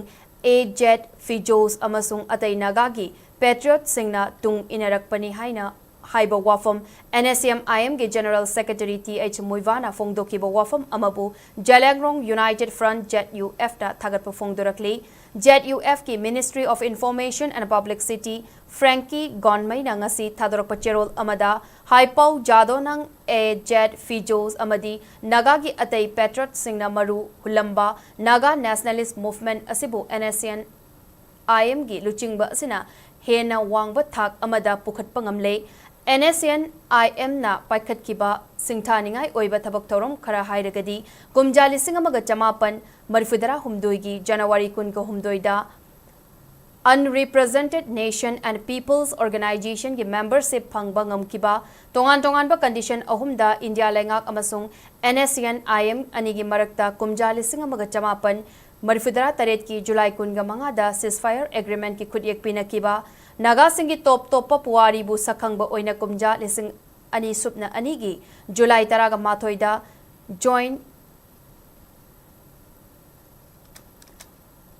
ꯑꯦ Z ꯐꯤꯖꯣꯁ ꯑꯃꯁꯨꯡ ꯑꯇꯩ ꯅꯥꯒꯥꯒꯤ patriotꯁꯤꯡꯅ ꯇꯨꯡ ꯏꯟꯅꯔꯛꯄꯅꯤ ꯍꯥꯏꯅ ꯍꯥꯏꯕ ꯋꯥꯐꯝ NSCN-IMꯒꯤ General Secretary Th Muivahna ꯐꯣꯡꯗꯣꯛꯈꯤꯕ ꯋꯥꯐꯝ ꯑꯃꯕꯨ ꯖꯦꯂꯦꯡꯔꯣꯡ United Front, ZUFꯇ ꯊꯥꯒꯠꯄ ꯐꯣꯡꯗꯣꯔꯛꯂꯤ꯫ ZUFꯀꯤ Ministry of Information and Publicity Frankie Gonmeiꯅ ꯉꯁꯤ ꯊꯥꯗꯣꯔꯛꯄ ꯆꯦꯔꯣꯜ ꯑꯃꯗ ꯍꯥꯏꯄꯧ ꯖꯥꯗꯣꯅꯪ, ꯑꯦ ꯖꯦꯠ ꯐꯤꯖꯣꯁ ꯑꯃꯗꯤ ꯅꯥꯒꯥꯒꯤ ꯑꯇꯩ patriotꯁꯤꯡꯅ ꯃꯔꯨ ꯍꯨꯜꯂꯝꯕ Naga nationalist movement ꯑꯁꯤꯕꯨ NSCN-IMꯒꯤ ꯂꯨꯆꯤꯡꯕ ꯑꯁꯤꯅ ꯍꯦꯟꯅ ꯋꯥꯡꯕ ꯊꯥꯛ ꯑꯃꯗ ꯄꯨꯈꯠꯄ ꯉꯝꯂꯦ꯫ NSCN-IMꯅ ꯄꯥꯏꯈꯠꯈꯤꯕ ꯁꯤꯡꯊꯥꯅꯤꯡꯉꯥꯏ ꯑꯣꯏꯕ ꯊꯕꯛ ꯊꯧꯔꯝ ꯈꯔ ꯍꯥꯏꯔꯒꯗꯤ, ꯀꯨꯝꯖꯥ ꯂꯤꯁꯤꯡ ꯑꯃꯒ ꯆꯃꯥꯄꯟ ꯃꯔꯤꯐꯨꯇꯔꯥ ꯍꯨꯝꯗꯣꯏꯒꯤ January ꯀꯨꯟꯒ ꯍꯨꯝꯗꯣꯏꯗ Unrepresented Nation and Peoples Organizationꯒꯤ membership ꯐꯪꯕ ꯉꯝꯈꯤꯕ ꯇꯣꯉꯥꯟ ꯇꯣꯉꯥꯟꯕ condition ꯑꯍꯨꯝꯗ ꯏꯟꯗꯤꯌꯥ ꯂꯩꯉꯥꯛ ꯑꯃꯁꯨꯡ NSCN-IM ꯑꯅꯤꯒꯤ ꯃꯔꯛꯇ ꯀꯨꯝꯖꯥ ꯂꯤꯁꯤꯡ ꯑꯃꯒ ꯆꯃꯥꯄꯟ ꯃꯔꯤꯐꯨꯇꯔꯥ ꯇꯔꯦꯠꯀꯤ July ꯀꯨꯟꯒ ꯃꯉꯥꯗ ceasefire agreementꯀꯤ ꯈꯨꯠꯌꯦꯛ ꯄꯤꯅꯈꯤꯕ ꯅꯥꯒꯥꯁꯤꯡꯒꯤ ꯇꯣꯞ ꯇꯣꯞꯄ ꯄꯨꯋꯥꯔꯤꯕꯨ ꯁꯛꯈꯪꯕ ꯑꯣꯏꯅ ꯀꯨꯝꯖꯥ ꯂꯤꯁꯤꯡ ꯑꯅꯤ ꯁꯨꯞꯅ ꯑꯅꯤꯒꯤ July ꯇꯔꯥꯒ ꯃꯥꯊꯣꯏꯗ Joint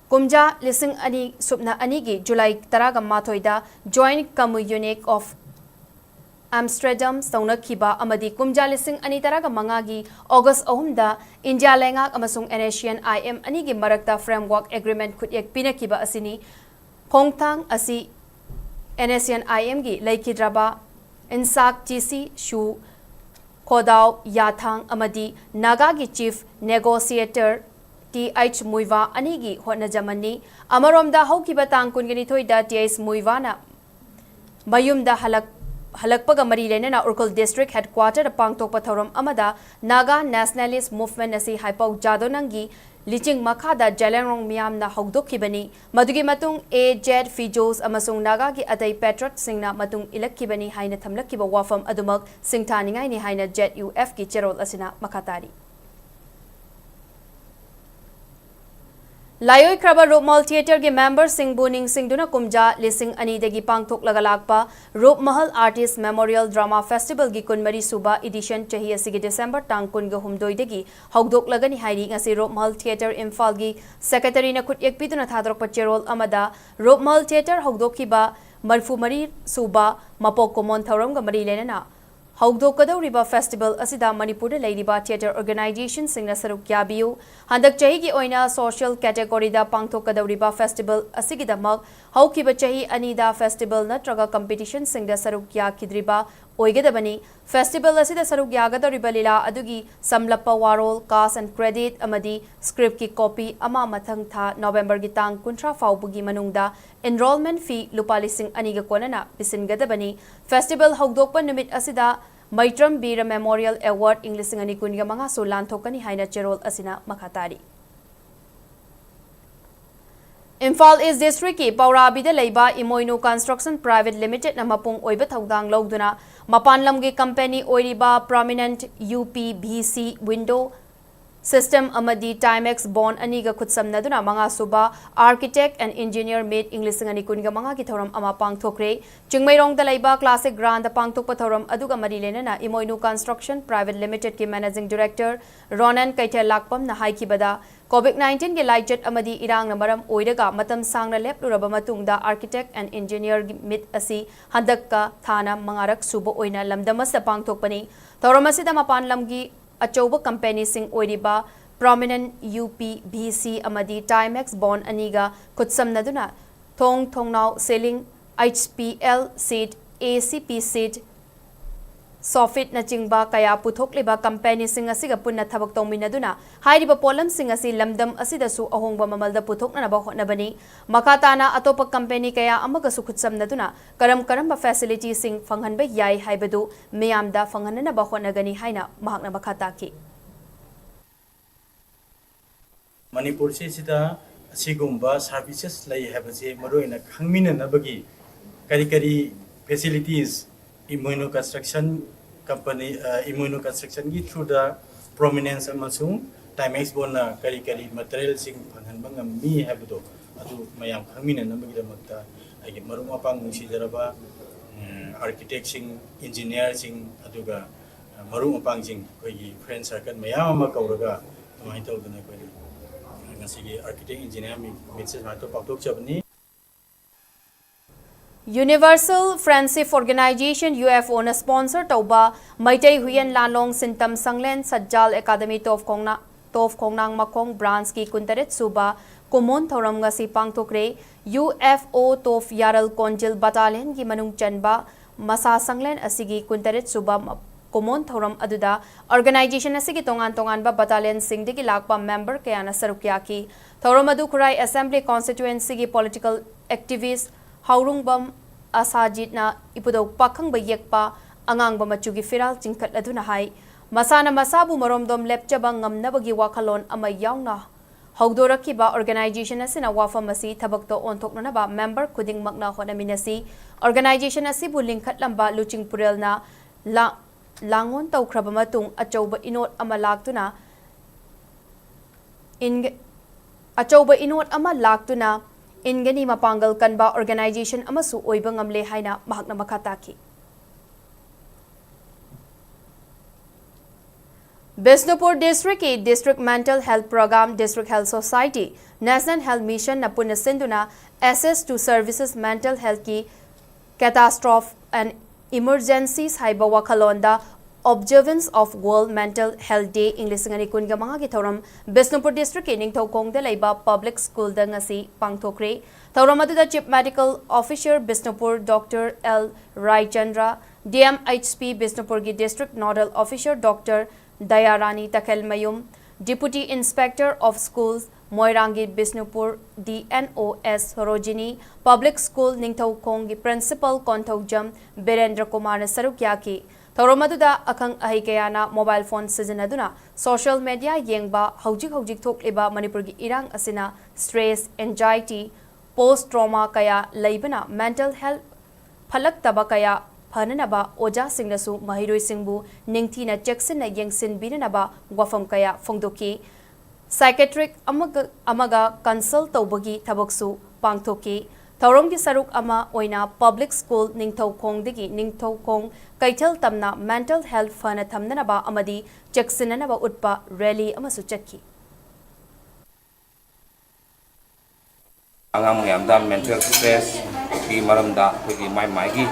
ꯀꯨꯝꯖꯥ ꯂꯤꯁꯤꯡ ꯑꯅꯤ ꯁꯨꯞꯅ ꯑꯅꯤꯒꯤ ꯖꯨꯂꯥꯏ ꯇꯔꯥꯒ ꯃꯥꯊꯣꯏꯗ Joint Communique of Amsterdam ꯇꯧꯅꯈꯤꯕ ꯑꯃꯗꯤ ꯀꯨꯝꯖꯥ ꯂꯤꯁꯤꯡ ꯑꯅꯤ ꯇꯔꯥꯒ ꯃꯉꯥꯒꯤ ꯑꯣꯒꯁ ꯑꯍꯨꯝꯗ ꯏꯟꯗꯤꯌꯥ ꯂꯩꯉꯥꯛ ꯑꯃꯁꯨꯡ NSCN-IM ꯑꯅꯤꯒꯤ ꯃꯔꯛꯇ Framework Agreement ꯈꯨꯠꯌꯦꯛ ꯄꯤꯅꯈꯤꯕ ꯑꯁꯤꯅꯤ꯫ ꯈꯣꯡꯊꯥꯡ ꯑꯁꯤ NSCN-IM-ꯒꯤ ꯂꯩꯈꯤꯗ꯭ꯔꯕ ꯏꯟꯁꯥꯛ ꯇꯤ ꯁꯤ ꯁꯨ ꯈꯣꯗꯥꯎ ꯌꯥꯊꯥꯡ ꯑꯃꯗꯤ ꯅꯥꯒꯥꯒꯤ Chief Negotiator ꯇꯤ ꯑꯩꯆ ꯃꯨꯏꯋꯥ ꯑꯅꯤꯒꯤ ꯍꯣꯠꯅꯖꯃꯟꯅꯤ꯫ ꯑꯃꯔꯣꯝꯗ, ꯍꯧꯈꯤꯕ ꯇꯥꯡ ꯀꯨꯟꯒ ꯅꯤꯊꯣꯏꯗ ꯇꯤ ꯑꯩꯆ ꯃꯨꯏꯋꯥꯅ ꯃꯌꯨꯝꯗ ꯍꯜꯂꯛ-, ꯍꯜꯂꯛꯄꯒ ꯃꯔꯤ ꯂꯩꯅꯅ ꯎꯈ꯭ꯔꯨꯜ District Headquarter ꯗ ꯄꯥꯡꯊꯣꯛꯄ ꯊꯧꯔꯝ ꯑꯃꯗ Naga Nationalist Movement ꯑꯁꯤ ꯍꯥꯏꯄꯧ ꯖꯥꯗꯣꯅꯪꯒꯤ ꯂꯤꯆꯤꯡ ꯃꯈꯥꯗ ꯖꯦꯂꯦꯡꯔꯣꯡ ꯃꯤꯌꯥꯝꯅ ꯍꯧꯗꯣꯛꯈꯤꯕꯅꯤ꯫ ꯃꯗꯨꯒꯤ ꯃꯇꯨꯡ ꯑꯦ ꯖꯦꯠ ꯐꯤꯖꯣꯁ ꯑꯃꯁꯨꯡ ꯅꯥꯒꯥꯒꯤ ꯑꯇꯩ patriot ꯁꯤꯡꯅ ꯃꯇꯨꯡ ꯏꯜꯂꯛꯈꯤꯕꯅꯤ ꯍꯥꯏꯅ ꯊꯝꯂꯛꯈꯤꯕ ꯋꯥꯐꯝ ꯑꯗꯨꯃꯛ ꯁꯤꯡꯊꯥꯅꯤꯡꯉꯥꯏꯅꯤ ꯍꯥꯏꯅ ZUF ꯀꯤ ꯆꯦꯔꯣꯜ ꯑꯁꯤꯅ ꯃꯈꯥ ꯇꯥꯔꯤ꯫ ꯂꯥꯏꯑꯣꯏꯈ꯭ꯔꯕ ꯔꯨꯞꯃꯍꯜ Theatre ꯒꯤ member ꯁꯤꯡꯕꯨ ꯅꯤꯡꯁꯤꯡꯗꯨꯅ ꯀꯨꯝꯖꯥ ꯂꯤꯁꯤꯡ ꯑꯅꯤꯗꯒꯤ ꯄꯥꯡꯊꯣꯛꯂꯒ ꯂꯥꯛꯄ ꯔꯨꯞꯃꯍꯜ Artist Memorial Drama Festival ꯒꯤ ꯀꯨꯟꯃꯔꯤ ꯁꯨꯕ edition ꯆꯍꯤ ꯑꯁꯤꯒꯤ December ꯇꯥꯡ ꯀꯨꯟꯒ ꯍꯨꯝꯗꯣꯏꯗꯒꯤ ꯍꯧꯗꯣꯛꯂꯒꯅꯤ ꯍꯥꯏꯔꯤ꯫ ꯉꯁꯤ ꯔꯨꯞꯃꯍꯜ Theatre ꯏꯝꯐꯥꯜꯒꯤ Secretary ꯅ ꯈꯨꯠꯌꯦꯛ ꯄꯤꯗꯨꯅ ꯊꯥꯗꯣꯔꯛꯄ ꯆꯦꯔꯣꯜ ꯑꯃꯗ, ꯔꯨꯞꯃꯍꯜ Theatre ꯍꯧꯗꯣꯛꯈꯤꯕ ꯃꯔꯤꯐꯨ ꯃꯔꯤ ꯁꯨꯕ ꯃꯄꯣꯛ ꯀꯨꯝꯑꯣꯟ ꯊꯧꯔꯝꯒ ꯃꯔꯤ ꯂꯩꯅꯅ ꯍꯧꯗꯣꯛꯀꯗꯧꯔꯤꯕ festival ꯑꯁꯤꯗ ꯃꯅꯤꯄꯨꯔꯗ ꯂꯩꯔꯤꯕ theatre organization ꯁꯤꯡꯅ ꯁꯔꯨꯛ ꯌꯥꯕꯤꯌꯨ꯫ ꯍꯟꯗꯛ ꯆꯍꯤꯒꯤ ꯑꯣꯏꯅ social category ꯗ ꯄꯥꯡꯊꯣꯛꯀꯗꯧꯔꯤꯕ festival ꯑꯁꯤꯒꯤꯗꯃꯛ ꯍꯧꯈꯤꯕ ꯆꯍꯤ ꯑꯅꯤꯗ festival ꯅꯠꯇ꯭ꯔꯒ competition ꯁꯤꯡꯗ ꯁꯔꯨꯛ ꯌꯥꯈꯤꯗ꯭ꯔꯤꯕ ꯑꯣꯏꯒꯗꯕꯅꯤ꯫ Festival ꯑꯁꯤꯗ ꯁꯔꯨꯛ ꯌꯥꯒꯗꯧꯔꯤꯕ ꯂꯤꯂꯥ ꯑꯗꯨꯒꯤ ꯁꯝꯂꯞꯄ ꯋꯥꯔꯣꯜ, cast and credit ꯑꯃꯗꯤ script ꯀꯤ copy ꯑꯃ ꯃꯊꯪ ꯊꯥ November ꯒꯤ ꯇꯥꯡ ꯀꯨꯟꯊ꯭ꯔꯥ ꯐꯥꯎꯕꯒꯤ ꯃꯅꯨꯡꯗ enrollment fee ꯂꯨꯄꯥ ꯂꯤꯁꯤꯡ ꯑꯅꯤꯒ ꯀꯣꯟꯅꯅ ꯄꯤꯁꯤꯟꯒꯗꯕꯅꯤ꯫ Festival ꯍꯧꯗꯣꯛꯄ ꯅꯨꯃꯤꯠ ꯑꯁꯤꯗ ꯃꯩꯇ꯭ꯔꯝ ꯕꯤꯔ Memorial Award ꯏꯪ ꯂꯤꯁꯤꯡ ꯑꯅꯤ ꯀꯨꯟꯒ ꯃꯉꯥꯁꯨ ꯂꯥꯟꯊꯣꯛꯀꯅꯤ ꯍꯥꯏꯅ ꯆꯦꯔꯣꯜ ꯑꯁꯤꯅ ꯃꯈꯥ ꯇꯥꯔꯤ꯫ ꯏꯝꯐꯥꯜ East District ꯀꯤ ꯄꯧꯔꯥꯕꯤꯗ ꯂꯩꯕ ꯏꯃꯣꯏꯅꯨ Construction Private Limited ꯅ ꯃꯄꯨꯡ ꯑꯣꯏꯕ ꯊꯧꯗꯥꯡ ꯂꯧꯗꯨꯅ ꯃꯄꯥꯟ ꯂꯝꯒꯤ company ꯑꯣꯏꯔꯤꯕ Prominent UPVC Window System ꯑꯃꯗꯤ Timex Bond ꯑꯅꯤꯒ ꯈꯨꯠꯁꯝꯅꯗꯨꯅ ꯃꯉꯥꯁꯨꯕ Architect and Engineer Meet ꯏꯪ ꯂꯤꯁꯤꯡ ꯑꯅꯤ ꯀꯨꯟꯒ ꯃꯉꯥꯒꯤ ꯊꯧꯔꯝ ꯑꯃ ꯄꯥꯡꯊꯣꯛꯈ꯭ꯔꯦ꯫ ꯆꯤꯡꯃꯩꯔꯣꯡꯗ ꯂꯩꯕ Classic Grandꯗ ꯄꯥꯡꯊꯣꯛꯄ ꯊꯧꯔꯝ ꯑꯗꯨꯒ ꯃꯔꯤ ꯂꯩꯅꯅ ꯏꯃꯣꯏꯅꯨ Construction Private Limitedꯀꯤ Managing Director ꯔꯣꯅꯟ ꯀꯩꯊꯦꯜ ꯂꯥꯛꯄꯝꯅ ꯍꯥꯏꯈꯤꯕꯗ, COVID nineteenꯒꯤ ꯂꯥꯏꯆꯠ ꯑꯃꯗꯤ ꯏꯔꯥꯡꯅ ꯃꯔꯝ ꯑꯣꯏꯔꯒ ꯃꯇꯝ ꯁꯥꯡꯅ ꯂꯦꯞꯂꯨꯔꯕ ꯃꯇꯨꯡꯗ Architect and Engineer Meet ꯑꯁꯤ ꯍꯟꯗꯛꯀ ꯊꯥꯅ ꯃꯉꯥꯔꯛ ꯁꯨꯕ ꯑꯣꯏꯅ ꯂꯝꯗꯝ ꯑꯁꯤꯗ ꯄꯥꯡꯊꯣꯛꯄꯅꯤ꯫ ꯊꯧꯔꯝ ꯑꯁꯤꯗ ꯃꯄꯥꯟ ꯂꯝꯒꯤ ꯑꯆꯧꯕ ꯀꯝꯄꯦꯅꯤꯁꯤꯡ ꯑꯣꯏꯔꯤꯕ Prominent, UPVC ꯑꯃꯗꯤ Timex Bond ꯑꯅꯤꯒ ꯈꯨꯠꯁꯝꯅꯗꯨꯅ ꯊꯣꯡ ꯊꯣꯡꯅꯥꯎ, ceiling, HPL sheet, ACP sheet, soffitꯅꯆꯤꯡꯕ ꯀꯌꯥ ꯄꯨꯊꯣꯛꯂꯤꯕ ꯀꯝꯄꯦꯅꯤꯁꯤꯡ ꯑꯁꯤꯒ ꯄꯨꯟꯅ ꯊꯕꯛ ꯇꯧꯃꯤꯟꯅꯗꯨꯅ ꯍꯥꯏꯔꯤꯕ ꯄꯣꯠꯂꯝꯁꯤꯡ ꯑꯁꯤ ꯂꯝꯗꯝ ꯑꯁꯤꯗꯁꯨ ꯑꯍꯣꯡꯕ ꯃꯃꯜꯗ ꯄꯨꯊꯣꯛꯅꯅꯕ ꯍꯣꯠꯅꯕꯅꯤ꯫ ꯃꯈꯥ ꯇꯥꯅ ꯑꯇꯣꯞꯄ ꯀꯝꯄꯦꯅꯤ ꯀꯌꯥ ꯑꯃꯒꯁꯨ ꯈꯨꯠꯁꯝꯅꯗꯨꯅ ꯀꯔꯝ ꯀꯔꯝꯕ facilityꯁꯤꯡ ꯐꯪꯍꯟꯕ ꯌꯥꯏ ꯍꯥꯏꯕꯗꯨ ꯃꯤꯌꯥꯝꯗ ꯐꯪꯍꯟꯅꯅꯕ ꯍꯣꯠꯅꯒꯅꯤ ꯍꯥꯏꯅ ꯃꯍꯥꯛꯅ ꯃꯈꯥ ꯇꯥꯈꯤ꯫ ꯃꯅꯤꯄꯨꯔꯁꯤꯗ ꯑꯁꯤꯒꯨꯝꯕ services ꯂꯩ ꯍꯥꯏꯕꯁꯦ ꯃꯔꯨꯑꯣꯏꯅ ꯈꯪꯃꯤꯟꯅꯅꯕꯒꯤ ꯀꯔꯤ ꯀꯔꯤ facilities ꯏꯃꯣꯏꯅꯨ Construction company, ꯑ, ꯏꯃꯣꯏꯅꯨ Constructionꯒꯤ throughꯗ Prominence ꯑꯃꯁꯨꯡ Timex Bondꯅ ꯀꯔꯤ ꯀꯔꯤ materialꯁꯤꯡ ꯐꯪꯍꯟꯕ ꯉꯝꯃꯤ ꯍꯥꯏꯕꯗꯣ ꯑꯗꯨ ꯃꯌꯥꯝ ꯈꯪꯃꯤꯟꯅꯅꯕꯒꯤꯗꯃꯛꯇ ꯑꯩꯒꯤ ꯃꯔꯨꯞ ꯃꯄꯥꯡ ꯅꯨꯡꯁꯤꯖꯔꯕ, ꯎꯝ, architectꯁꯤꯡ, engineerꯁꯤꯡ, ꯑꯗꯨꯒ ꯃꯔꯨꯞ ꯃꯄꯥꯡꯁꯤꯡ, ꯑꯩꯈꯣꯏꯒꯤ friend circle ꯃꯌꯥꯝ ꯑꯃ ꯀꯧꯔꯒ ꯑꯗꯨꯃꯥꯏꯅ ꯇꯧꯗꯅ ꯑꯩꯈꯣꯏ ꯉꯁꯤꯒꯤ Architect Engineer Meetꯁꯦ ꯁꯨꯃꯥꯏꯅ ꯇꯧ ꯄꯥꯡꯊꯣꯛꯆꯕꯅꯤ꯫ Universal Friendship Organization, UFOꯅ sponsor ꯇꯧꯕ ꯃꯩꯇꯩ ꯍꯨꯏꯌꯦꯟ ꯂꯥꯟꯂꯣꯡ ꯁꯤꯟꯇꯝ ꯁꯪꯂꯦꯟ ꯁꯠꯖꯥꯜ Academy ꯇꯣꯞ ꯈꯣꯡꯅ-, ꯇꯣꯞ ꯈꯣꯡꯅꯥꯡ ꯃꯈꯣꯡ branchꯀꯤ ꯀꯨꯟꯇꯔꯦꯠ ꯁꯨꯕ ꯀꯨꯝꯑꯣꯟ ꯊꯧꯔꯝ ꯉꯁꯤ ꯄꯥꯡꯊꯣꯛꯈ꯭ꯔꯦ꯫ UFO ꯇꯣꯞ ꯌꯥꯔꯜ ꯀꯣꯟꯖꯤꯜ battalionꯒꯤ ꯃꯅꯨꯡ ꯆꯟꯕ ꯃꯁꯥ ꯁꯪꯂꯦꯟ ꯑꯁꯤꯒꯤ ꯀꯨꯟꯇꯔꯦꯠ ꯁꯨꯕ ꯃ-, ꯀꯨꯝꯑꯣꯟ ꯊꯧꯔꯝ ꯑꯗꯨꯗ organization ꯑꯁꯤꯒꯤ ꯇꯣꯉꯥꯟ ꯇꯣꯉꯥꯟꯕ battalionꯁꯤꯡꯗꯒꯤ ꯂꯥꯛꯄ member ꯀꯌꯥꯅ ꯁꯔꯨꯛ ꯌꯥꯈꯤ꯫ ꯊꯧꯔꯝ ꯑꯗꯨ ꯈꯨꯔꯥꯏ Assembly Constituencyꯒꯤ political activist ꯍꯥꯎꯔꯨꯡꯕꯝ ꯑꯁꯥꯖꯤꯠꯅ ꯏꯄꯨꯗꯧ ꯄꯥꯈꯪꯕ ꯌꯦꯛꯄ ꯑꯉꯥꯡꯕ ꯃꯆꯨꯒꯤ ꯐꯤꯔꯥꯜ ꯆꯤꯡꯈꯠꯂꯗꯨꯅ ꯍꯥꯏ꯫ ꯃꯁꯥꯅ ꯃꯁꯥꯕꯨ ꯃꯔꯣꯝꯗꯣꯝ ꯂꯦꯞꯆꯕ ꯉꯝꯅꯕꯒꯤ ꯋꯥꯈꯜꯂꯣꯟ ꯑꯃ ꯌꯥꯎꯅ ꯍꯧꯗꯣꯔꯛꯈꯤꯕ organization ꯑꯁꯤꯅ ꯋꯥꯐꯝ ꯑꯁꯤ ꯊꯕꯛꯇ ꯑꯣꯟꯊꯣꯛꯅꯅꯕ member ꯈꯨꯗꯤꯡꯃꯛꯅ ꯍꯣꯠꯅꯃꯤꯟꯅꯁꯤ꯫ Organization ꯑꯁꯤꯕꯨ ꯂꯤꯡꯈꯠꯂꯝꯕ ꯂꯨꯆꯤꯡ ꯄꯨꯔꯦꯜꯅ ꯂꯥ-, ꯂꯥꯡꯑꯣꯟ ꯇꯧꯈ꯭ꯔꯕ ꯃꯇꯨꯡ ꯑꯆꯧꯕ ꯏꯅꯣꯠ ꯑꯃ ꯂꯥꯛꯇꯨꯅ ꯏꯟ-, ꯑꯆꯧꯕ ꯏꯅꯣꯠ ꯑꯃ ꯂꯥꯛꯇꯨꯅ ꯏꯟꯒꯅꯤ, ꯃꯄꯥꯡꯒꯜ ꯀꯟꯕ organization ꯑꯃꯁꯨ ꯑꯣꯏꯕ ꯉꯝꯂꯦ ꯍꯥꯏꯅ ꯃꯍꯥꯛꯅ ꯃꯈꯥ ꯇꯥꯈꯤ꯫ ꯕꯤꯁꯅꯨꯄꯨꯔ district ꯀꯤ District Mental Health Program, District Health Society, National Health Mission ꯅ ꯄꯨꯟꯅ ꯁꯤꯟꯗꯨꯅ Access to Services Mental Health ꯀꯤ Catastrophe and Emergencies ꯍꯥꯏꯕ ꯋꯥꯈꯜꯂꯣꯟꯗ Observance of World Mental Health Day ꯏꯪ ꯂꯤꯁꯤꯡ ꯑꯅꯤ ꯀꯨꯟꯒ ꯃꯉꯥꯒꯤ ꯊꯧꯔꯝ ꯕꯤꯁꯅꯨꯄꯨꯔ district ꯀꯤ ꯅꯤꯡꯊꯧꯈꯣꯡꯗ ꯂꯩꯕ public school ꯗ ꯉꯁꯤ ꯄꯥꯡꯊꯣꯛꯈ꯭ꯔꯦ꯫ ꯊꯧꯔꯝ ꯑꯗꯨꯗ Chief Medical Officer Bishnupur Doctor L Raichandra, D M H P ꯕꯤꯁꯅꯨꯄꯨꯔꯒꯤ District Nodal Officer Doctor ꯗꯌꯥꯔꯥꯅꯤ ꯇꯈꯦꯜꯃꯌꯨꯝ, Deputy Inspector of Schools ꯃꯣꯏꯔꯥꯡꯒꯤ Bishnupur D N O S Sarojini, Public School ꯅꯤꯡꯊꯧꯈꯣꯡꯒꯤ Principal Konthoujam Birendra ꯀꯨꯃꯥꯔꯅ ꯁꯔꯨꯛ ꯌꯥꯈꯤ꯫ ꯊꯧꯔꯝ ꯑꯗꯨꯗ ꯑꯈꯪ ꯑꯍꯩ ꯀꯌꯥꯅ mobile phone ꯁꯤꯖꯤꯟꯅꯗꯨꯅ social media ꯌꯦꯡꯕ, ꯍꯧꯖꯤꯛ ꯍꯧꯖꯤꯛ ꯊꯣꯛꯂꯤꯕ ꯃꯅꯤꯄꯨꯔꯒꯤ ꯏꯔꯥꯡ ꯑꯁꯤꯅ stress, anxiety, post trauma ꯀꯌꯥ ꯂꯩꯕꯅ mental health ꯐꯠꯂꯛꯇꯕ ꯀꯌꯥ ꯐꯅꯅꯕ ꯑꯣꯖꯥꯁꯤꯡꯅꯁꯨ ꯃꯍꯩꯔꯣꯏꯁꯤꯡꯕꯨ ꯅꯤꯡꯊꯤꯅ ꯆꯦꯛꯁꯤꯟꯅ ꯌꯦꯡꯁꯤꯟꯕꯤꯅꯅꯕ ꯋꯥꯐꯝ ꯀꯌꯥ ꯐꯣꯡꯗꯣꯛꯈꯤ꯫ Psychiatric ꯑꯃꯒ, ꯑꯃꯒ consult ꯇꯧꯕꯒꯤ ꯊꯕꯛꯁꯨ ꯄꯥꯡꯊꯣꯛꯈꯤ꯫ ꯊꯧꯔꯝꯒꯤ ꯁꯔꯨꯛ ꯑꯃ ꯑꯣꯏꯅ Public School ꯅꯤꯡꯊꯧꯈꯣꯡꯗꯒꯤ ꯅꯤꯡꯊꯧꯈꯣꯡ ꯀꯩꯊꯦꯜ ꯇꯝꯅ mental health ꯐꯅ ꯊꯝꯅꯅꯕ ꯑꯃꯗꯤ ꯆꯦꯛꯁꯤꯟꯅꯅꯕ ꯎꯠꯄ rally ꯑꯃꯁꯨ ꯆꯠꯈꯤ꯫ ꯑꯉꯥꯡ ꯃꯌꯥꯝꯗ mental stress ꯀꯤ ꯃꯔꯝꯗ ꯑꯩꯈꯣꯏꯒꯤ ꯃꯥꯏ ꯃꯥꯏꯒꯤ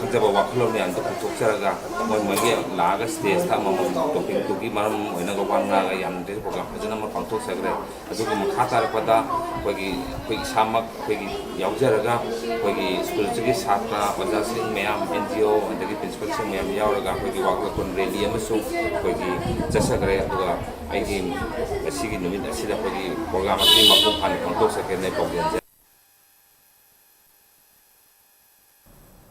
ꯈꯪꯖꯕ ꯋꯥꯈꯜꯂꯣꯟ ꯃꯌꯥꯝꯗꯣ ꯐꯣꯡꯗꯣꯛꯆꯔꯒ, ꯃꯣꯏ ꯃꯣꯏꯒꯤ ꯂꯥꯛꯑꯒ stage ꯇ ꯑꯃꯃꯝ topic ꯇꯨꯒꯤ ꯃꯔꯝ ꯑꯣꯏꯅꯒ ꯋꯥ ꯉꯥꯡꯉꯒ ꯌꯥꯝꯅ program ꯐꯖꯅ ꯑꯃ ꯄꯥꯡꯊꯣꯛꯆꯈ꯭ꯔꯦ꯫ ꯑꯗꯨꯒꯤ ꯃꯈꯥ ꯇꯥꯔꯛꯄꯗ ꯑꯩꯈꯣꯏꯒꯤ, ꯑꯩꯈꯣꯏ ꯏꯁꯥꯃꯛ ꯑꯩꯈꯣꯏꯒꯤ ꯌꯥꯎꯖꯔꯒ, ꯑꯩꯈꯣꯏꯒꯤ school ꯁꯤꯒꯤ ꯁꯥꯇ꯭ꯔ, ꯑꯣꯖꯥꯁꯤꯡ ꯃꯌꯥꯝ, N G O ꯑꯗꯒꯤ principal ꯁꯤꯡ ꯃꯌꯥꯝ ꯌꯥꯎꯔꯒ ꯑꯩꯈꯣꯏꯒꯤ ꯋꯥꯈꯜꯂꯣꯟ rally ꯑꯃꯁꯨ ꯑꯩꯈꯣꯏꯒꯤ ꯆꯠꯆꯈ꯭ꯔꯦ꯫ ꯑꯗꯨꯒ ꯑꯩꯒꯤ ꯉꯁꯤꯒꯤ ꯅꯨꯃꯤꯠ ꯑꯁꯤꯗ ꯑꯩꯈꯣꯏꯒꯤ program ꯑꯁꯤ ꯃꯄꯨꯡ ꯐꯥꯅ ꯄꯥꯡꯊꯣꯛꯆꯒꯦꯅ ꯄꯥꯎꯖꯦꯜꯁꯦ꯫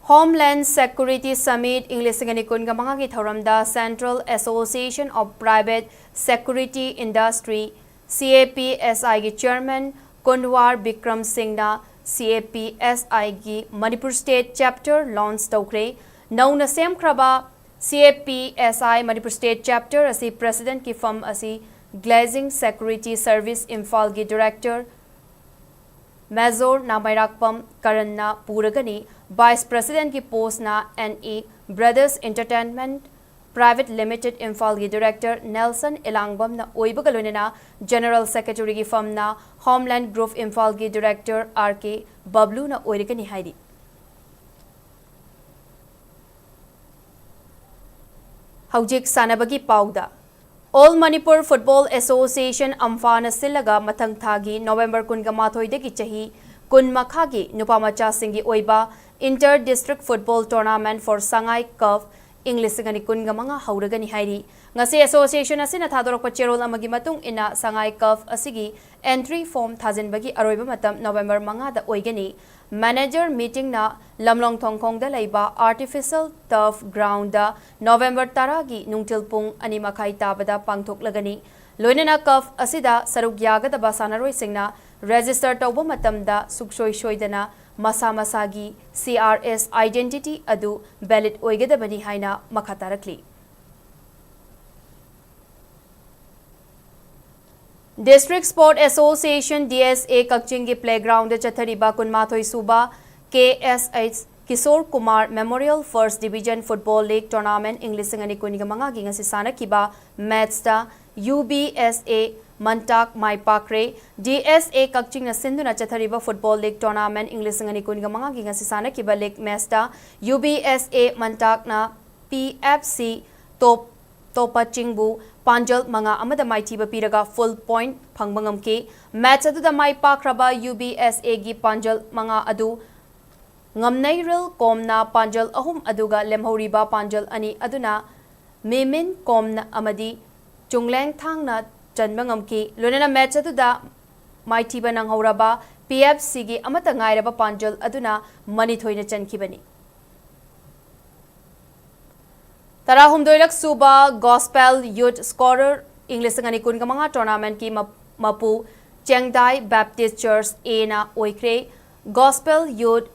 Homeland Security Summit ꯏꯪ ꯂꯤꯁꯤꯡ ꯑꯅꯤ ꯀꯨꯟꯒ ꯃꯉꯥꯒꯤ ꯊꯧꯔꯝꯗ Central Association of Private Security Industry, C A P S I ꯒꯤ chairman ꯀꯨꯟꯋꯥꯔ ꯕꯤꯀ꯭ꯔꯝ ꯁꯤꯡꯅ C A P S I ꯒꯤ ꯃꯅꯤꯄꯨꯔ state chapter launch ꯇꯧꯈ꯭ꯔꯦ꯫ ꯅꯧꯅ ꯁꯦꯝꯈ꯭ꯔꯕ C A P S I Manipur state chapter ꯑꯁꯤ president ꯀꯤ ꯐꯝ ꯑꯁꯤ Glazing Security Service ꯏꯝꯐꯥꯜꯒꯤ Director Major ꯅꯥꯃꯩꯔꯥꯛꯄꯝ ꯀꯔꯟꯅ ꯄꯨꯔꯒꯅꯤ꯫ Vice Presidentꯀꯤ postꯅ N E Brothers Entertainment Private Limited ꯏꯝꯐꯥꯜꯒꯤ Director ꯅꯦꯜꯁꯟ ꯏꯂꯥꯡꯕꯝꯅ ꯑꯣꯏꯕꯒ ꯂꯣꯏꯅꯅ General Secretaryꯒꯤ firmꯅ Homeland Group ꯏꯝꯐꯥꯜꯒꯤ Director R K ꯕꯕ꯭ꯂꯨꯅ ꯑꯣꯏꯔꯒꯅꯤ ꯍꯥꯏꯔꯤ꯫ ꯍꯧꯖꯤꯛ ꯁꯥꯟꯅꯕꯒꯤ ꯄꯥꯎꯗ꯫ All Manipur Football Association, ꯑꯝꯐꯥꯅ ꯁꯤꯜꯂꯒ ꯃꯊꯪ ꯊꯥꯒꯤ November ꯀꯨꯟꯒ ꯃꯥꯊꯣꯏꯗꯒꯤ ꯆꯍꯤ ꯀꯨꯟ ꯃꯈꯥꯒꯤ ꯅꯨꯄꯥ ꯃꯆꯥꯁꯤꯡꯒꯤ ꯑꯣꯏꯕ Inter District Football Tournament for Sangai Cup ꯏꯪ ꯂꯤꯁꯤꯡ ꯑꯅꯤ ꯀꯨꯟꯒ ꯃꯉꯥ ꯍꯧꯔꯒꯅꯤ ꯍꯥꯏꯔꯤ꯫ ꯉꯁꯤ association ꯑꯁꯤꯅ ꯊꯥꯗꯣꯔꯛꯄ ꯆꯦꯔꯣꯜ ꯑꯃꯒꯤ ꯃꯇꯨꯡ ꯏꯟꯅ, Sangai Cup ꯑꯁꯤꯒꯤ entry form ꯊꯥꯖꯤꯟꯕꯒꯤ ꯑꯔꯣꯏꯕ ꯃꯇꯝ November ꯃꯉꯥꯗ ꯑꯣꯏꯒꯅꯤ꯫ Manager meetingꯅ ꯂꯝꯂꯣꯡ ꯊꯣꯡꯈꯣꯡꯗ ꯂꯩꯕ artificial turf groundꯗ November ꯇꯔꯥꯒꯤ ꯅꯨꯡꯊꯤꯜ ꯄꯨꯡ ꯑꯅꯤ ꯃꯈꯥꯏ ꯇꯥꯕꯗ ꯄꯥꯡꯊꯣꯛꯂꯒꯅꯤ꯫ ꯂꯣꯏꯅꯅ cup ꯑꯁꯤꯗ ꯁꯔꯨꯛ ꯌꯥꯒꯗꯕ ꯁꯥꯟꯅꯔꯣꯏꯁꯤꯡꯅ register ꯇꯧꯕ ꯃꯇꯝꯗ ꯁꯨꯡꯁꯣꯏ ꯁꯣꯏꯗꯅ ꯃꯁꯥ ꯃꯁꯥꯒꯤ C R S identity ꯑꯗꯨ valid ꯑꯣꯏꯒꯗꯕꯅꯤ ꯍꯥꯏꯅ ꯃꯈꯥ ꯇꯥꯔꯛꯂꯤ꯫ District Sport Association, D S A, ꯀꯛꯆꯤꯡꯒꯤ playgroundꯗ ꯆꯠꯊꯔꯤꯕ ꯀꯨꯟꯃꯥꯊꯣꯏ ꯁꯨꯕ K S H Kishore Kumar Memorial First Division Football League Tournament ꯏꯪ ꯂꯤꯁꯤꯡ ꯑꯅꯤ ꯀꯨꯟꯒ ꯃꯉꯥꯒꯤ ꯉꯁꯤ ꯁꯥꯟꯅꯈꯤꯕ matchꯇ U B S A ꯃꯟꯇꯥꯛ my ꯄꯥꯛꯈ꯭ꯔꯦ꯫ D S A ꯀꯛꯆꯤꯡꯅ ꯁꯤꯟꯗꯨꯅ ꯆꯠꯊꯔꯤꯕ Football League Tournament ꯏꯪ ꯂꯤꯁꯤꯡ ꯑꯅꯤ ꯀꯨꯟꯒ ꯃꯉꯥꯒꯤ ꯉꯁꯤ ꯁꯥꯟꯅꯈꯤꯕ league matchꯇ U B S A ꯃꯟꯇꯥꯛꯅ P F C ꯇꯣꯞ ꯇꯣꯞꯄ ꯆꯤꯡꯕꯨ ꯄꯥꯟꯖꯜ ꯃꯉꯥ ꯑꯃꯗ ꯃꯥꯏꯊꯤꯕ ꯄꯤꯔꯒ full point ꯐꯪꯕ ꯉꯝꯈꯤ꯫ Match ꯑꯗꯨꯗ ꯃꯥꯏ ꯄꯥꯛꯈ꯭ꯔꯕ U B S Aꯒꯤ ꯄꯥꯟꯖꯜ ꯃꯉꯥ ꯑꯗꯨ ꯉꯝꯅꯩꯔꯤꯜ ꯀꯣꯝꯅ ꯄꯥꯟꯖꯜ ꯑꯍꯨꯝ ꯑꯗꯨꯒ ꯂꯦꯝꯍꯧꯔꯤꯕ ꯄꯥꯟꯖꯜ ꯑꯅꯤ ꯑꯗꯨꯅ ꯃꯤꯃꯤꯟ ꯀꯣꯝꯅ ꯑꯃꯗꯤ ꯆꯨꯡꯂꯦꯡꯊꯥꯡꯅ ꯆꯟꯕ ꯉꯝꯈꯤ꯫ ꯂꯣꯏꯅꯅ match ꯑꯗꯨꯗ ꯃꯥꯏꯊꯤꯕ ꯅꯪꯍꯧꯔꯕ P F Cꯒꯤ ꯑꯃꯠꯇ ꯉꯥꯏꯔꯕ ꯄꯥꯟꯖꯜ ꯑꯗꯨꯅ ꯃꯅꯤꯊꯣꯏꯅ ꯆꯟꯈꯤꯕꯅꯤ꯫ ꯇꯔꯥꯍꯨꯝꯗꯣꯏꯔꯛ ꯁꯨꯕ Gospel Youth Scholar ꯏꯪ ꯂꯤꯁꯤꯡ ꯑꯅꯤ ꯀꯨꯟꯒ ꯃꯉꯥ tournamentꯀꯤ ꯃ-, ꯃꯄꯨ ꯆꯦꯡꯗꯥꯏ Baptist Church Aꯅ ꯑꯣꯏꯈ꯭ꯔꯦ꯫ Gospel Youth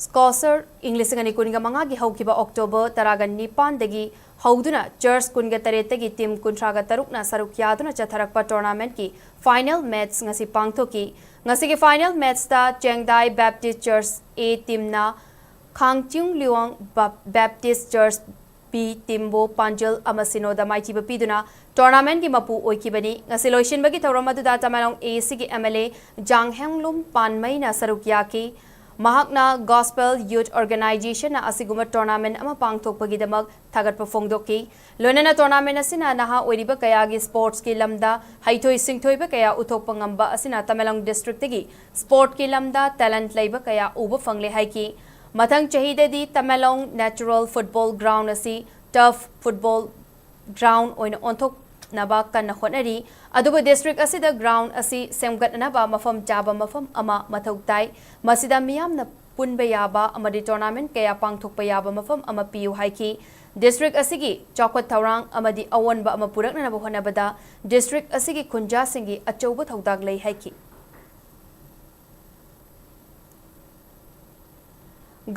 ꯁ꯭ꯀꯣꯁꯔ ꯏꯪ ꯂꯤꯁꯤꯡ ꯑꯅꯤ ꯀꯨꯟꯒ ꯃꯉꯥꯒꯤ ꯍꯧꯈꯤꯕ ꯑꯣꯛꯇꯣꯕꯔ ꯇꯔꯥꯒ ꯅꯤꯄꯥꯟꯗꯒꯤ ꯍꯧꯗꯨꯅ ꯆꯔꯆ ꯀꯨꯟꯒ ꯇꯔꯦꯠꯇꯒꯤ ꯇꯤꯝ ꯀꯨꯟꯊ꯭ꯔꯥꯒ ꯇꯔꯨꯛꯅ ꯁꯔꯨꯛ ꯌꯥꯗꯨꯅ ꯆꯠꯊꯔꯛꯄ ꯇꯣꯔꯅꯥꯃꯦꯟꯠꯀꯤ ꯐꯥꯏꯅꯦꯜ ꯃꯦꯠꯆ ꯉꯁꯤ ꯄꯥꯡꯊꯣꯛꯈꯤ꯫ ꯉꯁꯤꯒꯤ final ꯃꯦꯠꯆꯇ ꯆꯦꯡꯗꯥꯏ Baptist church A ꯇꯤꯝꯅ ꯈꯥꯡꯆꯤꯡ ꯂꯤꯌꯣꯡ ꯕꯞ-, Baptist church B ꯇꯤꯝꯕꯨ ꯄꯥꯟꯖꯜ ꯑꯃ ꯁꯤꯅꯣꯗ ꯃꯥꯏꯊꯤꯕ ꯄꯤꯗꯨꯅ ꯇꯣꯔꯅꯥꯃꯦꯟꯠꯀꯤ ꯃꯄꯨ ꯑꯣꯏꯈꯤꯕꯅꯤ꯫ ꯉꯁꯤ ꯂꯣꯏꯁꯤꯟꯕꯒꯤ ꯊꯧꯔꯝ ꯑꯗꯨꯗ ꯇꯃꯦꯡꯂꯣꯡ A C ꯒꯤ M L A ꯖꯥꯡ ꯍꯦꯡꯂꯨꯝ ꯄꯥꯟꯃꯩꯅ ꯁꯔꯨꯛ ꯌꯥꯈꯤ꯫ ꯃꯍꯥꯛꯅ Gospel Youth Organization ꯅ ꯑꯁꯤꯒꯨꯝꯕ ꯇꯣꯔꯅꯥꯃꯦꯟꯠ ꯑꯃ ꯄꯥꯡꯊꯣꯛꯄꯒꯤꯗꯃꯛ ꯊꯥꯒꯠꯄ ꯐꯣꯡꯗꯣꯛꯈꯤ꯫ ꯂꯣꯏꯅꯅ ꯇꯣꯔꯅꯥꯃꯦꯟꯠ ꯑꯁꯤꯅ ꯅꯍꯥ ꯑꯣꯏꯔꯤꯕ ꯀꯌꯥꯒꯤ ꯁ꯭ꯄꯣꯔꯠꯁꯀꯤ ꯂꯝꯗ ꯍꯩꯊꯣꯏ ꯁꯤꯡꯊꯣꯏꯕ ꯀꯌꯥ ꯎꯠꯊꯣꯛꯄ ꯉꯝꯕ ꯑꯁꯤꯅ ꯇꯃꯦꯡꯂꯣꯡ ꯗꯤꯁꯇ꯭ꯔꯤꯛꯇꯒꯤ ꯁ꯭ꯄꯣꯔꯠꯀꯤ ꯂꯝꯗ ꯇꯦꯂꯦꯟꯠ ꯂꯩꯕ ꯀꯌꯥ ꯎꯕ ꯐꯪꯂꯦ ꯍꯥꯏꯈꯤ꯫ ꯃꯊꯪ ꯆꯍꯤꯗꯗꯤ ꯇꯃꯦꯡꯂꯣꯡ ꯅꯦꯆꯔꯦꯜ ꯐꯨꯠꯕꯣꯜ ꯒ꯭ꯔꯥꯎꯟ ꯑꯁꯤ ꯇꯔꯐ ꯐꯨꯠꯕꯣꯜ ꯒ꯭ꯔꯥꯎꯟ ꯑꯣꯏꯅ ꯑꯣꯟꯊꯣꯛꯅꯕ ꯀꯟꯅ ꯍꯣꯠꯅꯔꯤ꯫ ꯑꯗꯨꯕꯨ ꯗꯤꯁꯇ꯭ꯔꯤꯛ ꯑꯁꯤꯗ ꯒ꯭ꯔꯥꯎꯟ ꯑꯁꯤ ꯁꯦꯝꯒꯠꯅꯅꯕ ꯃꯐꯝ ꯆꯥꯕ ꯃꯐꯝ ꯑꯃ ꯃꯊꯧ ꯇꯥꯏ꯫ ꯃꯁꯤꯗ ꯃꯤꯌꯥꯝꯅ ꯄꯨꯟꯕ ꯌꯥꯕ ꯑꯃꯗꯤ ꯇꯣꯔꯅꯥꯃꯦꯟꯠ ꯀꯌꯥ ꯄꯥꯡꯊꯣꯛꯄ ꯌꯥꯕ ꯃꯐꯝ ꯑꯃ ꯄꯤꯌꯨ ꯍꯥꯏꯈꯤ꯫ ꯗꯤꯁꯇ꯭ꯔꯤꯛ ꯑꯁꯤꯒꯤ ꯆꯥꯎꯈꯠ ꯊꯧꯔꯥꯡ ꯑꯃꯗꯤ ꯑꯑꯣꯟꯕ ꯑꯃ ꯄꯨꯔꯛꯅꯅꯕ ꯍꯣꯠꯅꯕꯗ ꯗꯤꯁꯇ꯭ꯔꯤꯛ ꯑꯁꯤꯒꯤ ꯈꯨꯟꯖꯥꯁꯤꯡꯒꯤ ꯑꯆꯧꯕ ꯊꯧꯗꯥꯡ ꯂꯩ ꯍꯥꯏꯈꯤ꯫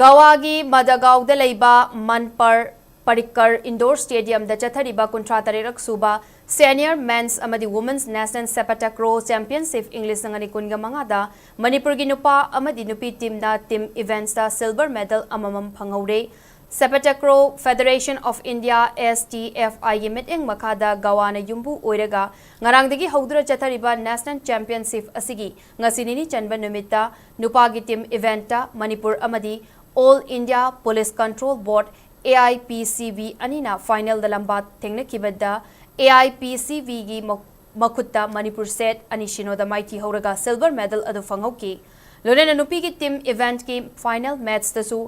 ꯒꯋꯥꯒꯤ ꯃꯗꯒꯥꯎꯗ ꯂꯩꯕ ꯃꯟꯄꯔ ꯄꯔꯤꯀꯔ ꯏꯟꯗꯣꯔ ꯁ꯭ꯇꯦꯗꯤꯌꯝꯗ ꯆꯠꯊꯔꯤꯕ ꯀꯨꯟꯊ꯭ꯔꯥ ꯇꯔꯦꯠ ꯁꯨꯕ ꯁꯦꯅꯤꯌꯔ ꯃꯦꯟꯁ ꯑꯃꯗꯤ ꯋꯨꯃꯦꯟꯁ ꯅꯦꯁꯅꯦꯜ ꯁꯦꯄꯥꯇꯥꯀ꯭ꯔꯣ ꯆꯦꯝꯄꯤꯌꯟꯁꯤꯞ ꯏꯪ ꯂꯤꯁꯤꯡ ꯑꯅꯤ ꯀꯨꯟꯒ ꯃꯉꯥꯗ ꯃꯅꯤꯄꯨꯔꯒꯤ ꯅꯨꯄꯥ ꯑꯃꯗꯤ ꯅꯨꯄꯤ ꯇꯤꯝꯅ ꯇꯤꯝ ꯏꯚꯦꯟꯠꯁꯇ ꯁꯤꯜꯚꯔ ꯃꯦꯗꯜ ꯑꯃꯃꯝ ꯐꯪꯍꯧꯔꯦ꯫ Sapatacro Federation of India, S T F I ꯒꯤ ꯃꯤꯠꯌꯦꯡ ꯃꯈꯥꯗ ꯒꯋꯥꯅ ꯌꯨꯝꯕꯨ ꯑꯣꯏꯔꯒ ꯉꯔꯥꯡꯗꯒꯤ ꯍꯧꯗꯨꯅ ꯆꯠꯊꯔꯤꯕ ꯅꯦꯁꯅꯦꯜ ꯆꯦꯝꯄꯤꯌꯟꯁꯤꯞ ꯑꯁꯤꯒꯤ ꯉꯁꯤ ꯅꯤꯅꯤ ꯆꯟꯕ ꯅꯨꯃꯤꯠꯇ ꯅꯨꯄꯥꯒꯤ ꯇꯤꯝ ꯏꯚꯦꯟꯠꯇ ꯃꯅꯤꯄꯨꯔ ꯑꯃꯗꯤ All India Police Control Board, A I P C B, ꯑꯅꯤꯅ ꯐꯥꯏꯅꯦꯜꯗ ꯂꯝꯕꯥ ꯊꯦꯡꯅꯈꯤꯕꯗ A I P C B ꯒꯤ ꯃ-, ꯃꯈꯨꯠꯇ ꯃꯅꯤꯄꯨꯔ ꯁꯦꯠ ꯑꯅꯤ ꯁꯤꯅꯣꯗ ꯃꯥꯏꯊꯤꯍꯧꯔꯒ ꯁꯤꯜꯚꯔ ꯃꯦꯗꯜ ꯑꯗꯨ ꯐꯪꯍꯧꯈꯤ꯫ ꯂꯣꯏꯅꯅ ꯅꯨꯄꯤꯒꯤ ꯇꯤꯝ ꯏꯚꯦꯟꯠꯀꯤ ꯐꯥꯏꯅꯦꯜ ꯃꯦꯠꯆꯇꯁꯨ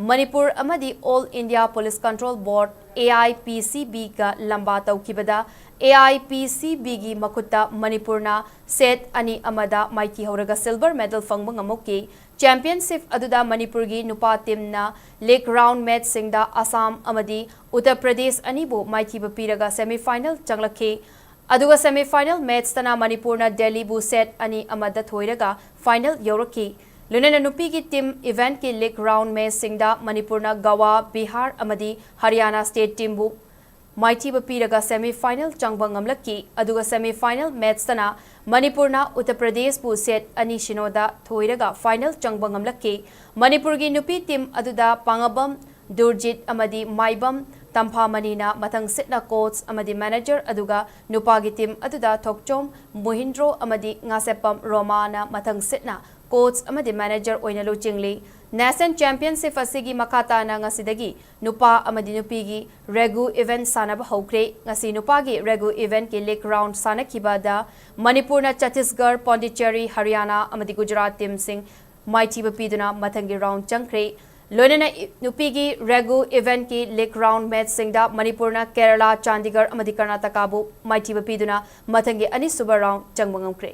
ꯃꯅꯤꯄꯨꯔ ꯑꯃꯗꯤ All India Police Control Board, A I P C B ꯒ ꯂꯝꯕꯥ ꯇꯧꯈꯤꯕꯗ A I P C B ꯒꯤ ꯃꯈꯨꯠꯇ ꯃꯅꯤꯄꯨꯔꯅ ꯁꯦꯠ ꯑꯅꯤ ꯑꯃꯗ ꯃꯥꯏꯊꯤꯍꯧꯔꯒ ꯁꯤꯜꯚꯔ ꯃꯦꯗꯜ ꯐꯪꯕ ꯉꯝꯍꯧꯈꯤ꯫ ꯆꯦꯝꯄꯤꯌꯟꯁꯤꯞ ꯑꯗꯨꯗ ꯃꯅꯤꯄꯨꯔꯒꯤ ꯅꯨꯄꯥ ꯇꯤꯝꯅ ꯂꯤꯒ ꯔꯥꯎꯟ ꯃꯦꯠꯆꯁꯤꯡꯗ ꯑꯁꯥꯝ ꯑꯃꯗꯤ ꯎꯠꯇꯔ ꯄ꯭ꯔꯗꯦꯁ ꯑꯅꯤꯕꯨ ꯃꯥꯏꯊꯤꯕ ꯄꯤꯔꯒ ꯁꯦꯃꯤ ꯐꯥꯏꯅꯦꯜ ꯆꯪꯂꯛꯈꯤ꯫ ꯑꯗꯨꯒ ꯁꯦꯃꯤ ꯐꯥꯏꯅꯦꯜ ꯃꯦꯠꯆꯇꯅ ꯃꯅꯤꯄꯨꯔꯅ ꯗꯦꯜꯂꯤꯕꯨ ꯁꯦꯠ ꯑꯅꯤ ꯑꯃꯗ ꯊꯣꯏꯔꯒ ꯐꯥꯏꯅꯦꯜ ꯌꯧꯔꯛꯈꯤ꯫ ꯂꯣꯏꯅꯅ ꯅꯨꯄꯤꯒꯤ team eventꯀꯤ league round matchꯁꯤꯡꯗ ꯃꯅꯤꯄꯨꯔꯅ ꯒꯋꯥ, ꯕꯤꯍꯥꯔ ꯑꯃꯗꯤ ꯍꯔꯤꯌꯥꯅꯥ state teamꯕꯨ ꯃꯥꯏꯊꯤꯕ ꯄꯤꯔꯒ semi final ꯆꯪꯕ ꯉꯝꯂꯛꯈꯤ꯫ ꯑꯗꯨꯒ semi final matchꯇꯅ ꯃꯅꯤꯄꯨꯔꯅ ꯎꯠꯇꯔ ꯄ꯭ꯔꯗꯦꯁꯄꯨ set ꯑꯅꯤ ꯁꯤꯅꯣꯗ ꯊꯣꯏꯔꯒ final ꯆꯪꯕ ꯉꯝꯂꯛꯈꯤ꯫ ꯃꯅꯤꯄꯨꯔꯒꯤ ꯅꯨꯄꯤ team ꯑꯗꯨꯗ ꯄꯥꯉꯕꯝ ꯗꯨꯔꯖꯤꯠ ꯑꯃꯗꯤ ꯃꯥꯏꯕꯝ ꯇꯝꯐꯥꯃꯅꯤꯅ ꯃꯊꯪ ꯁꯤꯠꯅ coach ꯑꯃꯗꯤ manager, ꯑꯗꯨꯒ ꯅꯨꯄꯥꯒꯤ team ꯑꯗꯨꯗ ꯊꯣꯛꯆꯣꯝ ꯃꯣꯍꯤꯟꯗ꯭ꯔꯣ ꯑꯃꯗꯤ ꯉꯥꯁꯦꯞꯄꯝ ꯔꯣꯃꯥꯅ ꯃꯊꯪ ꯁꯤꯠꯅ coach ꯑꯃꯗꯤ manager ꯑꯣꯏꯅ ꯂꯨꯆꯤꯡꯂꯤ꯫ National championship ꯑꯁꯤꯒꯤ ꯃꯈꯥ ꯇꯥꯅ ꯉꯁꯤꯗꯒꯤ ꯅꯨꯄꯥ ꯑꯃꯗꯤ ꯅꯨꯄꯤꯒꯤ regu event ꯁꯥꯟꯅꯕ ꯍꯧꯈ꯭ꯔꯦ꯫ ꯉꯁꯤ ꯅꯨꯄꯥꯒꯤ regu eventꯀꯤ league round ꯁꯥꯟꯅꯈꯤꯕꯗ ꯃꯅꯤꯄꯨꯔꯅ ꯆꯇꯤꯁꯒꯔ, ꯄꯣꯟꯗꯤꯆꯦꯔꯤ, ꯍꯔꯤꯌꯥꯅꯥ ꯑꯃꯗꯤ ꯒꯨꯖꯔꯥꯠ teamꯁꯤꯡ ꯃꯥꯏꯊꯤꯕ ꯄꯤꯗꯨꯅ ꯃꯊꯪꯒꯤ round ꯆꯪꯈ꯭ꯔꯦ꯫ ꯂꯣꯏꯅꯅ ꯏ-, ꯅꯨꯄꯤꯒꯤ regu eventꯀꯤ league round matchꯁꯤꯡꯗ ꯃꯅꯤꯄꯨꯔꯅ ꯀꯦꯔꯂꯥ, ꯆꯥꯟꯗꯤꯒꯔ ꯑꯃꯗꯤ ꯀꯔꯅꯥꯇꯀꯥꯕꯨ ꯃꯥꯏꯊꯤꯕ ꯄꯤꯗꯨꯅ ꯃꯊꯪꯒꯤ ꯑꯅꯤꯁꯨꯕ round ꯆꯪꯕ ꯉꯝꯈ꯭ꯔꯦ꯫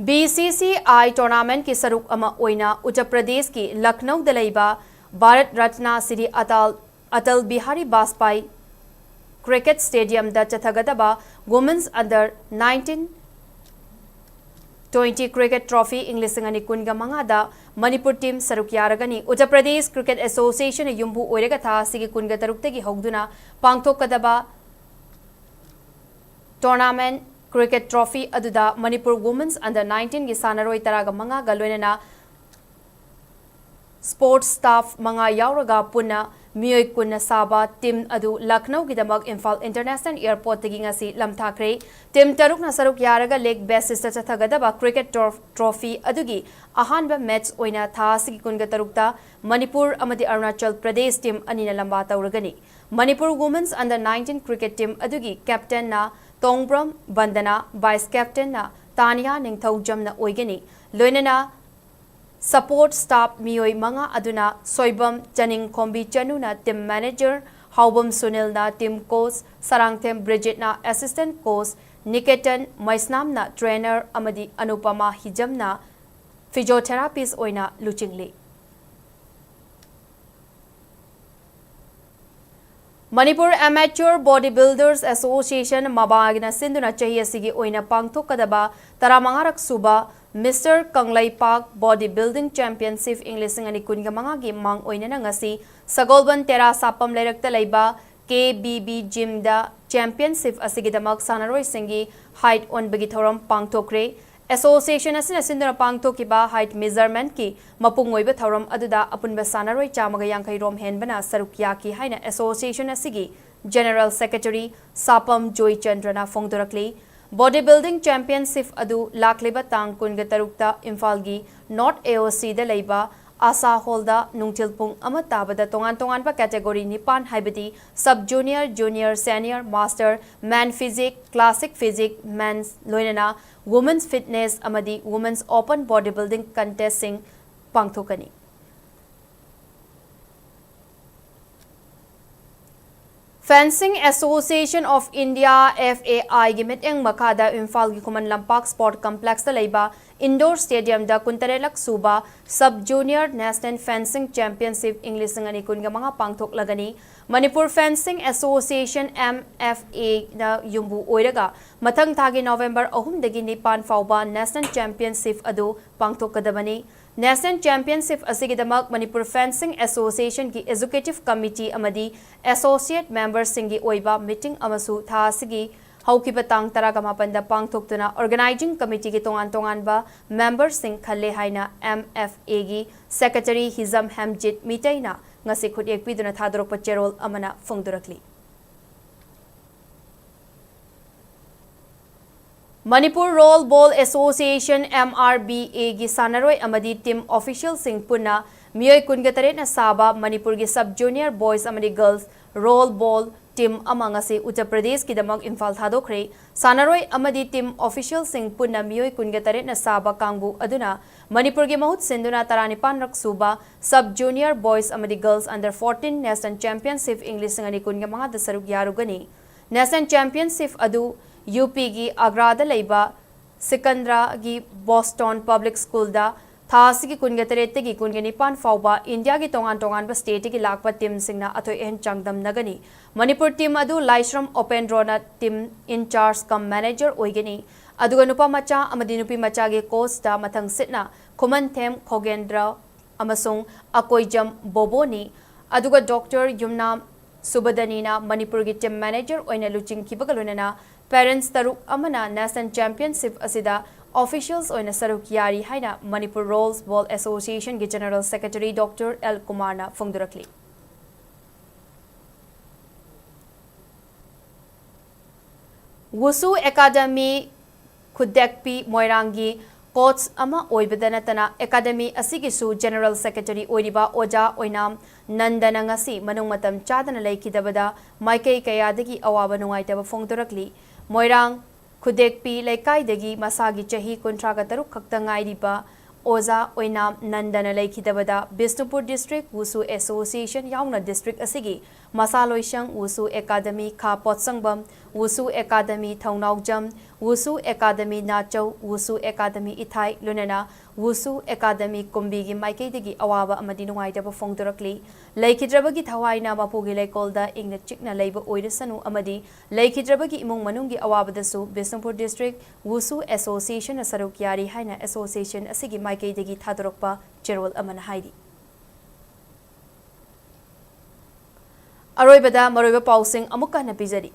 BCCI tournamentꯀꯤ ꯁꯔꯨꯛ ꯑꯃ ꯑꯣꯏꯅ ꯎꯠꯇꯔ ꯄ꯭ꯔꯗꯦꯁꯀꯤ ꯂꯈꯅꯧꯗ ꯂꯩꯕ ꯚꯥꯔꯠ ꯔꯠꯅ ꯁ꯭ꯔꯤ ꯑꯇꯜ, ꯑꯇꯜ ꯕꯤꯍꯥꯔꯤ ꯕꯥꯖꯄꯥꯏ cricket stadiumꯗ ꯆꯠꯊꯒꯗꯕ Women's Under nineteen twenty cricket trophy ꯏꯪ ꯂꯤꯁꯤꯡ ꯑꯅꯤ ꯀꯨꯟꯒ ꯃꯉꯥꯗ ꯃꯅꯤꯄꯨꯔ team ꯁꯔꯨꯛ ꯌꯥꯔꯒꯅꯤ꯫ ꯎꯠꯇꯔ ꯄ꯭ꯔꯗꯦꯁ Cricket Associationꯅ ꯌꯨꯝꯕꯨ ꯑꯣꯏꯔꯒ ꯊꯥ ꯑꯁꯤꯒꯤ ꯀꯨꯟꯒ ꯇꯔꯨꯛꯇꯒꯤ ꯍꯧꯗꯨꯅ ꯄꯥꯡꯊꯣꯛꯀꯗꯕ tournament cricket trophy ꯑꯗꯨꯗ ꯃꯅꯤꯄꯨꯔ Women's Under nineteenꯒꯤ ꯁꯥꯟꯅꯔꯣꯏ ꯇꯔꯥꯒ ꯃꯉꯥꯒ ꯂꯣꯏꯅꯅ sports staff ꯃꯉꯥ ꯌꯥꯎꯔꯒ ꯄꯨꯟꯅ ꯃꯤꯑꯣꯏ ꯀꯨꯟꯅ ꯁꯥꯕ team ꯑꯗꯨ ꯂꯈꯅꯧꯒꯤꯗꯃꯛ ꯏꯝꯐꯥꯜ International Airportꯇꯒꯤ ꯉꯁꯤ ꯂꯝꯊꯥꯈ꯭ꯔꯦ꯫ Team ꯇꯔꯨꯛꯅ ꯁꯔꯨꯛ ꯌꯥꯔꯒ league basisꯇ ꯆꯠꯊꯒꯗꯕ cricket tro-, trophy ꯑꯗꯨꯒꯤ ꯑꯍꯥꯟꯕ match ꯑꯣꯏꯅ ꯊꯥ ꯑꯁꯤꯒꯤ ꯀꯨꯟꯒ ꯇꯔꯨꯛꯇ ꯃꯅꯤꯄꯨꯔ ꯑꯃꯗꯤ ꯑꯔꯨꯅꯥꯆꯜ ꯄ꯭ꯔꯗꯦꯁ team ꯑꯅꯤꯅ ꯂꯝꯕꯥ ꯇꯧꯔꯒꯅꯤ꯫ Manipur Women's Under nineteen cricket team ꯑꯗꯨꯒꯤ captainꯅ ꯇꯣꯡꯕ꯭ꯔꯝ ꯕꯟꯗꯅꯥ, vice captainꯅ ꯇꯥꯅꯤꯌꯥ ꯅꯤꯡꯊꯧꯖꯝꯅ ꯑꯣꯏꯒꯅꯤ꯫ ꯂꯣꯏꯅꯅ support staff ꯃꯤꯑꯣꯏ ꯃꯉꯥ ꯑꯗꯨꯅ Soibam ꯆꯅꯤꯡꯈꯣꯝꯕꯤ ꯆꯅꯨꯅ team manager, ꯍꯥꯎꯕꯝ ꯁꯨꯅꯤꯜꯅ team coach, Sarangthem ꯕ꯭ꯔꯤꯖꯤꯠꯅ assistant coach, Niketan ꯃꯩꯁꯅꯥꯝꯅ trainer ꯑꯃꯗꯤ ꯑꯅꯨꯄꯃꯥ ꯍꯤꯖꯝꯅ physiotherapist ꯑꯣꯏꯅ ꯂꯨꯆꯤꯡꯂꯤ꯫ Manipur Amateur Body Builders Association, ꯃꯕꯥꯒꯤꯅ ꯁꯤꯟꯗꯨꯅ ꯆꯍꯤ ꯑꯁꯤꯒꯤ ꯑꯣꯏꯅ ꯄꯥꯡꯊꯣꯛꯀꯗꯕ ꯇꯔꯥꯃꯉꯥꯔꯛ ꯁꯨꯕ Mister Kangleipak Body Building Championship ꯏꯪ ꯂꯤꯁꯤꯡ ꯑꯅꯤ ꯀꯨꯟꯒ ꯃꯉꯥꯒꯤ ꯃꯥꯡ ꯑꯣꯏꯅꯅ ꯉꯁꯤ ꯁꯒꯣꯜꯕꯟ ꯇꯦꯔꯥ ꯁꯥꯄꯝ ꯂꯩꯔꯛꯇ ꯂꯩꯕ K B B Gymꯗ championship ꯑꯁꯤꯒꯤꯗꯃꯛ ꯁꯥꯟꯅꯔꯣꯏꯁꯤꯡꯒꯤ height ꯑꯣꯟꯕꯒꯤ ꯊꯧꯔꯝ ꯄꯥꯡꯊꯣꯛꯈ꯭ꯔꯦ꯫ Association ꯑꯁꯤꯅ ꯁꯤꯟꯗꯨꯅ ꯄꯥꯡꯊꯣꯛꯈꯤꯕ height measurementꯀꯤ ꯃꯄꯨꯡ ꯑꯣꯏꯕ ꯊꯧꯔꯝ ꯑꯗꯨꯗ ꯑꯄꯨꯟꯕ ꯁꯥꯟꯅꯔꯣꯏ ꯆꯥꯝꯃꯒ ꯌꯥꯡꯈꯩ ꯔꯣꯝ ꯍꯦꯟꯕꯅ ꯁꯔꯨꯛ ꯌꯥꯈꯤ ꯍꯥꯏꯅ association ꯑꯁꯤꯒꯤ General Secretary ꯁꯥꯄꯝ ꯖꯣꯏꯆꯟꯗ꯭ꯔꯅ ꯐꯣꯡꯗꯣꯔꯛꯂꯤ꯫ Body Building Championship ꯑꯗꯨ ꯂꯥꯛꯂꯤꯕ ꯇꯥꯡ ꯀꯨꯟꯒ ꯇꯔꯨꯛꯇ ꯏꯝꯐꯥꯜꯒꯤ North AOCꯗ ꯂꯩꯕ ꯑꯥꯁꯥ ꯍꯣꯜꯗ ꯅꯨꯡꯊꯤꯜ ꯄꯨꯡ ꯑꯃ ꯇꯥꯕꯗ ꯇꯣꯉꯥꯟ ꯇꯣꯉꯥꯟꯕ category ꯅꯤꯄꯥꯟ, ꯍꯥꯏꯕꯗꯤ Sub Junior, Junior, Senior, Master, Men Physique, Classic Physique, Men's, ꯂꯣꯏꯅꯅ Women's Fitness ꯑꯃꯗꯤ Women's Open Bodybuilding contestꯁꯤꯡ ꯄꯥꯡꯊꯣꯛꯀꯅꯤ꯫ Fencing Association of India, F A Iꯒꯤ ꯃꯤꯠꯌꯦꯡ ꯃꯈꯥꯗ ꯏꯝꯐꯥꯜꯒꯤ ꯈꯨꯃꯟ ꯂꯝꯄꯥꯛ Sport Complexꯇ ꯂꯩꯕ Indoor Stadiumꯗ ꯀꯨꯟꯇꯔꯦꯠꯂꯛ ꯁꯨꯕ Sub Junior National Fencing Championship ꯏꯪ ꯂꯤꯁꯤꯡ ꯑꯅꯤ ꯀꯨꯟꯒ ꯃꯉꯥ ꯄꯥꯡꯊꯣꯛꯂꯒꯅꯤ꯫ Manipur Fencing Association, M F Aꯅ ꯌꯨꯝꯕꯨ ꯑꯣꯏꯔꯒ ꯃꯊꯪ ꯊꯥꯒꯤ ꯅꯣꯚꯦꯝꯕꯔ ꯑꯍꯨꯝꯗꯒꯤ ꯅꯤꯄꯥꯟ ꯐꯥꯎꯕ National Championship ꯑꯗꯨ ꯄꯥꯡꯊꯣꯛꯀꯗꯕꯅꯤ꯫ National Championship ꯑꯁꯤꯒꯤꯗꯃꯛ Manipur Fencing Associationꯒꯤ Executive Committee ꯑꯃꯗꯤ Associate Memberꯁꯤꯡꯒꯤ ꯑꯣꯏꯕ meeting ꯑꯃꯁꯨ ꯊꯥ ꯑꯁꯤꯒꯤ ꯍꯧꯈꯤꯕ ꯇꯥꯡ ꯇꯔꯥꯒ ꯃꯥꯄꯟꯗ ꯄꯥꯡꯊꯣꯛꯇꯨꯅ Organizing Committeeꯒꯤ ꯇꯣꯉꯥꯟ ꯇꯣꯉꯥꯟꯕ memberꯁꯤꯡ ꯈꯜꯂꯦ ꯍꯥꯏꯅ M F Aꯒꯤ Secretary ꯍꯤꯖꯝ ꯍꯦꯝꯖꯤꯠ ꯃꯤꯇꯩꯅ ꯉꯁꯤ ꯈꯨꯠꯌꯦꯛ ꯄꯤꯗꯨꯅ ꯊꯥꯗꯣꯔꯛꯄ ꯆꯦꯔꯣꯜ ꯑꯃꯅ ꯐꯣꯡꯗꯣꯔꯛꯂꯤ꯫ Manipur Roll Ball Association, M R B Aꯒꯤ ꯁꯥꯟꯅꯔꯣꯏ ꯑꯃꯗꯤ team officialꯁꯤꯡ ꯄꯨꯟꯅ ꯃꯤꯑꯣꯏ ꯀꯨꯟꯒ ꯇꯔꯦꯠꯅ ꯁꯥꯕ ꯃꯅꯤꯄꯨꯔꯒꯤ Sub Junior Boys ꯑꯃꯗꯤ Girls Roll Ball team ꯑꯃ ꯉꯁꯤ ꯎꯠꯇꯔ ꯄ꯭ꯔꯗꯦꯁꯀꯤꯗꯃꯛ ꯏꯝꯐꯥꯜ ꯊꯥꯗꯣꯛꯈ꯭ꯔꯦ꯫ ꯁꯥꯟꯅꯔꯣꯏ ꯑꯃꯗꯤ team officialꯁꯤꯡ ꯄꯨꯟꯅ ꯃꯤꯑꯣꯏ ꯀꯨꯟꯒ ꯇꯔꯦꯠꯅ ꯁꯥꯕ ꯀꯥꯡꯕꯨ ꯑꯗꯨꯅ ꯃꯅꯤꯄꯨꯔꯒꯤ ꯃꯍꯨꯠ ꯁꯤꯟꯗꯨꯅ ꯇꯔꯥꯅꯤꯄꯥꯟꯔꯛ ꯁꯨꯕ Sub Junior Boys ꯑꯃꯗꯤ Girls Under fourteen National Championship ꯏꯪ ꯂꯤꯁꯤꯡ ꯑꯅꯤ ꯀꯨꯟꯒ ꯃꯉꯥꯗ ꯁꯔꯨꯛ ꯌꯥꯔꯨꯒꯅꯤ꯫ National Championship ꯑꯗꯨ UPꯒꯤ ꯑꯒ꯭ꯔꯥꯗ ꯂꯩꯕ ꯁꯤꯀꯟꯗ꯭ꯔꯥꯒꯤ ꯕꯣꯁꯇꯣꯟ ꯄꯕ꯭ꯂꯤꯛ ꯁ꯭ꯀꯨꯜꯗ ꯊꯥ ꯑꯁꯤꯒꯤ ꯀꯨꯟꯒ ꯇꯔꯦꯠꯇꯒꯤ ꯀꯨꯟꯒ ꯅꯤꯄꯥꯟ ꯐꯥꯎꯕ ꯏꯟꯗꯤꯌꯥꯒꯤ ꯇꯣꯉꯥꯟ ꯇꯣꯉꯥꯟꯕ ꯁ꯭ꯇꯦꯠꯇꯒꯤ ꯂꯥꯛꯄ ꯇꯤꯝꯁꯤꯡꯅ ꯑꯊꯣꯏ ꯑꯍꯦꯟ ꯆꯥꯡꯗꯝꯅꯒꯅꯤ꯫ ꯃꯅꯤꯄꯨꯔ ꯇꯤꯝ ꯑꯗꯨ ꯂꯥꯏꯁ꯭ꯔꯝ ꯑꯣꯄꯦꯟꯗ꯭ꯔꯣꯅ ꯇꯤꯝ ꯏꯟ ꯆꯥꯔꯖ ꯀꯝ ꯃꯦꯅꯦꯖꯔ ꯑꯣꯏꯒꯅꯤ꯫ ꯑꯗꯨꯒ ꯅꯨꯄꯥ ꯃꯆꯥ ꯑꯃꯗꯤ ꯅꯨꯄꯤ ꯃꯆꯥꯒꯤ ꯀꯣꯆꯇ ꯃꯊꯪ ꯁꯤꯠꯅ ꯈꯨꯃꯟꯊꯦꯝ ꯈꯣꯒꯦꯟꯗ꯭ꯔ ꯑꯃꯁꯨꯡ ꯑꯀꯣꯏꯖꯝ ꯕꯣꯕꯣꯅꯤ꯫ ꯑꯗꯨꯒ ꯗꯣꯛꯇꯔ ꯌꯨꯝꯅꯥꯝ ꯁꯨꯕꯗꯅꯤꯅ ꯃꯅꯤꯄꯨꯔꯒꯤ ꯇꯤꯝ ꯃꯦꯅꯦꯖꯔ ꯑꯣꯏꯅ ꯂꯨꯆꯤꯡꯈꯤꯕꯒ ꯂꯣꯏꯅꯅ ꯄꯦꯔꯦꯟꯠꯁ ꯇꯔꯨꯛ ꯑꯃꯅ ꯅꯦꯁꯅꯦꯜ ꯆꯦꯝꯄꯤꯌꯟꯁꯤꯞ ꯑꯁꯤꯗ ꯑꯣꯐꯤꯁꯤꯌꯦꯜꯁ ꯑꯣꯏꯅ ꯁꯔꯨꯛ ꯌꯥꯔꯤ ꯍꯥꯏꯅ ꯃꯅꯤꯄꯨꯔ ꯔꯣꯜꯁ ꯕꯣꯜ ꯑꯦꯁꯣꯁꯤꯌꯦꯁꯟꯒꯤ ꯖꯦꯅꯔꯦꯜ ꯁꯦꯀ꯭ꯔꯦꯇꯔꯤ ꯗꯣꯛꯇꯔ ꯑꯦꯜ ꯀꯨꯃꯥꯔꯅ ꯐꯣꯡꯗꯣꯔꯛꯂꯤ꯫ ꯋꯨꯁꯨ ꯑꯦꯀꯥꯗꯃꯤ ꯈꯨꯗꯦꯛꯄꯤ ꯃꯣꯏꯔꯥꯡꯒꯤ ꯀꯣꯆ ꯑꯃ ꯑꯣꯏꯕꯗ ꯅꯠꯇꯅ ꯑꯦꯀꯥꯗꯃꯤ ꯑꯁꯤꯒꯤꯁꯨ ꯖꯦꯅꯔꯦꯜ ꯁꯦꯀ꯭ꯔꯦꯇꯔꯤ ꯑꯣꯏꯔꯤꯕ ꯑꯣꯖꯥ ꯑꯣꯏꯅꯥꯝ ꯅꯟꯗꯅ ꯉꯁꯤ ꯃꯅꯨꯡ ꯃꯇꯝ ꯆꯥꯗꯅ ꯂꯩꯈꯤꯗꯕꯗ ꯃꯥꯏꯀꯩ ꯀꯌꯥꯗꯒꯤ ꯑꯋꯥꯕ ꯅꯨꯡꯉꯥꯏꯇꯕ ꯐꯣꯡꯗꯣꯔꯛꯂꯤ꯫ ꯃꯣꯏꯔꯥꯡ ꯈꯨꯗꯦꯛꯄꯤ ꯂꯩꯀꯥꯏꯗꯒꯤ ꯃꯁꯥꯒꯤ ꯆꯍꯤ ꯀꯨꯟꯊ꯭ꯔꯥꯒ ꯇꯔꯨꯛ ꯈꯛꯇ ꯉꯥꯏꯔꯤꯕ ꯑꯣꯖꯥ ꯑꯣꯏꯅꯥꯝ ꯅꯟꯗꯅ ꯂꯩꯈꯤꯗꯕꯗ ꯕꯤꯁꯅꯨꯄꯨꯔ ꯗꯤꯁꯇ꯭ꯔꯤꯛ ꯋꯨꯁꯨ ꯑꯦꯁꯣꯁꯤꯌꯦꯁꯟ ꯌꯥꯎꯅ ꯗꯤꯁꯇ꯭ꯔꯤꯛ ꯑꯁꯤꯒꯤ ꯃꯁꯥ ꯂꯣꯏꯁꯪ ꯋꯨꯁꯨ ꯑꯦꯀꯥꯗꯃꯤ ꯈꯥ ꯄꯣꯠꯁꯪꯕꯝ, ꯋꯨꯁꯨ ꯑꯦꯀꯥꯗꯃꯤ ꯊꯧꯅꯥꯎꯖꯝ, ꯋꯨꯁꯨ ꯑꯦꯀꯥꯗꯃꯤ ꯅꯥꯆꯧ, ꯋꯨꯁꯨ ꯑꯦꯀꯥꯗꯃꯤ ꯏꯊꯥꯏ, ꯂꯣꯏꯅꯅ ꯋꯨꯁꯨ ꯑꯦꯀꯥꯗꯃꯤ ꯀꯨꯝꯕꯤꯒꯤ ꯃꯥꯏꯀꯩꯗꯒꯤ ꯑꯋꯥꯕ ꯑꯃꯗꯤ ꯅꯨꯡꯉꯥꯏꯇꯕ ꯐꯣꯡꯗꯣꯔꯛꯂꯤ꯫ ꯂꯩꯈꯤꯗ꯭ꯔꯕꯒꯤ ꯊꯋꯥꯏꯅ ꯃꯄꯨꯒꯤ ꯂꯩꯀꯣꯜꯗ ꯏꯪꯅ ꯆꯤꯛꯅ ꯂꯩꯕ ꯑꯣꯏꯔꯁꯅꯨ ꯑꯃꯗꯤ ꯂꯩꯈꯤꯗ꯭ꯔꯕꯒꯤ ꯏꯃꯨꯡ ꯃꯅꯨꯡꯒꯤ ꯑꯋꯥꯕꯗꯁꯨ ꯕꯤꯁꯅꯨꯄꯨꯔ ꯗꯤꯁꯇ꯭ꯔꯤꯛ ꯋꯨꯁꯨ ꯑꯦꯁꯣꯁꯤꯌꯦꯁꯟꯅ ꯁꯔꯨꯛ ꯌꯥꯔꯤ ꯍꯥꯏꯅ ꯑꯦꯁꯣꯁꯤꯌꯦꯁꯟ ꯑꯁꯤꯒꯤ ꯃꯥꯏꯀꯩꯗꯒꯤ ꯊꯥꯗꯣꯔꯛꯄ ꯆꯦꯔꯣꯜ ꯑꯃꯅ ꯍꯥꯏꯔꯤ꯫ ꯑꯔꯣꯏꯕꯗ ꯃꯔꯨꯑꯣꯏꯕ ꯄꯥꯎꯁꯤꯡ ꯑꯃꯨꯛꯀ ꯍꯟꯅ ꯄꯤꯖꯔꯤ꯫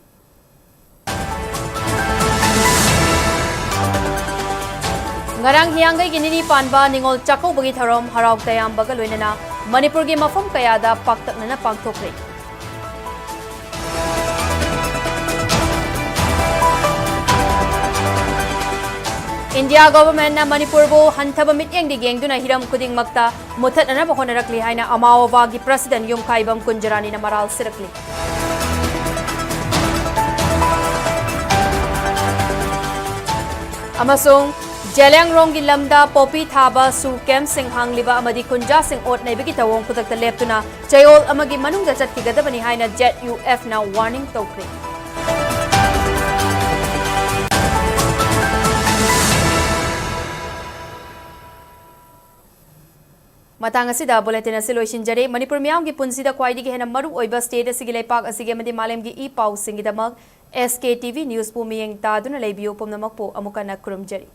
ꯉꯔꯥꯡ ꯍꯤꯌꯥꯡꯒꯩꯒꯤ ꯅꯤꯅꯤ ꯄꯥꯟꯕ ꯅꯤꯉꯣꯜ ꯆꯥꯛꯀꯧꯕꯒꯤ ꯊꯧꯔꯝ ꯍꯔꯥꯎ ꯇꯌꯥꯝꯕꯒ ꯂꯣꯏꯅꯅ ꯃꯅꯤꯄꯨꯔꯒꯤ ꯃꯐꯝ ꯀꯌꯥꯗ ꯄꯥꯛꯇꯛꯅꯅ ꯄꯥꯡꯊꯣꯛꯈ꯭ꯔꯦ꯫ ꯏꯟꯗꯤꯌꯥ ꯒꯣꯚꯔꯟꯃꯦꯟꯠꯅ ꯃꯅꯤꯄꯨꯔꯕꯨ ꯍꯟꯊꯕ ꯃꯤꯠꯌꯦꯡꯗ ꯌꯦꯡꯗꯨꯅ ꯍꯤꯔꯝ ꯈꯨꯗꯤꯡꯃꯛꯇ ꯃꯨꯊꯠꯅꯅꯕ ꯍꯣꯠꯅꯔꯛꯂꯤ ꯍꯥꯏꯅ ꯑꯃꯥꯑꯣꯕꯥꯒꯤ ꯄ꯭ꯔꯁꯤꯗꯦꯟꯠ ꯌꯨꯝꯈꯥꯏꯕꯝ ꯀꯨꯟꯖꯔꯥꯅꯤꯅ ꯃꯔꯥꯜ ꯁꯤꯔꯛꯂꯤ꯫ ꯑꯃꯁꯨꯡ ꯖꯦꯂꯤꯌꯥꯡꯔꯣꯡꯒꯤ ꯂꯝꯗ ꯄꯣꯄꯤ ꯊꯥꯕ ꯁꯨ ꯀꯦꯝꯞꯁꯤꯡ ꯍꯥꯡꯂꯤꯕ ꯑꯃꯗꯤ ꯈꯨꯟꯖꯥꯁꯤꯡ ꯑꯣꯠ ꯅꯩꯕꯒꯤ ꯊꯧꯑꯣꯡ ꯈꯨꯗꯛꯇ ꯂꯦꯞꯇꯨꯅ ꯆꯌꯣꯜ ꯑꯃꯒꯤ ꯃꯅꯨꯡꯗ ꯆꯠꯈꯤꯒꯗꯕꯅꯤ ꯍꯥꯏꯅ ꯖꯦꯠ ꯌꯨ ꯑꯦꯐꯅ ꯋꯥꯔꯅꯤꯡ ꯇꯧꯈ꯭ꯔꯦ꯫ ꯃꯇꯥꯡ ꯑꯁꯤꯗ ꯕꯨꯂꯦꯇꯤꯟ ꯑꯁꯤ ꯂꯣꯏꯁꯤꯟꯖꯔꯦ꯫ ꯃꯅꯤꯄꯨꯔ ꯃꯤꯌꯥꯝꯒꯤ ꯄꯨꯟꯁꯤꯗ ꯈ꯭ꯋꯥꯏꯗꯒꯤ ꯍꯦꯟꯅ ꯃꯔꯨ ꯑꯣꯏꯕ ꯁ꯭ꯇꯦꯠ ꯑꯁꯤꯒꯤ, ꯂꯩꯄꯥꯛ ꯑꯁꯤꯒꯤ ꯑꯃꯗꯤ ꯃꯥꯂꯦꯝꯒꯤ E ꯄꯥꯎꯁꯤꯡꯒꯤꯗꯃꯛ S K T V ꯅ꯭ꯌꯨꯁꯄꯨ ꯃꯤꯠꯌꯦꯡ ꯇꯥꯗꯨꯅ ꯂꯩꯕꯤꯌꯨ꯫ ꯄꯨꯝꯅꯃꯛꯄꯨ ꯑꯃꯨꯛ ꯍꯟꯅ ꯈꯨꯔꯨꯝꯖꯔꯤ꯫